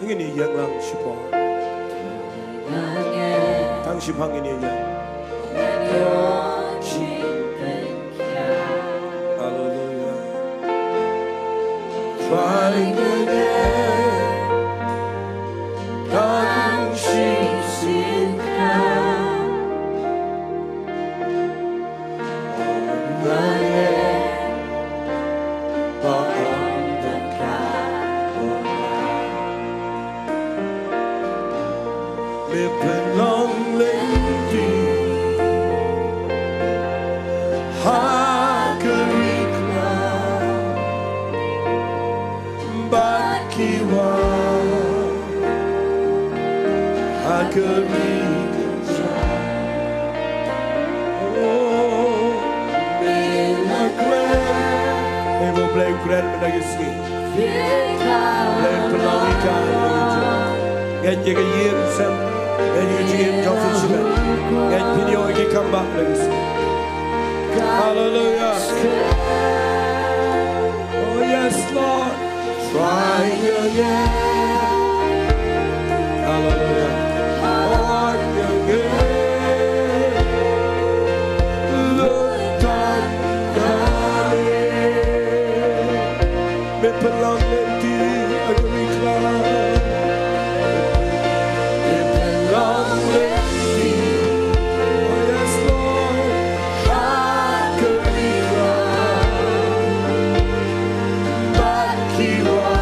Ngin ïa ïeng lang shipor. Tang shiphang ngin ïa ïeng. Haleluya. Trai nga ngeit. Tang shisien kata. Nga ngeit ba ym don ka Me pynlong lynti ha ka ri khlaw bad ki wah ha ka ri kynjah. Oh, me la kren. Hei, mo Blei u kren mynta ka sngi. Blei pynlong ïa ka. Ngeit ïa ka ïing sem. Ngeit ïa ka jingim jong phi shisha. Ngeit phin ïoh ïa ki kam bah mynta ka sngi. Hallelujah. Oh yes, Lord. Trying again. Hallelujah. Trying again. Lord, trying again. Me pynlong lynti ha ka ri khlaw. Me pynlong lynti. Oh yes, Lord. Ha ka ri khlaw bad ki wah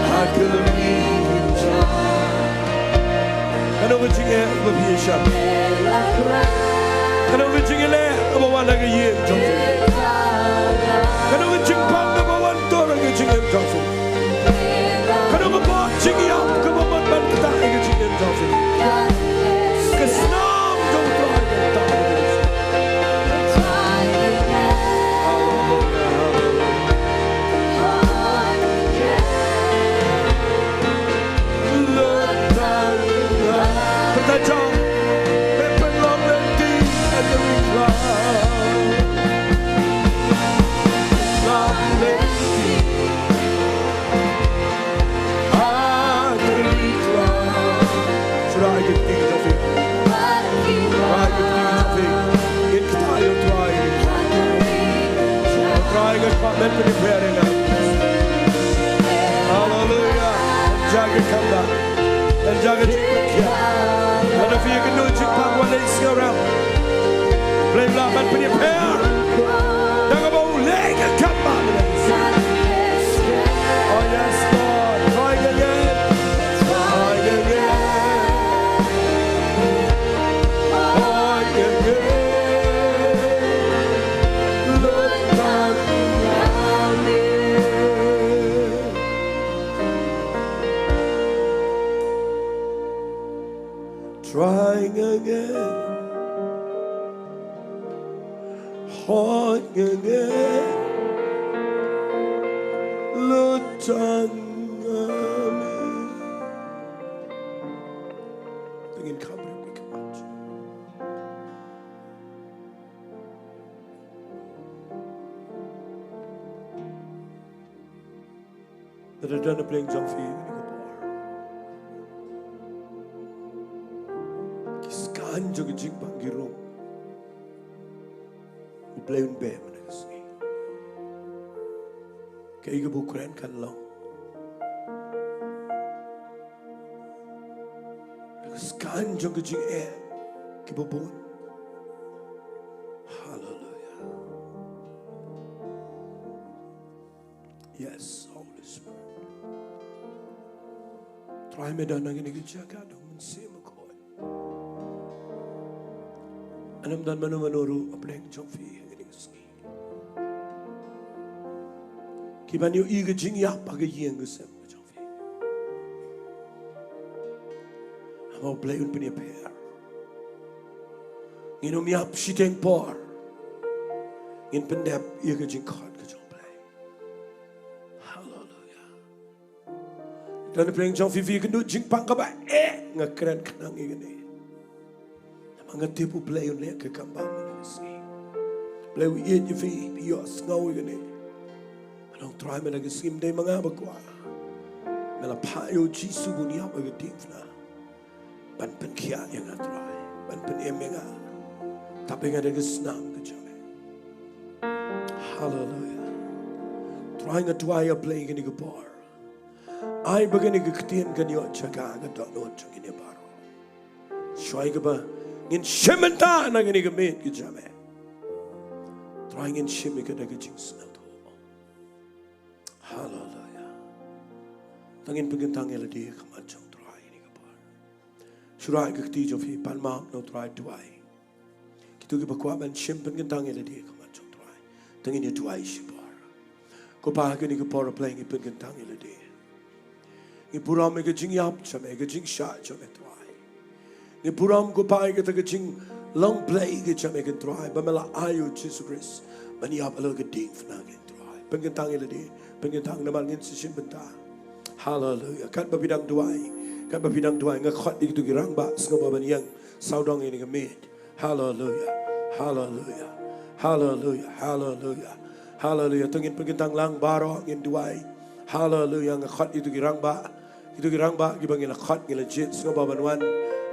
ha ka ri kynjah. Kano ka jingeh ba phi ïa shah? Kano ka jingeh ba wan ha ka ïing jong phi? Kano ka jingpang kaba wan tur ha ka jingim jong phi? Kano kaba jingïap kaba mut ban ktah ïa ka jingim jong phi? Ka snam jong U Trai ban ktah ïa ka jingim. Lord, tang nga. Kata jong, me pynlong lynti ha ka ri khlaw. Pynlong lynti ha ka ri khlaw. Shu rai ki kti jong phi. Rai ki kti jong phi. Ngin ktah ïa U Trai. Trai, ngan kwah ban pynïapher ïa nga. Haleluya. Jan ka kam da. Jan ka jingpynkhiah. Lada phi ïakynduh jingpang, wat leh sngewrem. Blei u lah ban pynïapher. Da kaba u leh ka kam ba. Oh yes, Lord. Try again. Try again. Try again. Lord, try again. Trying again. Hot again. Lutang again. Pengin kabri wi kamat. Lada don na pdeng jong phi kane ka por, ki skaiñ jong ka jingpang ki rung. U Blei un beh mynta ka sngi. Kaei kaba u kren kan long. Ka skaiñ jong ka jingeh kiba bun. Haleluya. Yes, Holy Spirit. Trai, me don ha kane ka jaka, don ha ka mynsiem ko. Ym don mano mano ruh ha pdeng jong phi ha kane ka sngi. Ki ban ïohi ka jingïap ha ka ïing ka sem ka jong phi. Haba U Blei un pynïapher, ngin ym ïap shiteng por. Ngin pyndep ïa ka jingkhot ka jong U Blei. Haleluya. Don na pdeng jong phi, phi ïakynduh jingpang kaba eh, nga kren khnang ïa kane. Namar nga tip U Blei un leh ka kam ba mynta ka sngi. Blei u ïeit ïa phi, phi ïohsngew ïa kane. Nga ong, Trai, mynta ka sngi ym dei ma nga ba kwah. Me la phah ïa U Jisu ba un ïap ha ka diengphna ban pynkhiah ïa nga, Trai, ban pynim ïa nga. Tap ïa nga da ka snam ka jong me. Haleluya. Trai, nga duwai, A Blei, kane ka por, ai ba kane ka ktien kan ïoh jaka ha ka dohnud jong kine baroh. Shuwa kaba ngin shim bynta na kane ka miet ka jong me, Trai, ngin shim ïa ka da ka jingsngewthuh. Haleluya. To ngin pynkyntang ïa lade ha khmat jong U Trai. Shu rai ka kti jong phi, pan map na u Trai, duwai. Kito kiba kwah ban shim, pynkyntang ïa lade ha khmat jong u Trai. Te ngin ïa duwai shibun. Ko Pa, ha kane ka por Blei ngi pynkyntang ïa lade. Ngi burom ïa ka jingïap jong me, ka jingshah jong me Trai. Ngi burom ko Pa ïa kata ka jinglong Blei ka jong me ko Trai, ba me la ai ïa u Jisu Khrist ban ïap halor ka diengphna ko Trai. Pynkyntang ïa lade, pynkyntang namar ngin sa shim bynta. Haleluya. Katba phi dang duwai, katba phi dang duwai, nga khot ïa kito ki rangbah sngewbha ban ïeng sawdong ïa kane ka miet. Haleluya. Haleluya. Haleluya. Haleluya. Haleluya. To ngin pynkyntang lang baroh, ngin duwai. Haleluya. Nga khot ïa kito ki rangbah, kito ki rangbah kiba ngi la khot, ngi la jied sngewbha ban wan.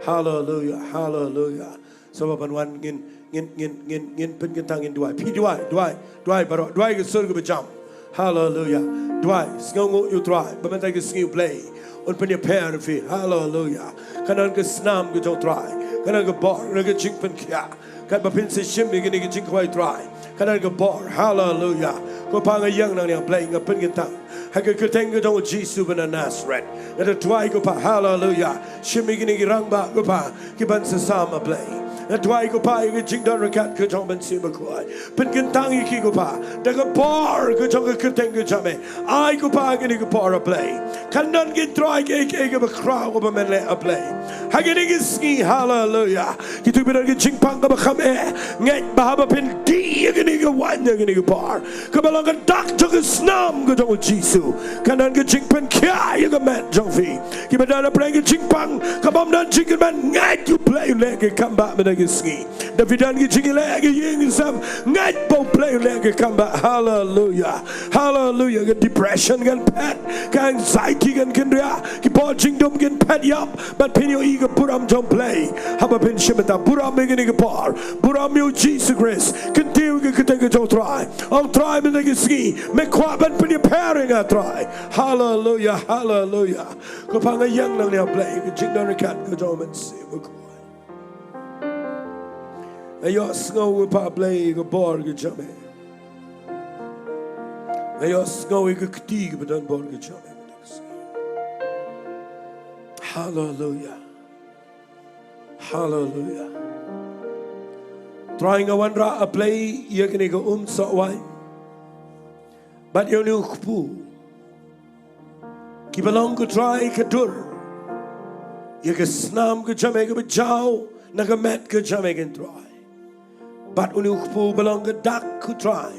Haleluya. Haleluya. Sngewbha ban wan, ngin, ngin, ngin, ngin, ngin pynkyntang, ngin duwai. Phi duwai, duwai, duwai baroh, duwai ka sur kaba jam. Haleluya. Duwai, sngewnguh ïa u Trai ba mynta ka sngi U Blei un pynïapher ïa phi. Haleluya. Kan don ka snam ka jong u Trai, kan don ka bor na ka jingpynkhiah. Katba phin sa shim ïa kane ka jingkhawai Trai, kan don ka bor. Haleluya. Ko Pa, nga ïeng nangne Blei, nga pynkyntang ha ka kyrteng ka jong u Jisu ba na Nasareth. Nga da duwai ko Pa, haleluya, shim ïa kine ki rangbah ko Pa, kiban sa sam A Blei. Nga duwai ko Pa ïa ka jingdon ryngkat ka jong U Mynsiem Bakhuid. Pynkyntang ïa ki ko Pa da ka bor ka jong ka kyrteng ka jong me. Ai ko Pa ha kane ka por A Blei, kan don ko Trai kaei kaei kaba khraw kaba men leh A Blei. Ha kane ka sngi, haleluya, kito kiba don ka jingpang kaba kham eh, ngeit ba haba phin dih ïa kane ka wain ha kane ka por, kaba long ka dak jong ka snam ka jong u Jisu, kan don ka jingpynkhiah ïa ka met jong phi. Kiba don hapdeng ka jingpang kabym don jingkyrmen, ngeit U Blei un leh ka kambah mynta ka sngi. Da phi don ka jingïaleh ka ïing ka sem, ngeit ba U Blei un leh ka kambah. Haleluya. Haleluya. Ka depression kan phet, ka anxiety kan kynriah, ki bor jingdum kin phet ïap. Bad phin ïohi ka burom jong U Blei haba phin shim bynta. Burom ïa kane ka por, burom ïa u Jisu Khrist. Kyntiew ïa ka kyrteng ka jong u Trai. Ong Trai, mynta ka sngi me kwah ban pynïapher ïa nga Trai. Haleluya, haleluya. Ko Pa, nga ïeng nangne A Blei, ka jingdon ryngkat ka jong U Mynsiem Bakhuid. Nga ïohsngew ko Pa Blei ka bor ka jong me. Nga ïohsngew ïa ka kti kaba don bor ka jong me. Haleluya. Haleluya. Trai, nga wanrah A Blei ïa kane ka umsoh wain bad ïa une u kpu, kiba long ko Trai ka dur ïa ka snam ka jong me kaba jaw na ka met ka jong me ko Trai. Bad une u kpu ba long ka dak ko Trai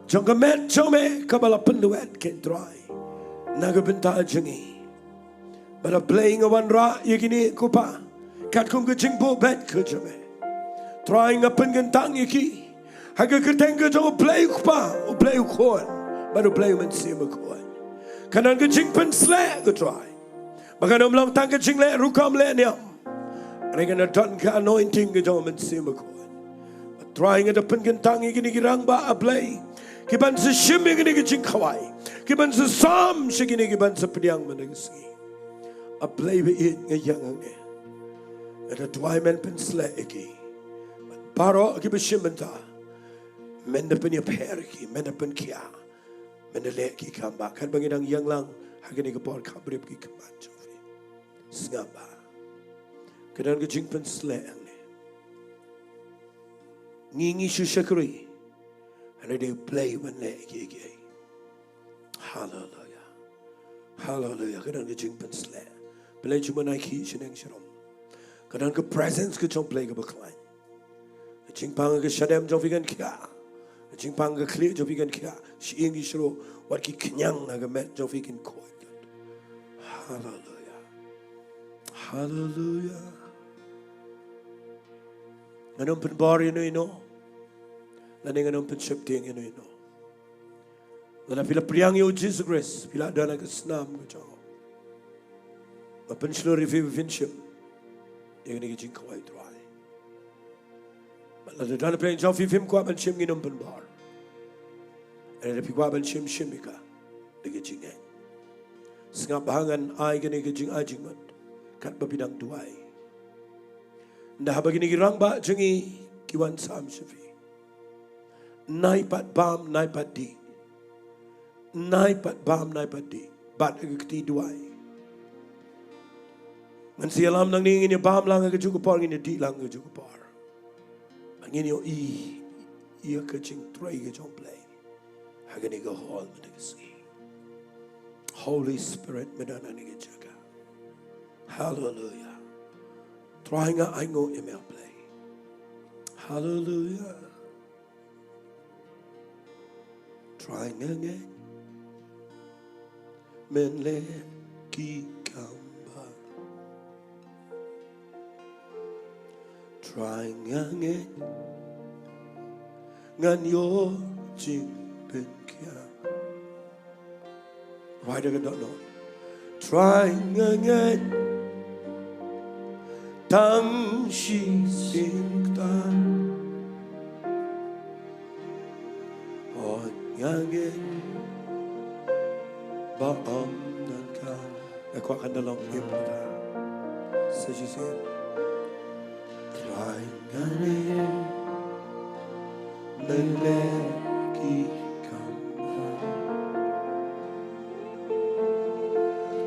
jong ka met jong me kaba la pynduwet ko Trai na ka bynta jong ngi. Bad A Blei, nga wanrah ïa kine ko Pa katkum ka jingbuh beit ka jong me. Trai, nga pynkyntang ïa ki ha ka kyrteng ka jong U Blei U Kpa, U Blei U Khun bad U Blei U Mynsiem Bakhuid. Kan don ka jingpynsleh ko Trai, ba kan ym long tang ka jingleh rukom leh niam, hynrei kan don ka anointing ka jong U Mynsiem Bakhuid. Trai, nga da pynkyntang ïa kine ki rangbah A Blei, kiban sa shim ïa kine ki jingkhawai, kiban sa sam sha kine kiban sa pdiang mynta ka sngi. A Blei ba ïeit, nga ïeng hangne, nga da duwai men pynsleh ïa ki. Baroh kiba shim bynta, men da pynïapher ïa ki, men da pynkhiah, men da leh ki kambah. Katba ngi dang ïeng lang ha kane ka por, khapbrip ki khmat jong phi. Sngap bha. Ka don ka jingpynsleh hangne. Ngi, ngi shu shakri, hynrei dei U Blei uban leh kiei kiei. Haleluya. Haleluya. Ka don ka jingpynsleh. Pynleit shu ban ai ki shaneng sharum. Ka don ka presence ka jong U Blei kaba khlaiñ. Ka jingpang ka shadem jong phi kan khiah. Ka jingpang ka khlieh jong phi kan khiah. Shi ïing shi ruh, wat ki khñiang ha ka met jong phi kin khuid. Haleluya. Haleluya. Ngan ym pynbor ïano ïano, lane ngan ym pynsheptieng ïano ïano. Lada phi la pdiang ïa U Jisu Khrist, phi la don ha ka snam ka jong u, nga pynshlur ïa phi ba phin shim ïa kane ka jingkhawai Trai. Bad lada don hapdeng jong phi phim kwah ban shim, ngin ym pynbor. Lada phi kwah ban shim, shim ïa ka da ka jingngeit. Sngap bha, ngan ai kane ka jingai jingmut katba phi dang duwai. Ynda haba kine ki rangbah jong ngi ki wan sam sha phi, nai pat bam, nai pat dih. Nai pat bam, nai pat dih. Bat ha ka kti duwai. Ngan sa ïalam nangne, ngin ïa bam lang ha kajuh ka por, ngin ïa dih lang ha kajuh ka por. Ngin ïohi ïa ka jingtrei ka jong U Blei ha kane ka hall mynta ka sngi. Holy Spirit, me don ha kane ka jaka. Hallelujah. Trai, nga ainguh ïa me, A Blei. Hallelujah. Trai, nga ngeit men leh ki kam ba. Trai, nga ngeit ngan ïoh jingpynkhiah. Right, ka dohnud. Trai, nga ngeit tang shisien kata. Oh, nga ngeit ba ym don kaba. Nga kwah kan da long im kata. Sa shisien. Trai, nga ngeit men leh ki kam ba.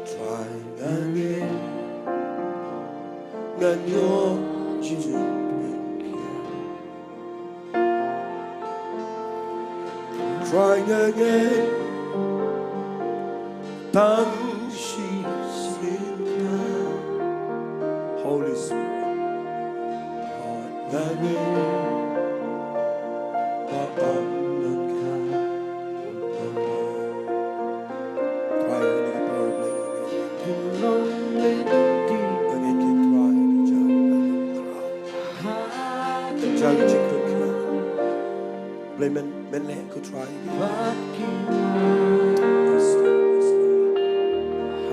Trai, nga ngeit ngan ïoh jingpynkhiah. Trai, nga ngeit tang shisien. Holy Spirit. Trai, nga ngeit ba ym don kaba. Trai, nga ngeit ba ym don kaba. Nga ngeit, Trai, nga ngeit. Ka jaka jingpynkhiah. Blei, men, men leh ko Trai. Yes, Lord, yes, Lord.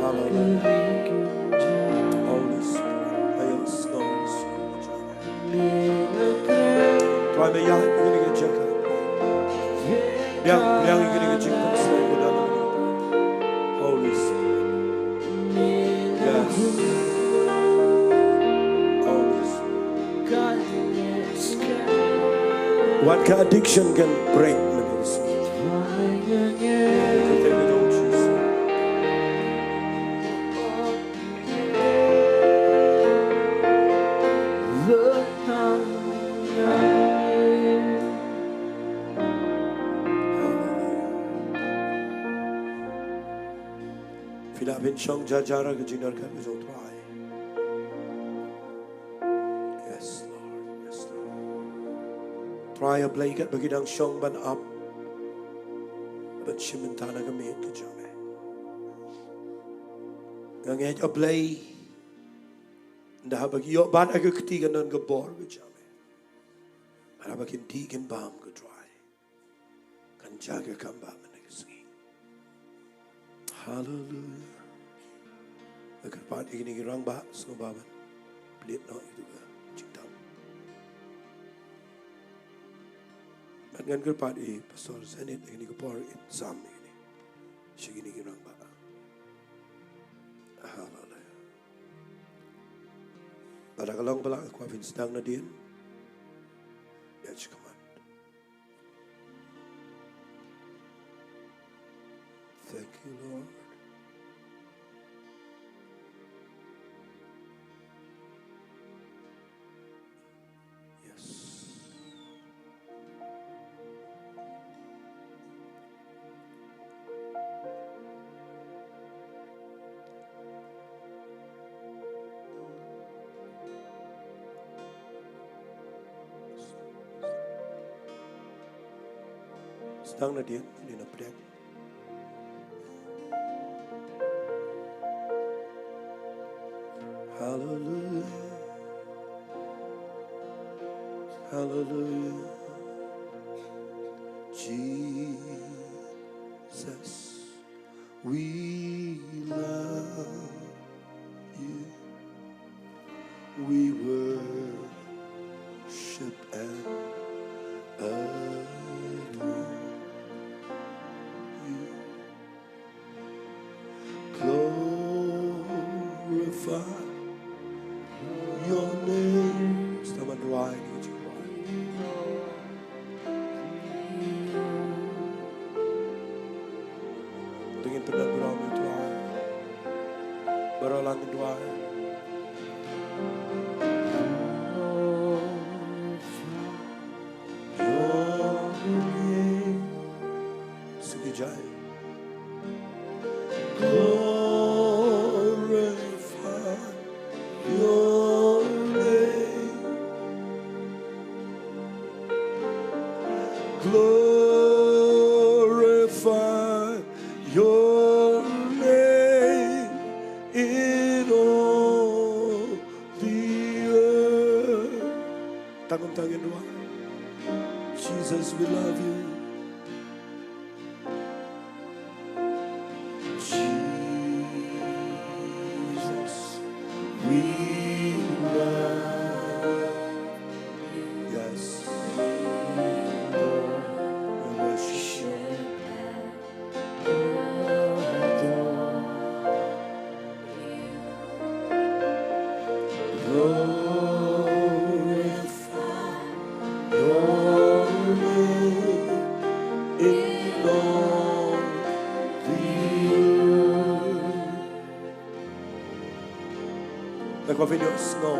Hallelujah. Holy Spirit. Ayo, Holy Spirit. Trai, me ïaid ha kane ka jaka. Biang, biang ha kane ka jingpynsngew ko da. Holy Spirit. Yes. Holy Spirit. Wat ka addiction kan break, mynta ka sngi. Phi lah ban shong jar jar ha ka jingdon ka jong U Trai. Yes, Lord. Yes, Lord. Trai, A Blei, katba ki dang shong ban ap, ban shim bynta na ka miet ka jong me, nga ngeit, A Blei, ynda haba ki ïoh bat ha ka kti, kan don ka bor ka jong me. Haba kin dih kin bam, ko Trai, kan jia ka kam ba mynta ka sngi. Hallelujah. Nga kyrpad ïa kine ki rangbah, sngewbha ban plie noh ïa ka jingtap. Bad ngan kyrpad ïa Pastor Zenith ïa kine ki por, in sam ïa kine sha kine ki rangbah. Hallelujah. Bad ha ka long ba lah, nga kwah phin sdang nadien. Ïa, come on. Thank you, Lord. Yes. Sdang nadien, nadien na pdeng. Hallelujah. Hallelujah. Jesus, we love you. We worship and adore you. Glorify your name. Sdang ban duwai. To ngin pyndon burom ïa U Trai. Baroh lang ngin duwai. Ngin duwai. Jesus, we love you. Jesus, we love you. Yes. We worship you. Glorify your name in all the earth. Lada kwah phin ïohsngew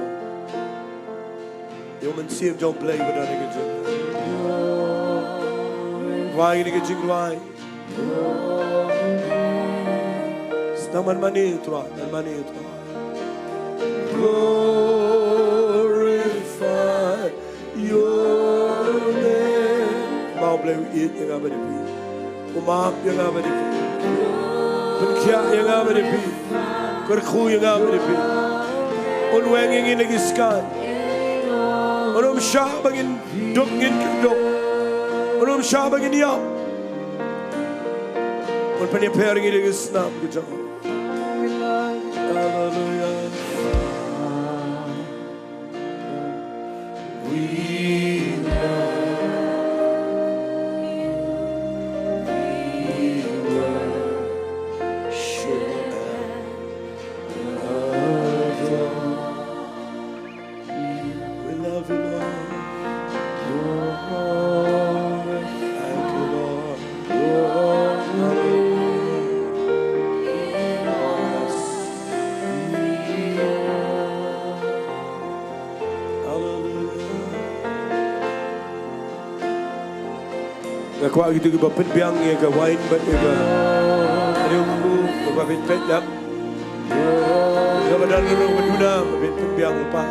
ïa u Mynsiem jong U Blei ba don ha kane ka jingduwai, kane ka jingduwai. Sdang ban mane ïa u Trai, ban mane ïa u Trai. Glorify your name. Ma U Blei u ïeit ïa nga bad ïa phi. U map ïa nga bad ïa phi. Pynkhiah ïa nga bad ïa phi. Kyrkhu ïa nga bad ïa phi. Un weng ïa ngi na ki skai. Un ym shah ba ngin duk ngin kynduh. Un ym shah ba ngin ïap. Un pynïapher ïa ngi da ki snam ki jong u. Hallelujah. We love you. We worship and adore. We love you, Lord. Thank you, Lord. Hallelujah. Hallelujah. Nga kwah kito kiba pynbiang ïa ka wain bad ïa ka riewkhuh, nga kwah phin peit lem. Ïa ka ba don ruh ka duna ba phin pynbiang lypa.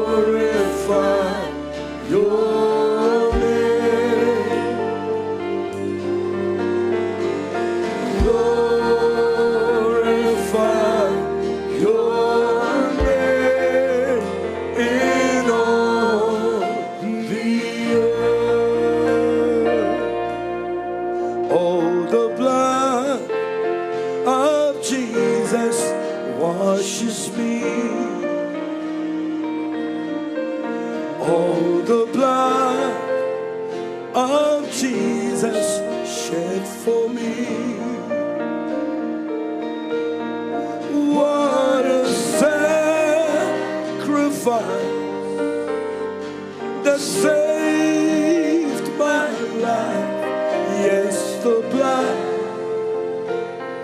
Glorify your name. Glorify your name in all the earth. Oh, the blood of Jesus washes me. Oh, the blood of Jesus shed for me. What a sacrifice that saved my life. Yes, the blood,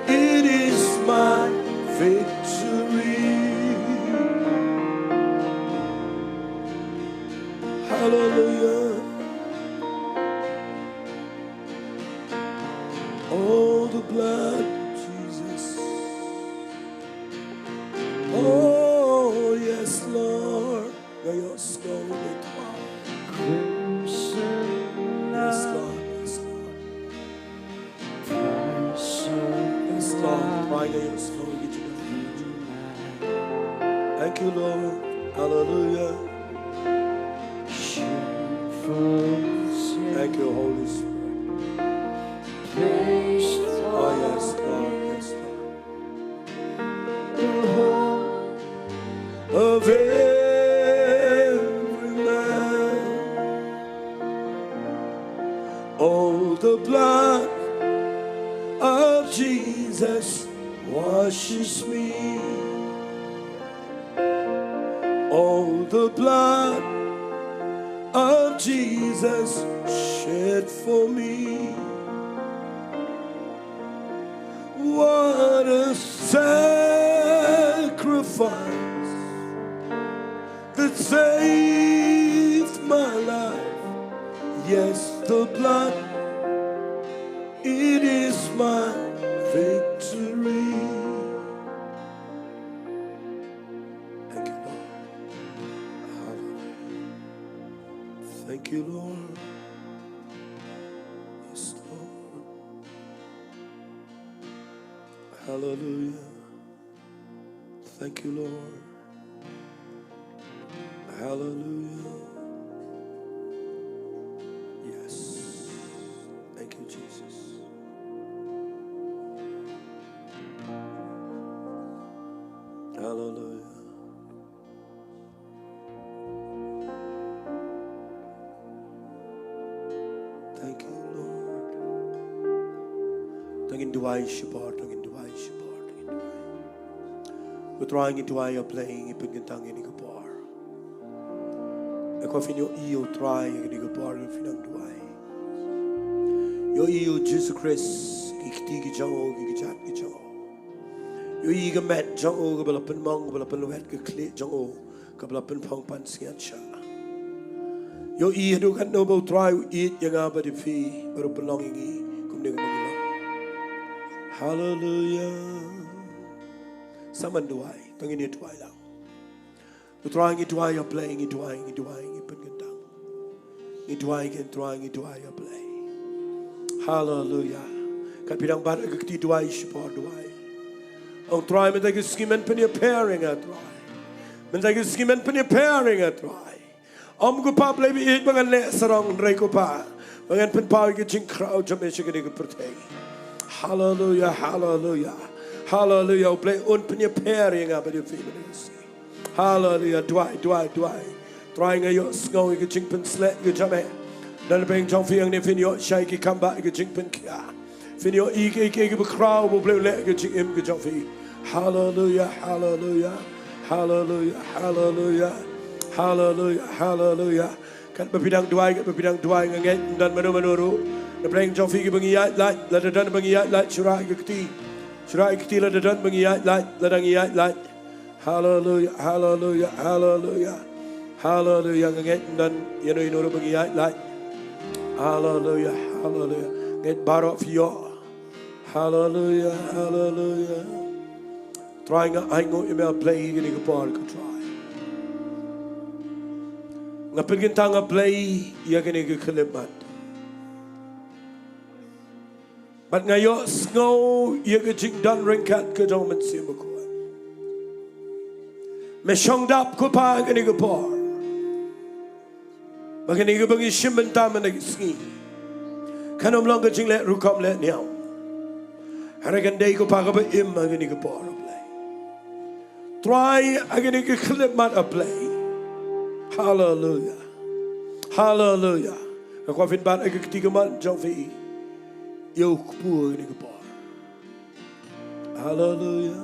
it is my victory. Hallelujah. Oh, the blood of Jesus. Oh, yes, Lord. Nga ïohsngew ïa u Trai. Yes, Lord. Yes, Lord. Yes, Lord. Trai, nga ïohsngew ïa ki jingmut. Thank you, Lord. Hallelujah. Thank you, Holy Spirit. Oh, yes, Lord. Yes, Lord. Of every man. Oh, the blood of Jesus washes me. Oh, the blood of Jesus shed for me. What a sacrifice that saved my life. Yes, the blood, it is my victory. Thank you, Lord. Hallelujah. Thank you, Lord. Yes, Lord. Hallelujah. Thank you, Lord. Hallelujah. Yes. Thank you, Jesus. Hallelujah. Thank you, Lord. To ngin duwai shipor, to ngin duwai shipor, to ngin duwai. Ko Trai ngi duwai ïa U Blei, ngi pynkyntang ïa kane ka por. Nga kwah phin ïohi ïa U Trai ïa kane ka por, ïa phin nang duwai. Ïohi ïa U Jisu Khrist, ki kti ki jong u, ki kjat ki jong u. Ïohi ka met jong u, kaba la pynmong, kaba la pynwet, ka khlieh jong u, kaba la pynphong pansngiat sha. Ïohi haduh katno ba U Trai u ïeit ïa nga bad ïa phi, bad u pynlong ïa ngi kumne kumba ngi long. Haleluya. Sa man duwai, to ngin ïa duwai lang. Ko Trai ngi duwai ïa U Blei, ngi duwai, ngi duwai, ngi pynkyntang. Ngi duwai ïa U Trai, ngi duwai ïa U Blei. Haleluya. Kat phi dang bat ha ka kti duwai shipor duwai. Ong Trai mynta ka sngi men pynïapher ïa nga Trai. Mynta ka sngi men pynïapher ïa nga Trai. Ym ko Pa Blei ba ïeit ba ngan leh sarong hynrei ko Pa ba ngan pynpaw ïa ka jingkhraw jong me sha kane ka pyrthei. Haleluya, haleluya. Haleluya. U Blei un pynïapher ïa nga bad ïa phi mynta ka sngi. Haleluya. Duwai, duwai, duwai. Trai nga ïohsngew ïa ka jingpynsleh ka jong me. Don napdeng jong phi hangne phin ïoh shai ki kam ba ïa ka jingpynkhia. Phin ïohi ïa kiei kiei kiba khraw ba U Blei u leh ha ka jingim ka jong phi. Haleluya, haleluya. Haleluya, haleluya. Haleluya, haleluya. Katba phi dang duwai, katba phi dang duwai nga ngeit ym don mano mano ruh. Napdeng jong phi kiba ngi ïaid lait, lada don ba ngi ïaid lait, shu rah ïa ka kti. Shu rah ïa ka kti lada don ba ngi ïaid lait, lada ngi ïaid lait. Haleluya, haleluya, haleluya. Haleluya, nga ngeit ym don ïano ïano ruh ba ngi ïaid lait. Haleluya, haleluya. Ngeit baroh phi ïoh. Haleluya, haleluya. Trai nga ainguh ïa me A Blei ïa kane ka por ko Trai. Nga pynkyntang A Blei ïa kane ka khyllipmat. Bad nga ïohsngew ïa ka jingdon ryngkat ka jong U Mynsiem Bakhuid. Me shong dap ko Pa ha kane ka por. Ba kane kaba ngi shim bynta mynta ka sngi kan ym long ka jingleh rukom leh niam. Hynrei kan dei ko Pa kaba im ha kane ka por A Blei. Trai ha kane ka khyllipmat A Blei. Haleluya. Haleluya. Nga kwah phin bat ha ka kti kamon jong phi ïa U Kpu ha kane ka por. Haleluya.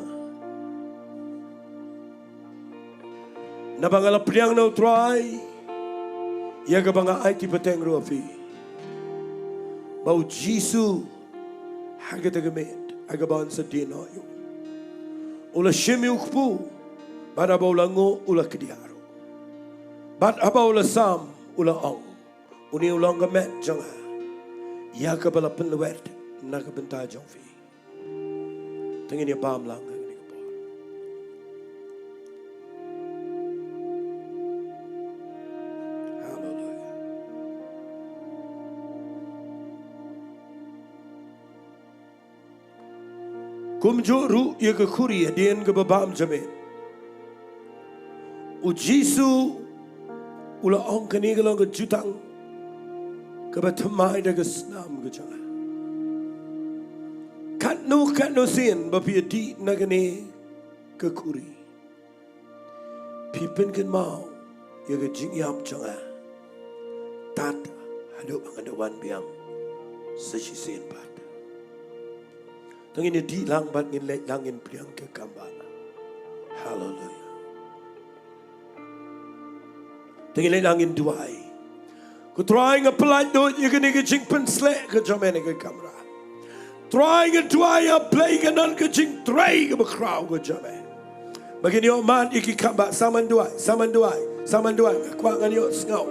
Naba nga la pdiang na U Trai ïa kaba nga aiti pateng ruh ha phi. Ba U Jisu ha kata ka miet ha kaba un sa die noh ïa u, u la shim ïa U Kpu. Bad haba u la nguh u la kdiah ruh. Bad haba u la sam u la ong, une u long ka met jong nga ïa kaba la pynlwet na ka bynta jong phi. Te ngin ïa bam lang ha kane ka por. Haleluya. Kumjuh ruh ïa ka khuri hadien kaba bam jamein, U Jisu u la ong, kane ka long ka jutang kaba thymmai da ka snam ka jong nga. Katno katno sien ba phi ïa dih na kane ka khuri, phi pynkynmaw ïa ka jingïap jong nga tad haduh ba ngan da wan biang sa shisien pat. To ngin ïa dih lang bad ngin leit lang, ngin pdiang ka kam ba. Haleluya. To ngin leit lang ngin duwai. Ko Trai, nga pyllait lut ïa kane ka jingpynsleh ka jong me na ka kamra. Trai, nga duwai A Blei, kan don ka jingtrei kaba khraw ka jong me. Ba kin ïoh mad ïa ki kam ba. Sa man duwai, sa man duwai, sa man duwai. Nga kwah ngan ïohsngew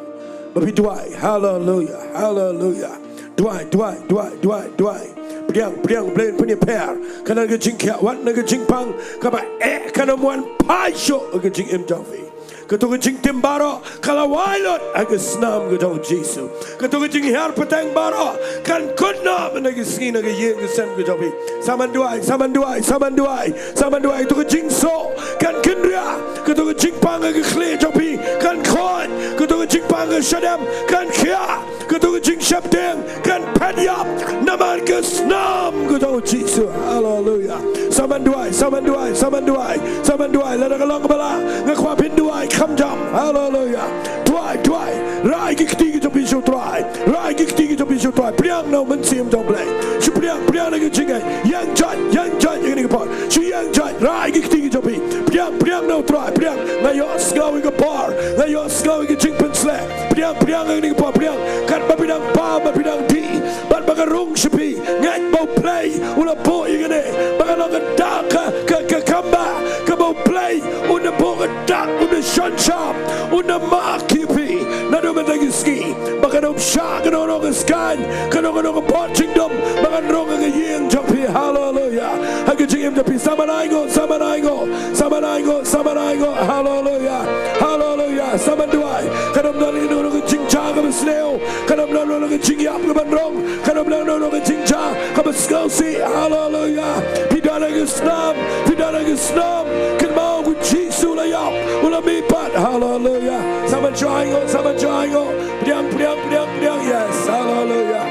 ba phi duwai. Haleluya, haleluya. Duwai, duwai, duwai, duwai, duwai. Pdiang, pdiang, Blei un pynïapher. Kan don ka jingkhiah wat na ka jingpang kaba eh kan ym wan phai shuh ha ka jingim jong phi. Kato ka jingtim baroh ka la wai lut ha ka snam ka jong u Jisu. Kato ka jinghiar pateng baroh kan kut noh mynta ka sngi na ka ïing ka sem ka jong phi. Sa man duwai, sa man duwai, sa man duwai, sa man duwai. Kato ka jingsuk kan kynriah. Kato ka jingpang ha ka khlieh jong phi kan khuid. Kato ka jingpang ha ka shadem kan khiah. Kato ka jingsheptieng kan phet ïap namar ka snam ka jong u Jisu. Haleluya. Sa man duwai, sa man duwai, sa man duwai, sa man duwai. Lada ka long kaba lah, nga kwah phin duwai kham jam. Haleluya. Duwai, duwai. Rai ki kti ki jong phi sha u Trai. Rai ki kti ki jong phi sha u Trai. Pdiang na u Mynsiem jong u Blei. Shu pdiang, pdiang na ka jingngeit. Ïeng jot, ïeng jot ïa kane ka por. Shu ïeng jot, rai ki kti ki jong phi. Pdiang, pdiang na u Trai, pdiang. Nga ïohsngew ïa ka por, nga ïohsngew ïa ka jingpynshlur. Pdiang, pdiang ïa kane ka por, pdiang. Katba phi dang bam, ba phi dang dih, bad ba ka rung sha phi, ngeit ba u Blei u la buh ïa kane. Ba ka long ka dak ka, ka, ka kamba, kaba u Blei un da buh ka dak, un da shon sham, un da mark ïa phi. Naduh mynta ka sngi ba kan ym shah kano kano ka skaiñ, kano kano ka bor jingdum ba kan rung ha ka ïing jong phi. Haleluya. Ha ka jingim jong phi, sa man ainguh, sa man ainguh, sa man ainguh, sa man ainguh. Haleluya. Haleluya. Sa man duwai. Kan ym don kano kano ka jingjia kaba sniew, kan ym don kano kano ka jingïap kaban rung, kan ym don kano kano ka jingjia kaba sngewsih. Haleluya. Phi don ha ka snam, phi don ha ka snam. Kynmaw ba u Jisu u la ïap, u la mihpat. Haleluya. Sa man shu ainguh, sa man shu ainguh. Pdiang, pdiang, pdiang, pdiang. Yes. Haleluya.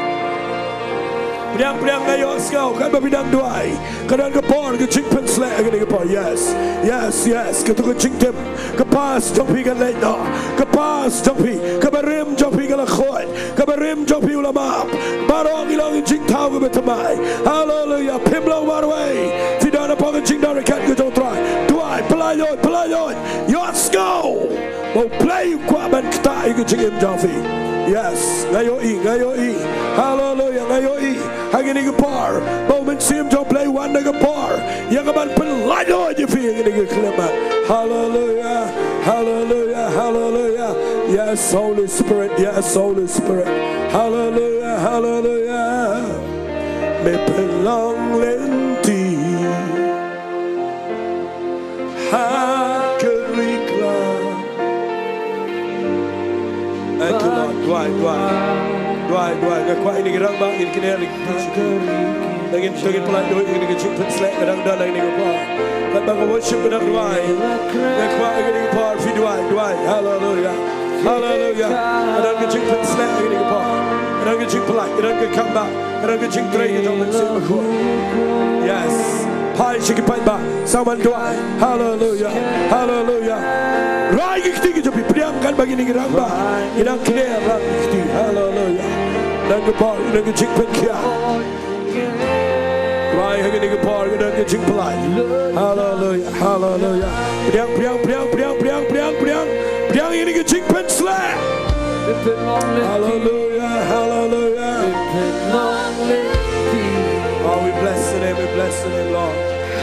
Pdiang, pdiang, nga ïohsngew katba phi dang duwai. Ka don ka bor ka jingpynshlur ha kane ka por. Yes. Yes, yes. Kato ka jingtim, ka past jong phi kan leit noh. Ka past jong phi, ka barim jong phi ka la khuid. Ka barim jong phi u la map. Baroh ngi long ki jingthaw kaba thymmai. Haleluya. Phim long marwei. Phi don hapoh ka jingdonkam ka jong u Trai. Duwai, pyllait lut, pyllait lut. Ïohsngew ba u Blei u kwah ban ktah ïa ka jingim jong phi. Yes, nga ïohi, nga ïohi. Haleluya, nga ïohi. Ha kane ka por ba u Mynsiem jong u Blei u wan ha ka por ïa kaban pyllait lut ïa phi ha kane ka khyllipmat. Haleluya, haleluya, haleluya. Yes, Holy Spirit, yes, Holy Spirit. Haleluya, haleluya. Me pynlong lynti ha ka ri khlaw. Thank you, Lord. Duwai, duwai. Duwai, duwai. Nga kwah ïa kine ki rangbah, ïa kine ki rangbah. Ngin, ngin pyllait lut ïa kine ki jingpynshlur, ka dang don ïa kine ki por. Katba ka worship ka dang duwai. Nga kwah ïa kine ki por phi duwai, duwai. Haleluya. Haleluya. Ka don ka jingpynshlur ïa kine ki por. Ka don ka jingpyllait, ka don ka comeback. Ka don ka jingtrei ka jong u Mynsiem Bakhuid. Yes. Phai sha ki paidbah. Sa man duwai. Haleluya. Haleluya. Rai ki kti ki jong phi, pdiang katba kine ki rangbah ki dang kner, rai ki kti. Haleluya. Don ka bor, don ka jingpynkhiah. Rai ha kine ki por, ka don ka jingpyllait. Haleluya. Haleluya. Pdiang, pdiang, pdiang. Pdiang ïa kine ki jingpynshlur. Haleluya, haleluya. Oh, we bless your name, we bless your name, Lord.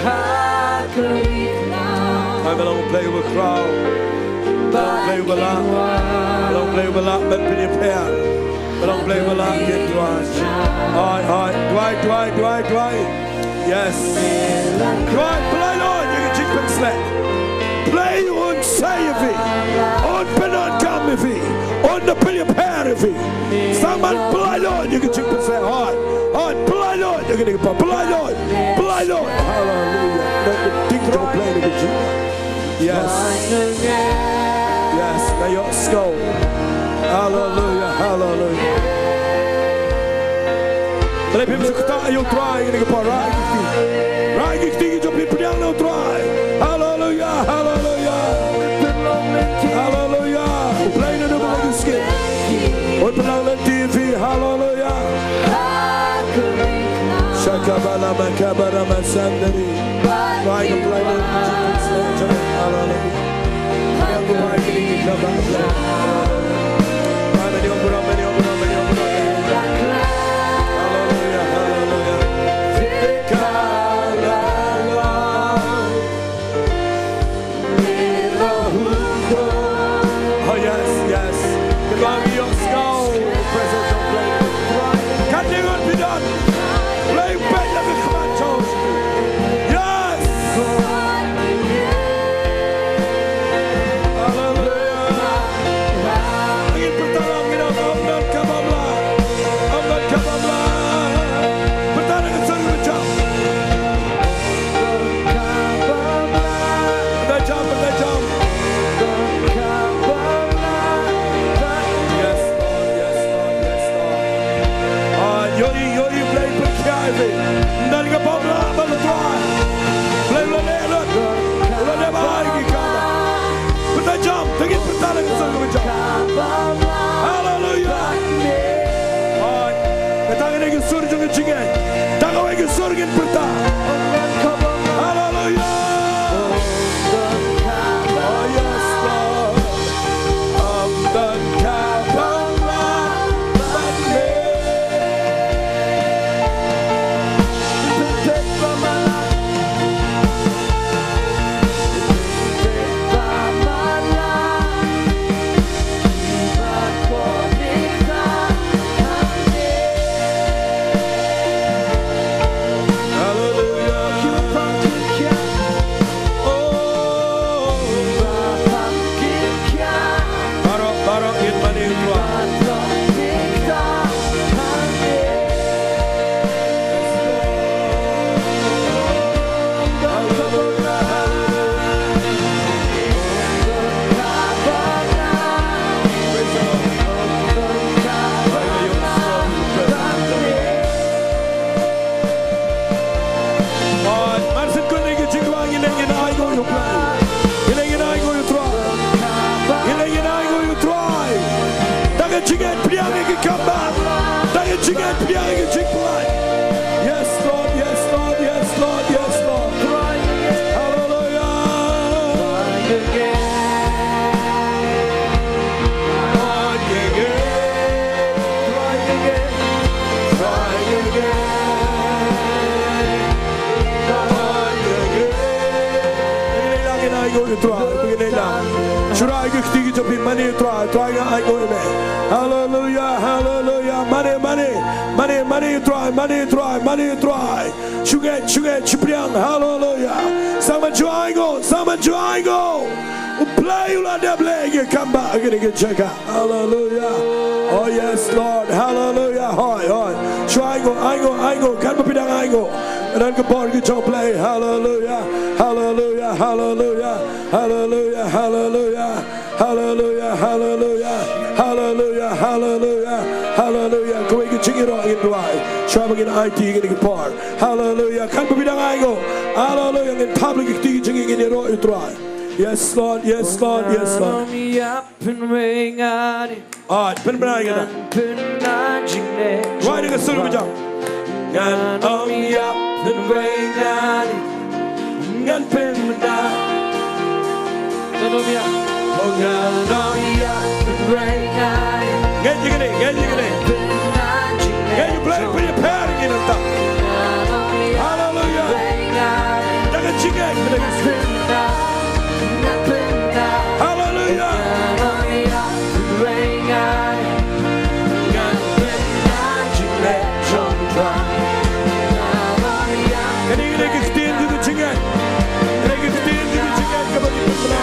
Ai, me long Blei uba khraw. Me long Blei uba lah. Me long Blei uba lah ban pynïapher. Me long Blei uba lah ïa duwai. Ai, ai, duwai, duwai, duwai, duwai. Yes. Duwai, pyllait lut ïa ka jingpynshlur. Blei un sei ïa phi. Un pyndonkam ïa phi. Un da pynïapher ïa phi. Sa man pyllait lut ïa ka jingpynshlur. Hooid. Hooid, pyllait lut ïa kane ka por. Pyllait lut. Pyllait lut. Haleluya. Don ka ding jong Blei ïa ka jing. Yes. Yes, nga ïohsngew. Haleluya, haleluya. Balei phim sngewthuh ïa u Trai ha kane ka por, rai ki kti. Rai ki kti ki jong phi, pdiang na u Trai. Haleluya, haleluya. Haleluya. U Blei naduh mynta ka sngi un pynlong lynti ïa phi, haleluya. Shakabala makabara masandari. Rai ki Blei. Haleluya. Haleluya, haleluya. Oh, yes, yes. Kynmaw, ïohsngew presence of Blei. Kat ngi ngan pyndonkam. Blei peit ïa ka khmat jong u. Yes. Haleluya. Yes, Lord, yes, Lord, yes, Lord, yes, Lord. Hallelujah. Trai, Trai, nga ainguh ïa me. Hallelujah, hallelujah. Mane, mane, mane, mane, Trai, mane, Trai, mane, Trai. Shu ngeit, shu ngeit, shu pdiang. Hallelujah. Sngewbha ju ainguh, sngewbha ju ainguh. U Blei u la dep leh ïa ka kam ba ha kane ka jaka. Hallelujah. Oh yes, Lord. Hallelujah. Hoi, hoi. Shu ainguh, ainguh, ainguh. Katba phi dang ainguh, don ka bor ka jong U Blei. Hallelujah. Hallelujah. Hallelujah. Hallelujah. Hallelujah. Hallelujah, hallelujah, hallelujah, hallelujah, hallelujah. Kawei ka jingïaroh ngin duwai. Shuwa ba ngin aiti ngin ki por. Hallelujah. Katba phi dang ainguh. Hallelujah. Ngin thap lem ki kti jong ngi, ngin ïaroh ïa U Trai. Yes, Lord, yes, Lord, yes, Lord. Ai, pynbna ïa kane. Wai da ka sur ka jam. Ngan ym ïap, pynbna ïa kane. Ngan pynbna. Ngan ym ïap. Oh, ngan ym ïap, pynbna ïa kane. Ngeit ïa kane, ngeit ïa kane. Ngeit ïa U Blei, pynïapher ïa ngi nangta. Hallelujah. Da ka jingngeit, da ka jingngeit. Hallelujah. Kane, kane ka ktien jong ka jingngeit. Kane ka ktien jong ka jingngeit kaba ngi pynbna.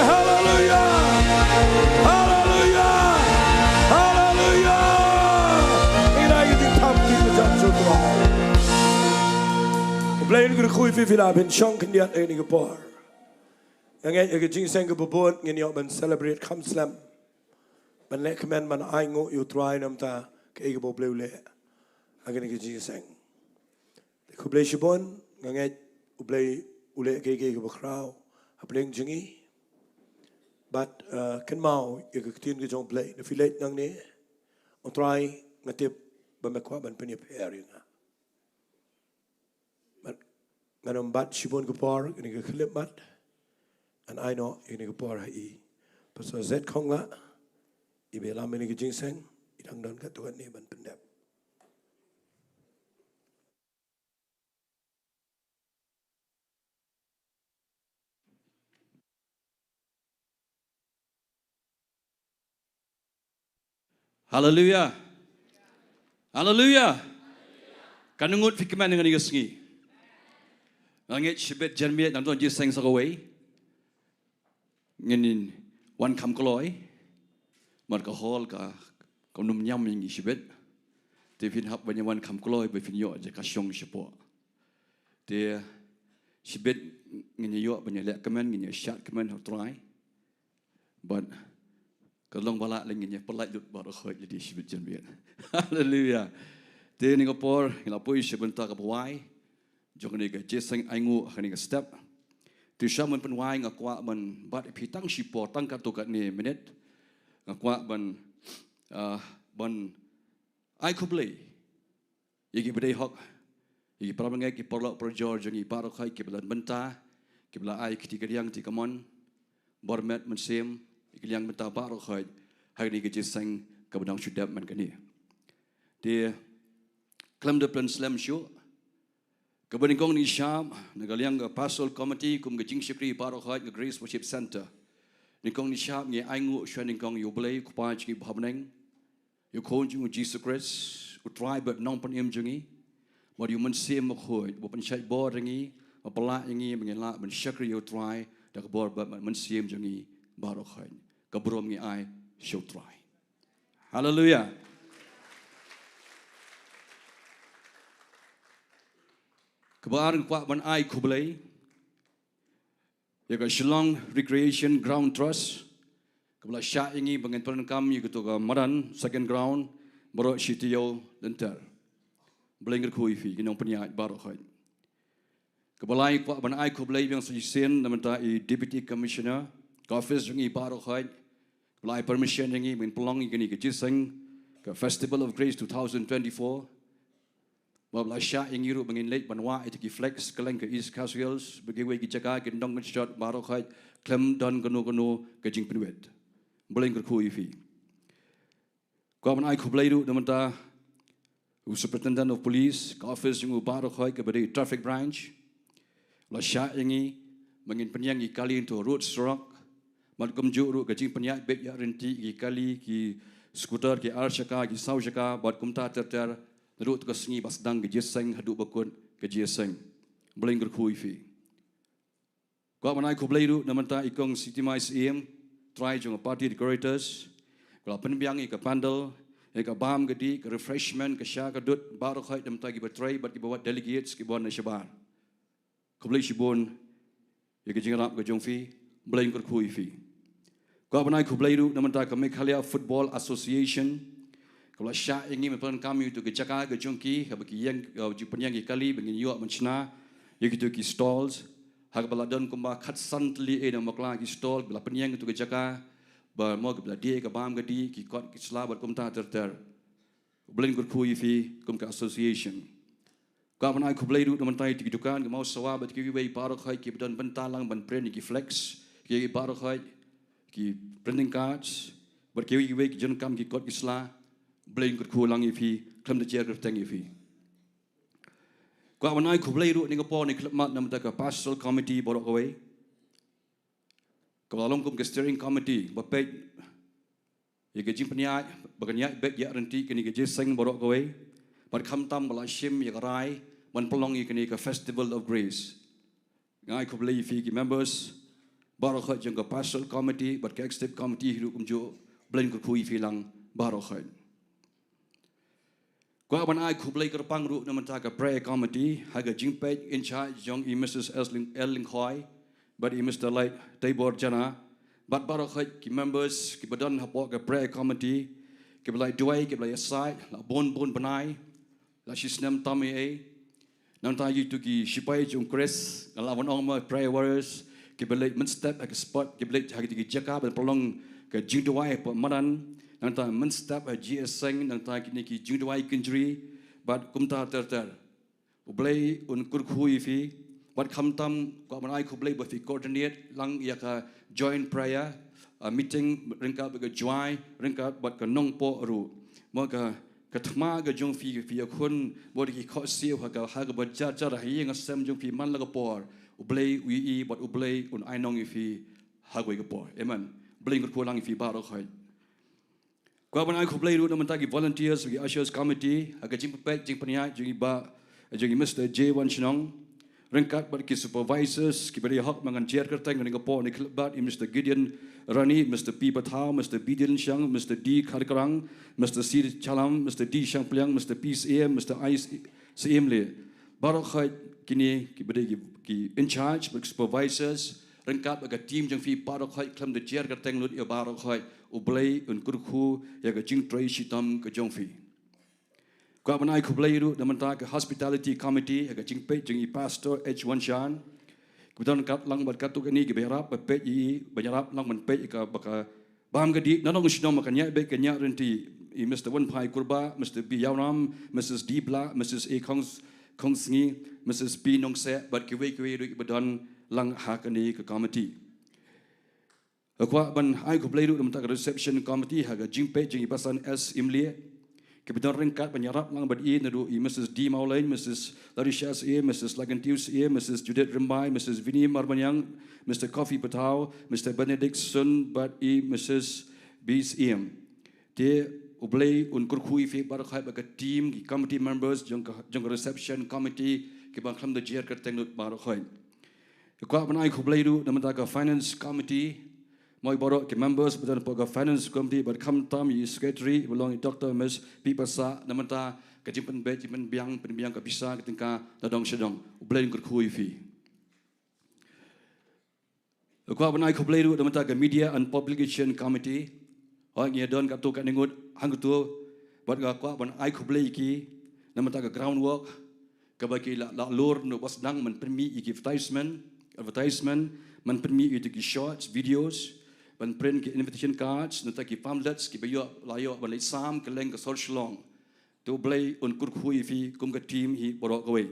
Haleluya. Haleluya. Haleluya. Haleluya. Ïa ki jingthap ki jingthap shuh. Blei un kyrkhu ïa phi phi la pynshong khyndiat ïa kane ka por. Nga ngeit ïa ka jingseng kaba bud ngin ïoh ban celebrate kham slem. Ban leh kmen ban ainguh ïa U Trai namar kaei kaba U Blei u leh ha kane ka jingseng. Te khublei shibun, nga ngeit U Blei u leh kaei kaei kaba khraw hapdeng jong ngi. Bad, eh, kynmaw ïa ka ktien ka jong U Blei, lada phi leit nangne, U Trai, nga tip ba me kwah ban pynïapher ïa nga. Bad ngan ym bat shibun ka por, kane ka khyllipmat ngan ai noh ïa kane ka por ha i. Pastor Zed Khongla, iba ïalam ïa kane ka jingseng, i dang don katto katne ban pyndep. Haleluya. Haleluya. Katno ngut phi kmen ïa kane ka sngi? Nga ngeit shibit janmiet nang don jingseng sa kawei. Ngin wan kham kloi. Namar ka hall ka, kam nym ñiam ïa ngi shibit. Te phin hap ban ïa wan kham kloi ba phin ïoh jaka shong shapoh. Te shibit ngin ïa ïoh ban ïa leh kmen, ngin ïa shad kmen ha U Trai. Bad ka long ba lah leh ngin ïa pynlait lut baroh khoit lade shibit janmiet. Haleluya. Te kane ka por ngi la poi sha bynta kaba wai jong kane ka jingseng ainguh ha kane ka step. Te sha ban pynwai nga kwah ban bat ïa phi tang shipor, tang katto katne minit. Nga kwah ban, ah, ban ai khublei ïa ki ba dei hok, ïa ki para bangeit, ki paralok parajor jong ngi baroh khoit kiba la don bynta, kiba la ai kti kadiang kti kamon, bor met mynsiem ïa ki liang bynta baroh khoit ha kane ka jingseng kaba dang shu dep mynta kane. Te khlem da pynslem shuh, kaba nyngkong ngi shap na ka liang ka Pastoral Committee kum ka jingshakri baroh khoit ka Grace Worship Centre. Nyngkong ngi shap ngi ainguh shuwa nyngkong ïa U Blei Kpa jong ngi ba ha bneng, ïa U Khun jong ngi U Jisu Khrist, U Trai bad Nongpynim jong ngi, bad ïa U Mynsiem Bakhuid uba pynshait bor ïa ngi, ba pynlah ïa ngi ba ngin lah ban shakri ïa U Trai da ka bor bad mynsiem jong ngi baroh khoit. Ka burom ngi ai sha U Trai. Haleluya. Kaba ar nga kwah ban ai khublei ïa ka Shillong Recreation Ground Trust kaba la shah ïa ngi ba ngin pyndonkam ïa kato ka madan second ground baroh shi taïew lynter. Blei kyrkhu ïa phi ki nongpynïaid baroh khoit. Kaba lai kwah ban ai khublei biang sa shisien na bynta i Deputy Commissioner ka office jong i baroh khoit, ba la ai permission ïa ngi ban pynlong ïa kane ka jingïaseng ka Festival of Grace two thousand twenty-four. Ba la shah ïa ngi ruh ba ngin leit ban wah ïa ki flags kylleng ka East Khasi Hills, ba kiwei ki jaka kin dang kin shot baroh khoit khlem don kano kano ka jingpynwit. Blei kyrkhu ïa phi. Kwah ban ai khublei ruh na bynta u Superintendent of Police, ka office jong u baroh khoit kaba dei traffic branch. La shah ïa ngi ba ngin pynïeng ïa ki kali into road surok. Bad kumjuh ruh ka jingpynïaid beit ïaid ryntih ki kali, ki scooter, ki ar shaka, ki saw shaka, bad kumta ter ter, naduh ka sngi ba sdang ka jingïaseng haduh ba kut ka jingïaseng. Blei kyrkhu ïa phi. Kwah ban ai khublei ruh na bynta i kong City Mai Syiem, trai jong ka party decorators, ba la pynbiang ïa ka pandal, ïa ka bam ka dih, ka refreshment, ka sha ka dud, baroh khoit na bynta kiba trei bad kiba wad delegates kiba wan na shabar. Khublei shibun ïa ka jingïarap ka jong phi. Blei kyrkhu ïa phi. Kwah ban ai khublei ruh na bynta ka Meghalaya Football Association, kaba la shah ïa ngi ban pyndonkam ïa uto ka jaka ka jong ki, kaba ki ïeng, ka jingpynïeng ïa ki kali ba ngin ïoh ban shna ïa kito ki stalls. Ha kaba la don kumba khatsan tylli eh na bakla ki stall ba la pynïeng ïa uto ka jaka, ba mo kaba la die ka bam ka dih, ki kot ki sla bad kumta ter ter. Blei kyrkhu ïa phi kum ka association. Kwah ban ai khublei ruh na bynta ïa ki dukan, ki mawsawa bad kiwei baroh khoit kiba don bynta lang ban print ïa ki flags, ki baroh khoit ki printing cards, bad kiwei kiwei ki jingkam ki kot ki sla. Blei kyrkhu lang ïa phi, khlem da jer kyrteng ïa phi. Kwah ban ai khublei ruh na ka por ne khlem mat na bynta ka pastoral committee baroh kawei, kaba la long kum ka steering committee ba peit ïa ka jingpynïaid ba kan ïaid beit ïaid ryntih kane ka jingïaseng baroh kawei, bad khamtam ba la shim ïa ka rai ban pynlong ïa kane ka Festival of Grace. Nga ai khublei ïa phi ki members baroh khoit jong ka pastoral committee bad ka executive committee hi ruh kumjuh. Blei kyrkhu ïa phi lang baroh khoit. Kwah ban ai khublei kyrpang ruh na bynta ka prayer committee ha ka jingpeit in charge jong i Mrs S Lyng-, L Lyngkhoi bad i Mr Light Taibor Jana, bad baroh khoit ki members kiba don hapoh ka prayer committee, kiba la duwai, kiba la ïasaid la bun bun bnai, la shisnem tam ei ei. Na bynta ïa kito ki shipai jong u Khrist, nga lah ban ong mo prayer warriors, kiba leit mynstep ha ka spot, kiba leit ha kito ki jaka ban pynlong ka jingduwai hapoh madan, nangta mynstep ha jingïaseng, nangta kine ki jingduwai kynjri bad kumta ter ter. U Blei un kyrkhu ïa phi bad khamtam kwah ban ai khublei ba phi coordinate lang ïa ka joint prayer, uh, meeting ryngkat bad ka Jowai, ryngkat bad ka Nongpoh ruh. Mo ka ka thma ka jong phi, phi ïakhun bad ki khohsiew ha ka, ha kaba jar jar ha ïing ha sem jong phi man la ka por. U Blei u ïohi bad U Blei un ai nong ïa phi ha kawei ka por. Amen. Blei un kyrkhu lang ïa phi baroh khoit. Kwah ban ai khublei ruh na bynta ki volunteers, ki ushers committee ha ka jingpynpeit jingpynïaid jong i bah, jong i Mr J Wan Shnong, ryngkat bad ki supervisors kiba dei hok ba ngan jer kyrteng kane ka por ne khlem bad i Mr Gideon Rani, Mr P Pathaw, Mr B Dillon Shang, Mr D Kharkrang, Mr C Chalam, Mr D Shangpliang, Mr P Syiem, Mr I Syiem le. Baroh khoit kine kiba dei ki, ki in charge bad ki supervisors ryngkat bad ka team jong phi baroh khoit khlem da jer kyrteng lut ïa baroh khoit. U Blei un kyrkhu ïa ka jingtrei shitom ka jong phi. Kwah ban ai khublei ruh na bynta ka hospitality committee ha ka jingpeit jong i Pastor H Wan Shan, kiba don ryngkat lang bad katto katne kiba ïarap ban peit ïa i, ban ïarap lang ban peit ïa ka ba ka bam ka dih, na nong shnong ba kan ïaid beit kan ïaid ryntih, i Mr Wanphai Kurbah, Mr B Yawram, Mrs D Blah, Mrs A Khong, Khongsngi, Mrs P Nongseh bad kiwei kiwei ruh kiba don lang ha kane ka committee. Nga kwah ban ai khublei ruh na bynta ka reception committee ha ka jingpeit jong i Basan S Imlieh, kiba don ryngkat ban ïarap lang bad i naduh i Mrs D Mawlein, Mrs Larisha Syiem, Mrs Lagantiu Syiem, Mrs Judith Rymbai, Mrs Vinnie Marbaniang, Mr Coffee Pathaw, Mr Benedict Sun bad i Mrs B Syiem. Te U Blei un kyrkhu ïa phi baroh khoit bad ka team, ki committee members jong ka, jong ka reception committee kiba khlem da jer kyrteng lut baroh khoit. Kwah ban ai khublei ruh na bynta ka finance committee. Mo ïa baroh ki members ba don hapoh ka finance committee bad khamtam ïa i secretary ba long i Doctor Miss Pipasa na bynta ka jingpynbeit jingpynbiang, pynbiang ka pisa ka tyngka na dong sha dong. U Blei un kyrkhu ïa phi. Kwah ban ai khublei ruh na bynta ka media and publication committee. Hooid ngi don katto katne ngut hangto Bad nga kwah ban ai khublei ïa ki namar ka groundwork kaba ki la, la lor na ba sdang ban pynmih ïa ki advertisement, advertisement, ban pynmih ïa ki shorts, videos, ban print ki invitation cards, nangta ki pamphlets kiba ïoh, la ïoh ban leit sam kylleng ka sor Shillong. To U Blei un kyrkhu ïa phi kum ka team hi baroh kawei.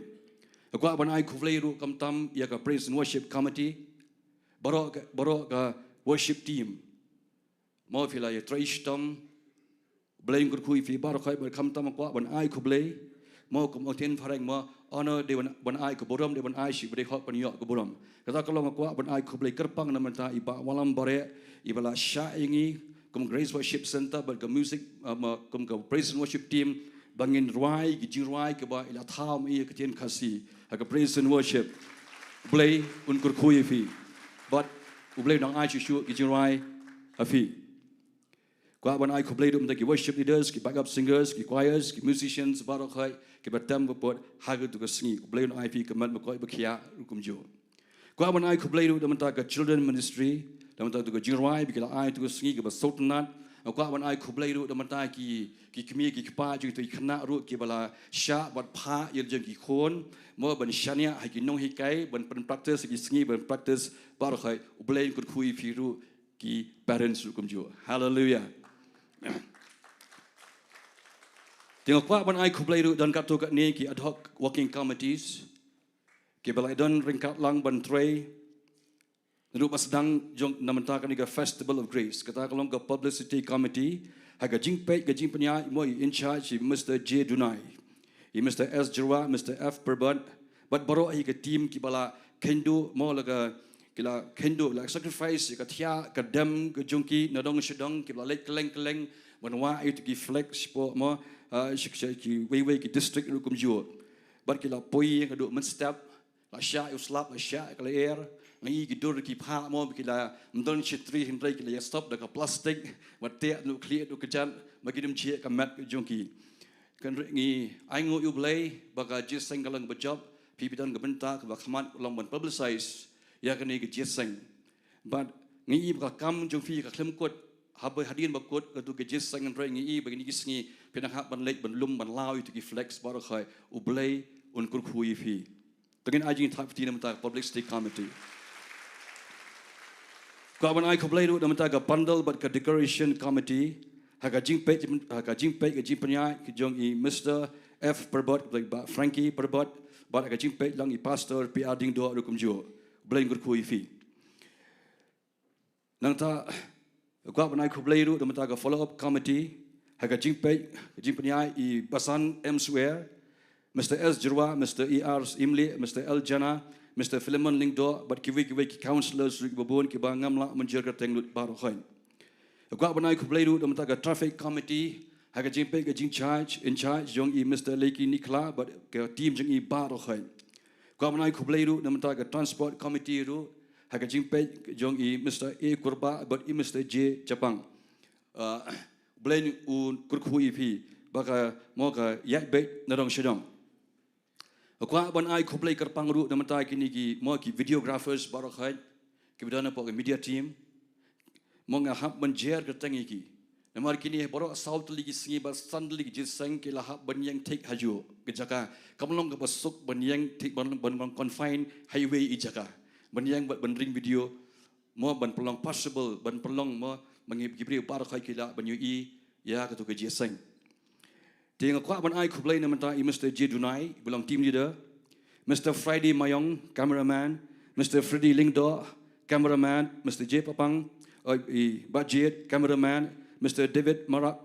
Nga kwah ban ai khublei ruh khamtam ïa ka Praise and Worship Committee, baroh ka, baroh ka worship team. Mo phi la ïatrei shitom, U Blei un kyrkhu ïa phi baroh kawei. Bad khamtam nga kwah ban ai khublei, mo kum ong ktien phareng mo, honor dei ban, ban ai ka burom, dei ban ai sha uba dei hok ban ïoh ka burom. Kata ka long nga kwah ban ai khublei kyrpang namar i Bah Wallam Bareh, iba la shah ïa ngi kum Grace Worship Centre bad ka music, um, uh, kum ka Praise and Worship Team, ba ngin rwai ki jingrwai kiba i la thaw ma i ha ka ktien Khasi ha ka Praise and Worship. U Blei un kyrkhu ïa phi. Bad U Blei un nang ai shuh shuh ki jingrwai ha phi. Kwah ban ai khublei ruh namar ki worship leaders, ki backup singers, ki choirs, ki musicians baroh kawei kiba tem ba pud ha katu ka sngi. U Blei un ai phi ka met ba koit ba khiah ruh kumjuh. Kwah ban ai khublei ruh namar ka children ministry, namar tu ka jingrwai ba ki la ai tu ka sngi kaba sngewtynnat. Kwah ban ai khublei ruh namar ki, ki kmie ki kpa jong tu ki khynnah ruh kiba la shah bad phah ïa la jong ki khun, mo ban shaniah ha ki nonghikai, ban pyn practice ha ki sngi ban practice baroh kawei. U Blei un kyrkhu ïa phi ruh ki parents ruh kumjuh. Hallelujah. Te nga kwah ban ai khublei ruh don katto katne ki ad hoc working committees kiba la don ryngkat lang ban trei ruh ba sdang jong namar kane ka Festival of Grace. Kata ka long ka publicity committee, ha ka jingpeit ka jingpynïaid mo i in charge i Mister J Dunai, i Mister S Jyrwa, Mister F Pyrbot, bad baroh hi ka team kiba la kynduh mo la ka, ki la kynduh, la sacrifice ïa ka thiah ka dem ka jong ki nadong shadong, kiba la leit kylleng kylleng ban wah ïa ki flag shapoh mo, ah, sha, sha kiwei wei ki district ruh kumjuh. Bad ki la poi ïa ka duh mynstep, la shah ïa u slap, la shah ïa ka lyer. Nga i ki dur ki phah mo, ki la ym don shatri hynrei ki la ïa stop da ka plastik, bad teh na u khlieh na u kjat, ba kin ym jhieh ka met ka jong ki. Hynrei ngi ainguh ïa U Blei ba ka jingïaseng ka long ba jop, phi, phi don ka bynta kaba khmat ka long ban publicize ïa kane ka jingïaseng. Bad ngi i ba ka kam jong phi ka khlem kut, haba hadien ba kut katu ka jingïaseng, hynrei ngi i ba kine ki sngi phi nang hap ban leit ban lum ban law ïa tu ki flags baroh kawei. U Blei un kyrkhu ïa phi. To ngin ai jingthap kti namar ka publicity committee. Kwah ban ai khublei ruh namar ka pandal bad ka decoration committee, ha ka jingpeit, ha ka jingpeit ka jingpynïaid ka jong i Mister F Pyrbot, Bah Frankie Pyrbot, bad ha ka jingpeit lang i Pastor P R Diengdoh ruh kumjuh. U Blei un kyrkhu ïa phi. Nangta kwah ban ai khublei ruh namar ka follow up committee, ha ka jingpeit ka jingpynïaid i Basan M Suer, Mister S Jyrwa, Mister E R Imlieh, Mister L Jana, Mister Philemon Lyngdoh, bad kiwei kiwei ki councillors ruh kiba bun kiba ngam lah mynjur kyrteng lut baroh kawei. Kwah ban ai khublei ruh namar ka traffic committee, ha ka jingpeit ka jingcharge, in charge jong i Mister Leki Nikhla bad ka team jong i baroh kawei. Kwah ban ai khublei ruh namar ka transport committee ruh, ha ka jingpeit jong i Mister A Kurbah bad i Mister J Chapang. Ah, U Blei un kyrkhu ïa phi ba ka mo ka ïaid beit nadong shadong. Kwah ban ai khublei kyrpang ruh namar kine ki mo ki videographers baroh kawei kiba don hapoh ka media team. Mo nga hap ban jer kyrteng ïa ki. Namar kine baroh saw tylli ki sngi bad san tylli ki jingïaseng ki la hap ban ïeng thik hajuh ka jaka. Kam long kaba suk ban ïeng thik ban, ban, ban confine ha iwei i jaka. Ban ïeng bad ban ring video. Mo ban pynlong possible, ban pynlong mo ba ngi ki briew baroh kawei ki lah ban ïohi ïa katu ka jingïaseng. Te nga kwah ban ai khublei namar i Mister J Dunai, ba long team leader, Mister Friday Mayong, cameraman, Mister Freddy Lyngdoh, cameraman, Mister J Papang, oh, i Bah Jade, cameraman, Mister David Marak,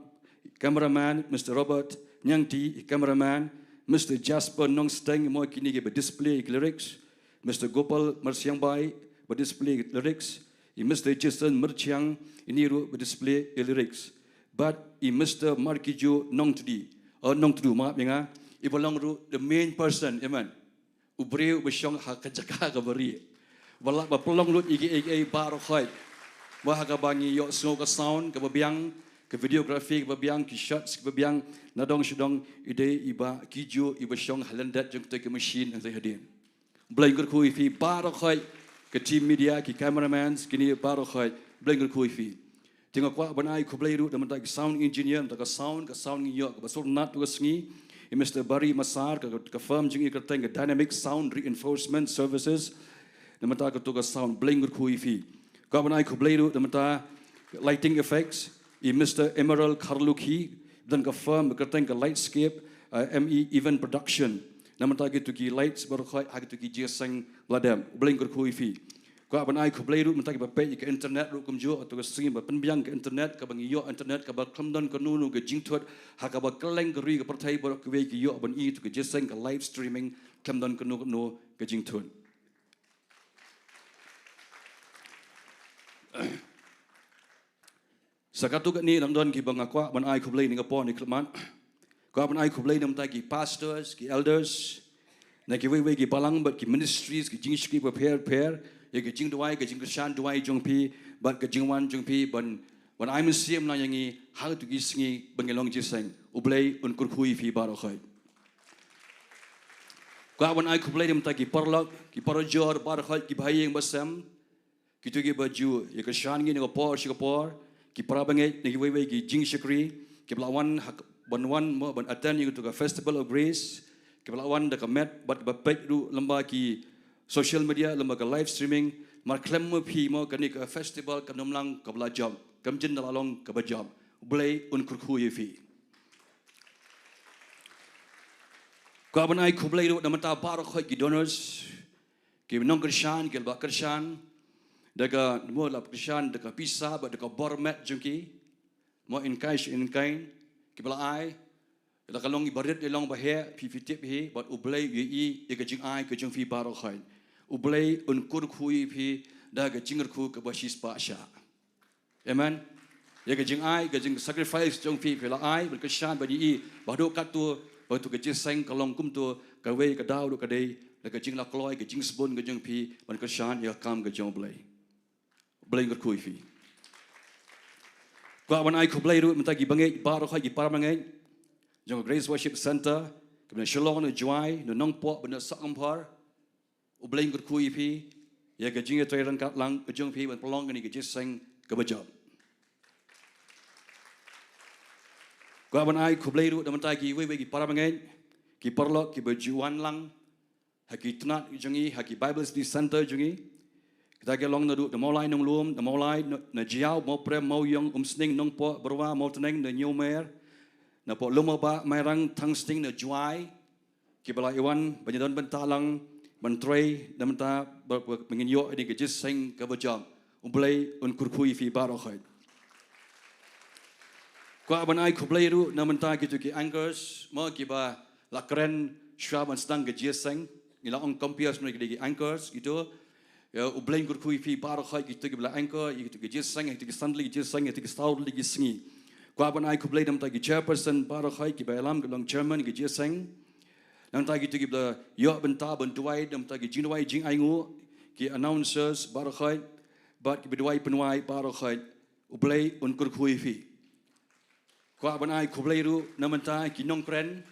cameraman, Mister Robert Nyangti, cameraman, Mister Jasper Nongsteng, mo kine kiba display ki lyrics, Mister Gopal Marsiangbai ba display lyrics, i Mister Jason Merchiang, ini ruh ba display lyrics. Bad i Mister Markijo Nongtdi, oh, Nongtdu, maaf ïa nga, iba long ruh the main person, amen. U briew uba shong ha ka jaka kaba rieh. Ba lah ba pynlong lut ïa kiei kiei baroh kawei. Ba ha kaba ngi ïohsngew ka sound kaba biang, ka videography kaba biang, ki shots kiba biang, nadong shadong i dei i Bah Kijo iba shong ha lyndet jong kata ka machine hangtei hadien. Blei kyrkhu ïa phi baroh kawei, ka team media, ki cameramans, kine baroh kawei, Blei kyrkhu ïa phi. Te nga kwah ban ai khublei ruh na bynta ki sound engineer, na bynta ka sound, ka sound ngi ïoh kaba sngewtynnat tu ka sngi. I Mister Barry Massar, ka, ka firm jong i kyrteng ka Dynamic Sound Reinforcement Services. Na bynta katu ka sound, Blei un kyrkhu ïa phi. Kwah ban ai khublei ruh na bynta lighting effects, i Mister Emerald Kharlukhi, don ka firm kyrteng ka Lightscape, uh, M E Event Production. Na bynta kitu ki lights baroh khoit ha kitu ki jingïaseng ba la dep. Blei un kyrkhu ïa phi. Kwah ban ai khublei ruh na bynta kiba peit ïa ka internet ruh kumjuh, ha tu ka sngi ba pynbiang ka internet, kaba ngi ïoh internet kaba khlem don kano kano ka jingthut, ha kaba kylleng ka ri ka pyrthei baroh kawei ki ïoh ban ïohi ïa tu ka jingïaseng ka live streaming, khlem don kano kano ka jingthut. Sa katto katne nang don kiba nga kwah ban ai khublei ha kane ka por kaba khlem mat. Kwah ban ai khublei na bynta ki pastors, ki elders, na kiwei kiwei ki balang bad ki ministries, ki jingshakri bapher bapher, ïa ka jingduwai, ka jingkyrshan duwai jong phi, bad ka jingwan jong phi ban, ban ai mynsiem lang ïa ngi ha kito ki sngi ba ngi long jingïaseng. U Blei un kyrkhu ïa phi baroh khoit. Kwah ban ai khublei na bynta ki paralok, ki parajor baroh khoit, ki bahaïing bahasem, kito kiba ju ïakyrshan ïa ngi na ka por sha ka por, ki para bangeit na kiwei kiwei ki jingshakri, kiba la wan ha, ban wan mo ban attend ïa katu ka Festival of Grace, kiba la wan da ka met bad kiba peit ruh lyngba ki social media, lyngba ka live streaming. Namar khlem ma phi mo kane ka festival kam nym long kaba la jop, kam jin da la long kaba jop. U Blei un kyrkhu ïa phi. Kwah ban ai khublei ruh na bynta baroh khoit ki donors, ki nongkyrshan, kiba la kyrshan da ka, mo la kyrshan da ka pisa bad da ka bor met jong ki, mo in cash, in kind, kiba la ai, la ka long i barit, i long baheh, phi phi tip hi, bad U Blei u ïohi ïa ka jingai ka jong phi baroh khoit. U Blei un kyrkhu ïa phi da ka jingkyrkhu kaba shispah shah. Amen. Ïa ka jingai, ka jingsacrifice jong phi, phi la ai ban kyrshan, ban ïohi ba haduh katto, ba tu ka jingïaseng ka long kumto, kawei ka daw ruh ka dei na ka jinglakloi, ka jingsbun ka jong phi ban kyrshan ïa ka kam ka jong U Blei. U Blei un kyrkhu ïa phi. Kwah ban ai khublei ruh na bynta ki bangeit baroh khoit, ki para bangeit jong ka Grace Worship Centre, kiba na Shillong, na Jowai, na Nongpoh bad na Sohryngkhor. U Blei un kyrkhu ïa phi ïa ka jingïatreilang ka jong phi ban pynlong kane ka jingïaseng kaba jop. Kwah ban ai khublei ruh na bynta kiwei kiwei ki para bangeit, ki paralok kiba ju wan lang ha ki tnat jong ngi, ha ki Bible Study Centre jong ngi. Kita ki long naduh na Mawlai Nonglum, na Mawlai, na, na Jaïaw, Mawprem, Mawiong, Umsning, Nongpoh, Byrwa, Mawtneng, na Hynñiewmer, na Pohlum, Mawbah, Mairang, Thangsting, na Jowai, kiba la ïawan ban ïadon bynta lang ban trei na bynta ba, ba, ba ngin ïoh ïa kane ka jingïaseng kaba jop. U Blei un kyrkhu ïa phi baroh khoit. Kwah ban ai khublei ruh na bynta kito ki anchors, mo kiba la kren shuwa ban sdang ka jingïaseng, ngi la ong comperes, mo ki dei ki anchors kito. Ïa, U Blei un kyrkhu ïa phi baroh khoit kito kiba la anchor ïa kito ki jingïaseng, ïa kito ki san tylli ki jingïaseng, ïa kito ki saw tylli ki sngi. Kwah ban ai khublei na bynta ki chairperson baroh khoit kiba ïalam, ki long chairman ki jingïaseng. Na bynta kito kiba la ïoh bynta ban duwai, na bynta ki jingduwai jingainguh, ki announcers baroh khoit, bad kiba duwai pynduwai baroh khoit. U Blei un kyrkhu ïa phi. Kwah ban ai khublei ruh na bynta ki nongkren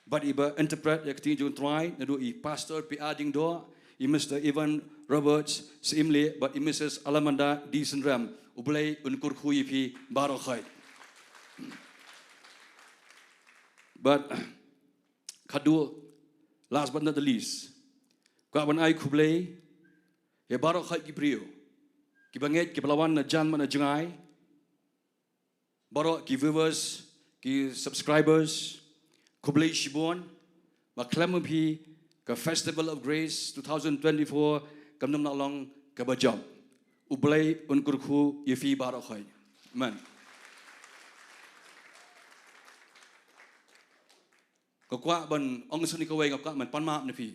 bad iba interpret ïa ka ktien jong U Trai, naduh i Pastor P R Diengdoh, i Mister Evan Roberts Syiemlieh bad i Missus Alamanda D Synrem. U Blei un kyrkhu ïa phi baroh khoit. Bad khadduh, last but not the least, kwah ban ai khublei ïa baroh khoit ki briew, kiba ngeit, kiba la wan na jan bad na jngai, baroh ki viewers, ki subscribers, khublei shibun. Ba khlem ma phi ka Festival of Grace twenty twenty-four kam nym lah long kaba jop. U Blei un kyrkhu ïa phi baroh khoit. Amen. Nga kwah ban ong sa kawei, nga kwah ban pan map na phi.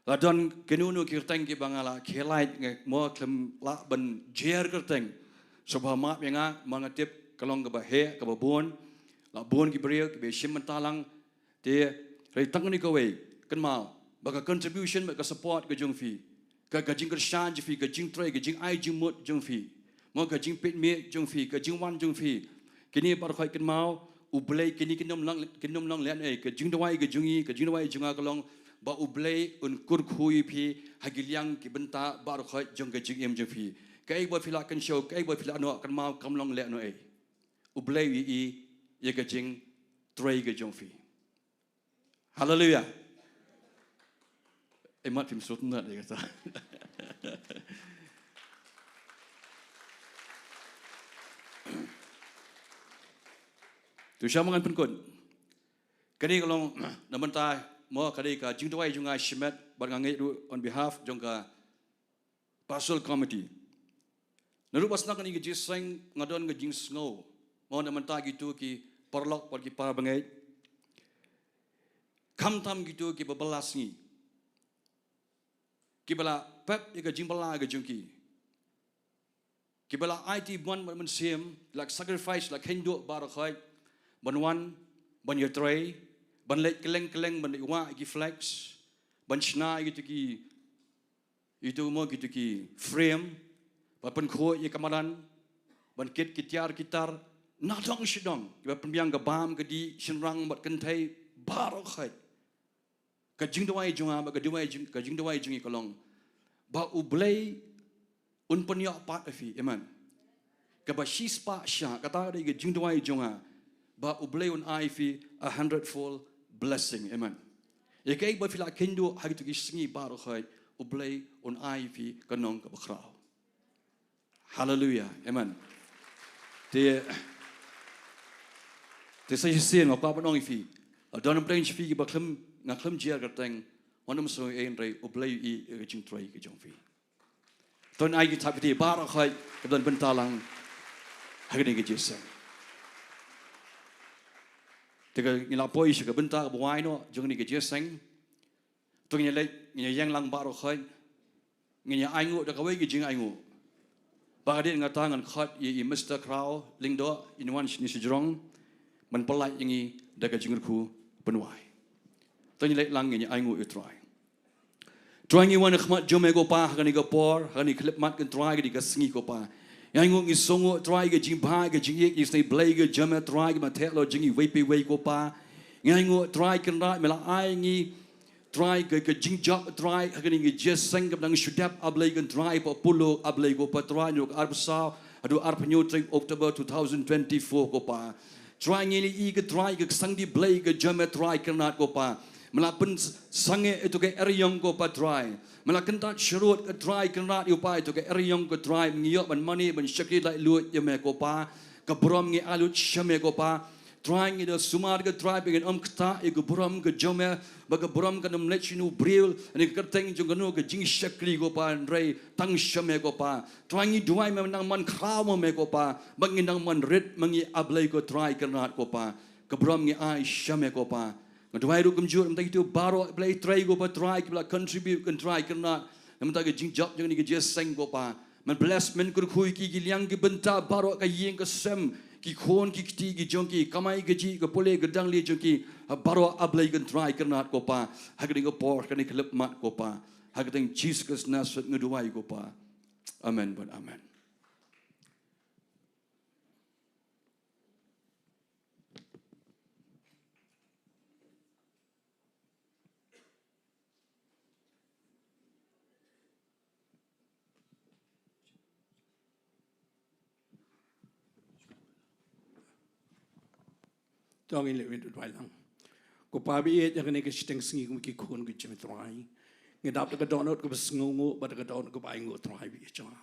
La don kino kino ki kyrteng kiba nga la khie lait, nga mo khlem lah ban jer kyrteng. Sngewbha map ïa nga, namar nga tip ka long kaba heh, kaba bun. La bun ki briew kiba shim bynta lang. Te hynrei tang kane kawei, kynmaw ba ka contribution bad ka support ka jong phi, ka, ka jingkyrshan jong phi, ka jingtrei, ka jingai jingmut jong phi, mo ka jingpeit miet jong phi, ka jingwan jong phi, kine baroh khoit kynmaw, U Blei, kine kin nym long, kin nym long lehnoh ei, ka jingduwai ka jong ngi, ka jingduwai jong nga ka long ba U Blei un kyrkhu ïa phi ha ki liang ki bynta baroh khoit jong ka jingim jong phi. Kaei ba phi la kynshew, kaei ba phi la noh, kynmaw kam long lehnohei. U Blei u ïohi ïa ka jingtrei ka jong phi. Haleluia. Ei, mat phim sut nat ïa kata. To sha ma ngan pynkut. Kane ka long na bynta mo, kane ka jingduwai jong nga shimet, bad nga ngeit ruh on behalf jong ka pastoral committee. Naduh ba sdang kane ka jingïaseng nga don ka jingsngew mo na bynta kito ki paralok bad ki para bangeit. Khamtam kito kiba bylla sngi, kiba la pep ïa ka jingbylla ka jong ki, kiba la aiti ban ban mynsiem, la sacrifice, la khein duh baroh khoit, ban wan, ban ïatrei, ban leit kylleng kylleng, ban leit wah ïa ki flags, ban shna ïa kito ki, ito mo kito ki frame, ban pynkhuid ïa ka madan, ban kit ki tiar ki tar, nadong shadong, kiba pynbiang ka bam ka dih, shynrang bad kynthei, baroh khoit. Ka jingduwai jong nga, ba ka duwai jong, ka jingduwai jong ngi ka long ba U Blei un pynïoh pat ïa phi. Amen. Kaba shispah shah, kata ka dei ka jingduwai jong nga, ba U Blei un ai ïa phi a hundredfold blessing. Amen. Ïa kaei ba phi la kynduh ha kito ki sngi baroh khoit, U Blei un ai ïa phi ka nong kaba khraw. Haleluia. Amen. Te, te sa shisien nga kwah ban ong ïa phi, la don pdeng shi phi kiba khlem, nga khlem jia kyrteng, wat nym sngew ei, hynrei U Blei u ïohi ïa ka jingtrei ka jong phi. To ngin ai ki thap kti baroh khoit kiba don bynta lang ha kane ka jingïaseng. Te ka ngi la poi sha ka bynta kaba wai noh jong kane ka jingïaseng. To ngin ïa leit, ngin ïa ïeng lang baroh khoit. Ngin ïa ainguh da kawei ka jingainguh. Ba ka dei nga ta ngan khot ïa i Mister Kraw Lyngdoh, in wan shane shajrong, ban pyllait ïa ngi da ka jingkyrkhu ban wai. To ngin leit lang, ngin ïa ainguh ïa u Trai. Trai, ngi wan ha khmat jong me ko Pa ha kane ka por, ha kane ka khyllipmat ko Trai, ha kane ka sngi ko Pa. Ngi ainguh, ngi sngewnguh Trai ka jingbha, ka jingïeit, ka jingïeit Blei ka jong me Trai, kaba theh halor jong ngi iwei pa iwei ko Pa. Ngi ainguh Trai Kynrad, me la ai ngi Trai ka, ka jingjop Trai ha kane ka jingïaseng kaba dang shu dep, A Blei ko Trai, pa puluk A Blei ko Pa Trai, naduh ka arphew saw haduh arphew hynñiew tarik October two thousand twenty-four ko Pa. Trai, ngi la ïohi ko Trai ka ksangdi Blei ka jong me Trai Kynrad ko Pa. Me la pynsangeh ïa kato ka eriong ko Pa Trai. Me la kyntait sharud ko Trai Kynrad ïa u Pa ïa kato ka eriong ko Trai. Me ngi ïoh ban mane ban shakri laitluid ïa me ko Pa. Ka burom ngi ai lut sha me ko Pa. Trai, ngi da sumar ko Trai ba ngin ym ktah ïa ka burom ka jong me, ba ka burom kan ym leit sha une u briew, ha kane ka kyrteng jong kano ka jingshakri ko Pa, hynrei tang sha me ko Pa. Trai, ngi duwai me nang man khraw ma me ko Pa, ba ngin nang man rit ma ngi A Blei ko Trai Kynrad ko Pa. Ka burom ngi ai sha me ko Pa. Nga duwai ruh kumjuh na bynta kito baroh Blei Trai ko Pa Trai, kiba la contribute ko Trai Kynrad na bynta ka jingjop jong kane ka jingïaseng ko Pa. Men bless, men kyrkhu ïa ki, ki liang ki bynta baroh, ka ïing ka sem, ki khun ki kti ki jong ki, kamai kajih, ka pule ka dang lieh jong ki, ha baroh A Blei ko Trai Kynrad ko Pa. Ha kane ka por, kane ka khyllipmat ko Pa. Ha ka kyrteng Jisu Khrist Nasaret nga duwai ko Pa. Amen bad amen. To ngin leit, ngin duwai lang. Ko Pa ba ïeit, ha kane ka shiteng sngi kum ki khun ki jong me Trai, ngi dap da ka dohnud kaba sngewnguh bad da ka dohnud kaba ainguh Trai ba ïeit jong nga,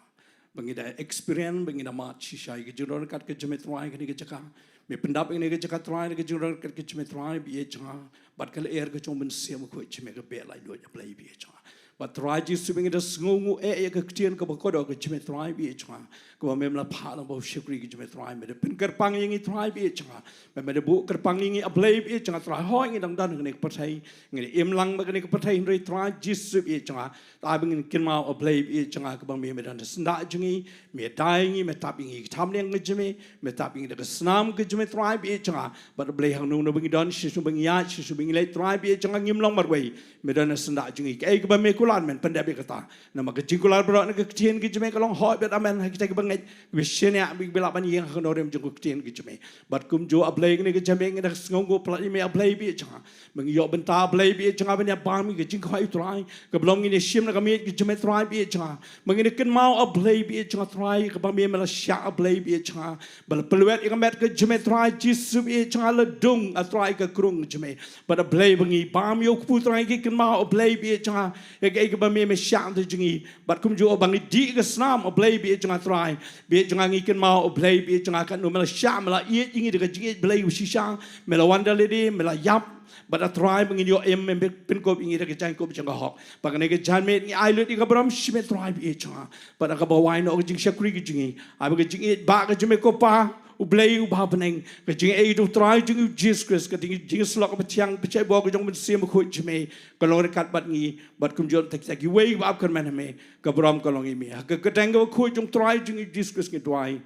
ba ngi da experience, ba ngi da mad shisha ïa ka jingdon ryngkat ka jong me Trai ha kane ka jaka. Me pyndap ïa kane ka jaka Trai da ka jingdon ryngkat ka jong me Trai ba ïeit jong nga, bad ka lyer ka jong u Mynsiem Bakhuid jong me ka beh laitluid, A Blei ba ïeit jong nga. Bad Trai Jisu, ba ngi da sngewnguh eh ïa ka ktien kaba kordor ka jong me Trai ba ïeit jong nga, kaba mem la phah lang ba u shakri ka jong me Trai, me da pynkyrpang ïa ngi Trai ba ïeit jong nga, ba me da buh kyrpang ïa ngi A Blei ba ïeit jong nga Trai. Hooid ngi dang don ha kane ka pyrthei, ngi da im lang bad kane ka pyrthei, hynrei Trai Jisu ba ïeit jong nga, tai ba ngin kynmaw A Blei ba ïeit jong nga, kaba me, me don ha syndah jong ngi, me da ïa ngi, me tap ïa ngi, ka tap ïa ngi ka jong me, me tap ïa ngi da ka snam ka jong me Trai ba ïeit jong nga. Bad A Blei, hangno hangno ba ngi don, shisha ba ngi ïaid, shisha ba ngi leit Trai ba ïeit jong nga, ngim long marwei, me don ha syndah jong ngi. Kaei kaba me Plan men pyndep ïa kata. Namar ka jingkular baroh na ka ktien ka jong me ka long hooid bad amen ha kita kiba ngeit, kiba shaniah, kiba lah ban ïeng ha ka nongrim jong ka ktien ka jong me. Bad kumjuh A Blei kane ka jingmut ngi da sngewnguh palat ïa me A Blei baieit jong nga. Ba ngi ïoh bynta A Blei baieit jong nga ban ïa bam ïa ka jingkhawai U Trai. Kaba long ngin ïa shim na ka miet ka jong me Trai baieit jong nga. Ba ngin ïa kynmaw A Blei baieit jong nga Trai kaba me me la shah A Blei baieit jong nga. Ba la pynlwet ïa ka met ka jong me Trai Jisu baieit jong nga la dung A Trai ka krung ka jong me. Bad A Blei ba ngi bam ïa u kpu Trai ngi kynmaw A Blei baieit jong nga ïa kaei kaba me me shah na ka bynta jong ngi. Bad kumjuh ba ngi dih ka snam A Blei baieit jong nga Trai. Baieit jong nga ngi kynmaw A Blei baieit jong nga katno me la shah me la ïeit ïa ngi da ka jingïeit Blei ba shisha. Me la wan da lade me la ïap. Bad A Trai ba ngin ïoh im me pynkup ïa ngi da ka jaiñkup jong ka hok. Bad kane ka janmiet ngi ai lut ïa ka burom sha me Trai baieit jong nga. Bad da kaba wai noh ka jingshakri ka jong ngi. Ai ba ka jingïeit ba ka jong me ko Pa. U Blei uba ha bneng, ka jingïeit U Trai jong ngi U Jisu Khrist, ka jing, jingïasyllok kaba thiang, ba shai bor ka jong U Mynsiem Bakhuid jong me, ka long ryngkat bad ngi, bad kumjuh bad kita kiwei kiba ap kyrmen ha me, ka burom ka long ïa me. Ha ka kyrteng kaba khuid jong U Trai jong ngi U Jisu Khrist ngi duwai.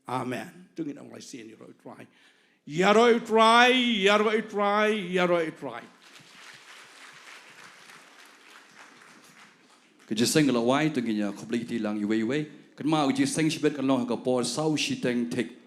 Amen. To ngin ong lai sien, ïaroh ïa U Trai. Ïaroh ïa U Trai, ïaroh ïa U Trai, ïaroh ïa U Trai. Ka jingïaseng ka la wai, to ngin ïa khublei kti lang iwei iwei. Kynmaw ka jingïaseng shibit kan long ha ka por saw shiteng thik.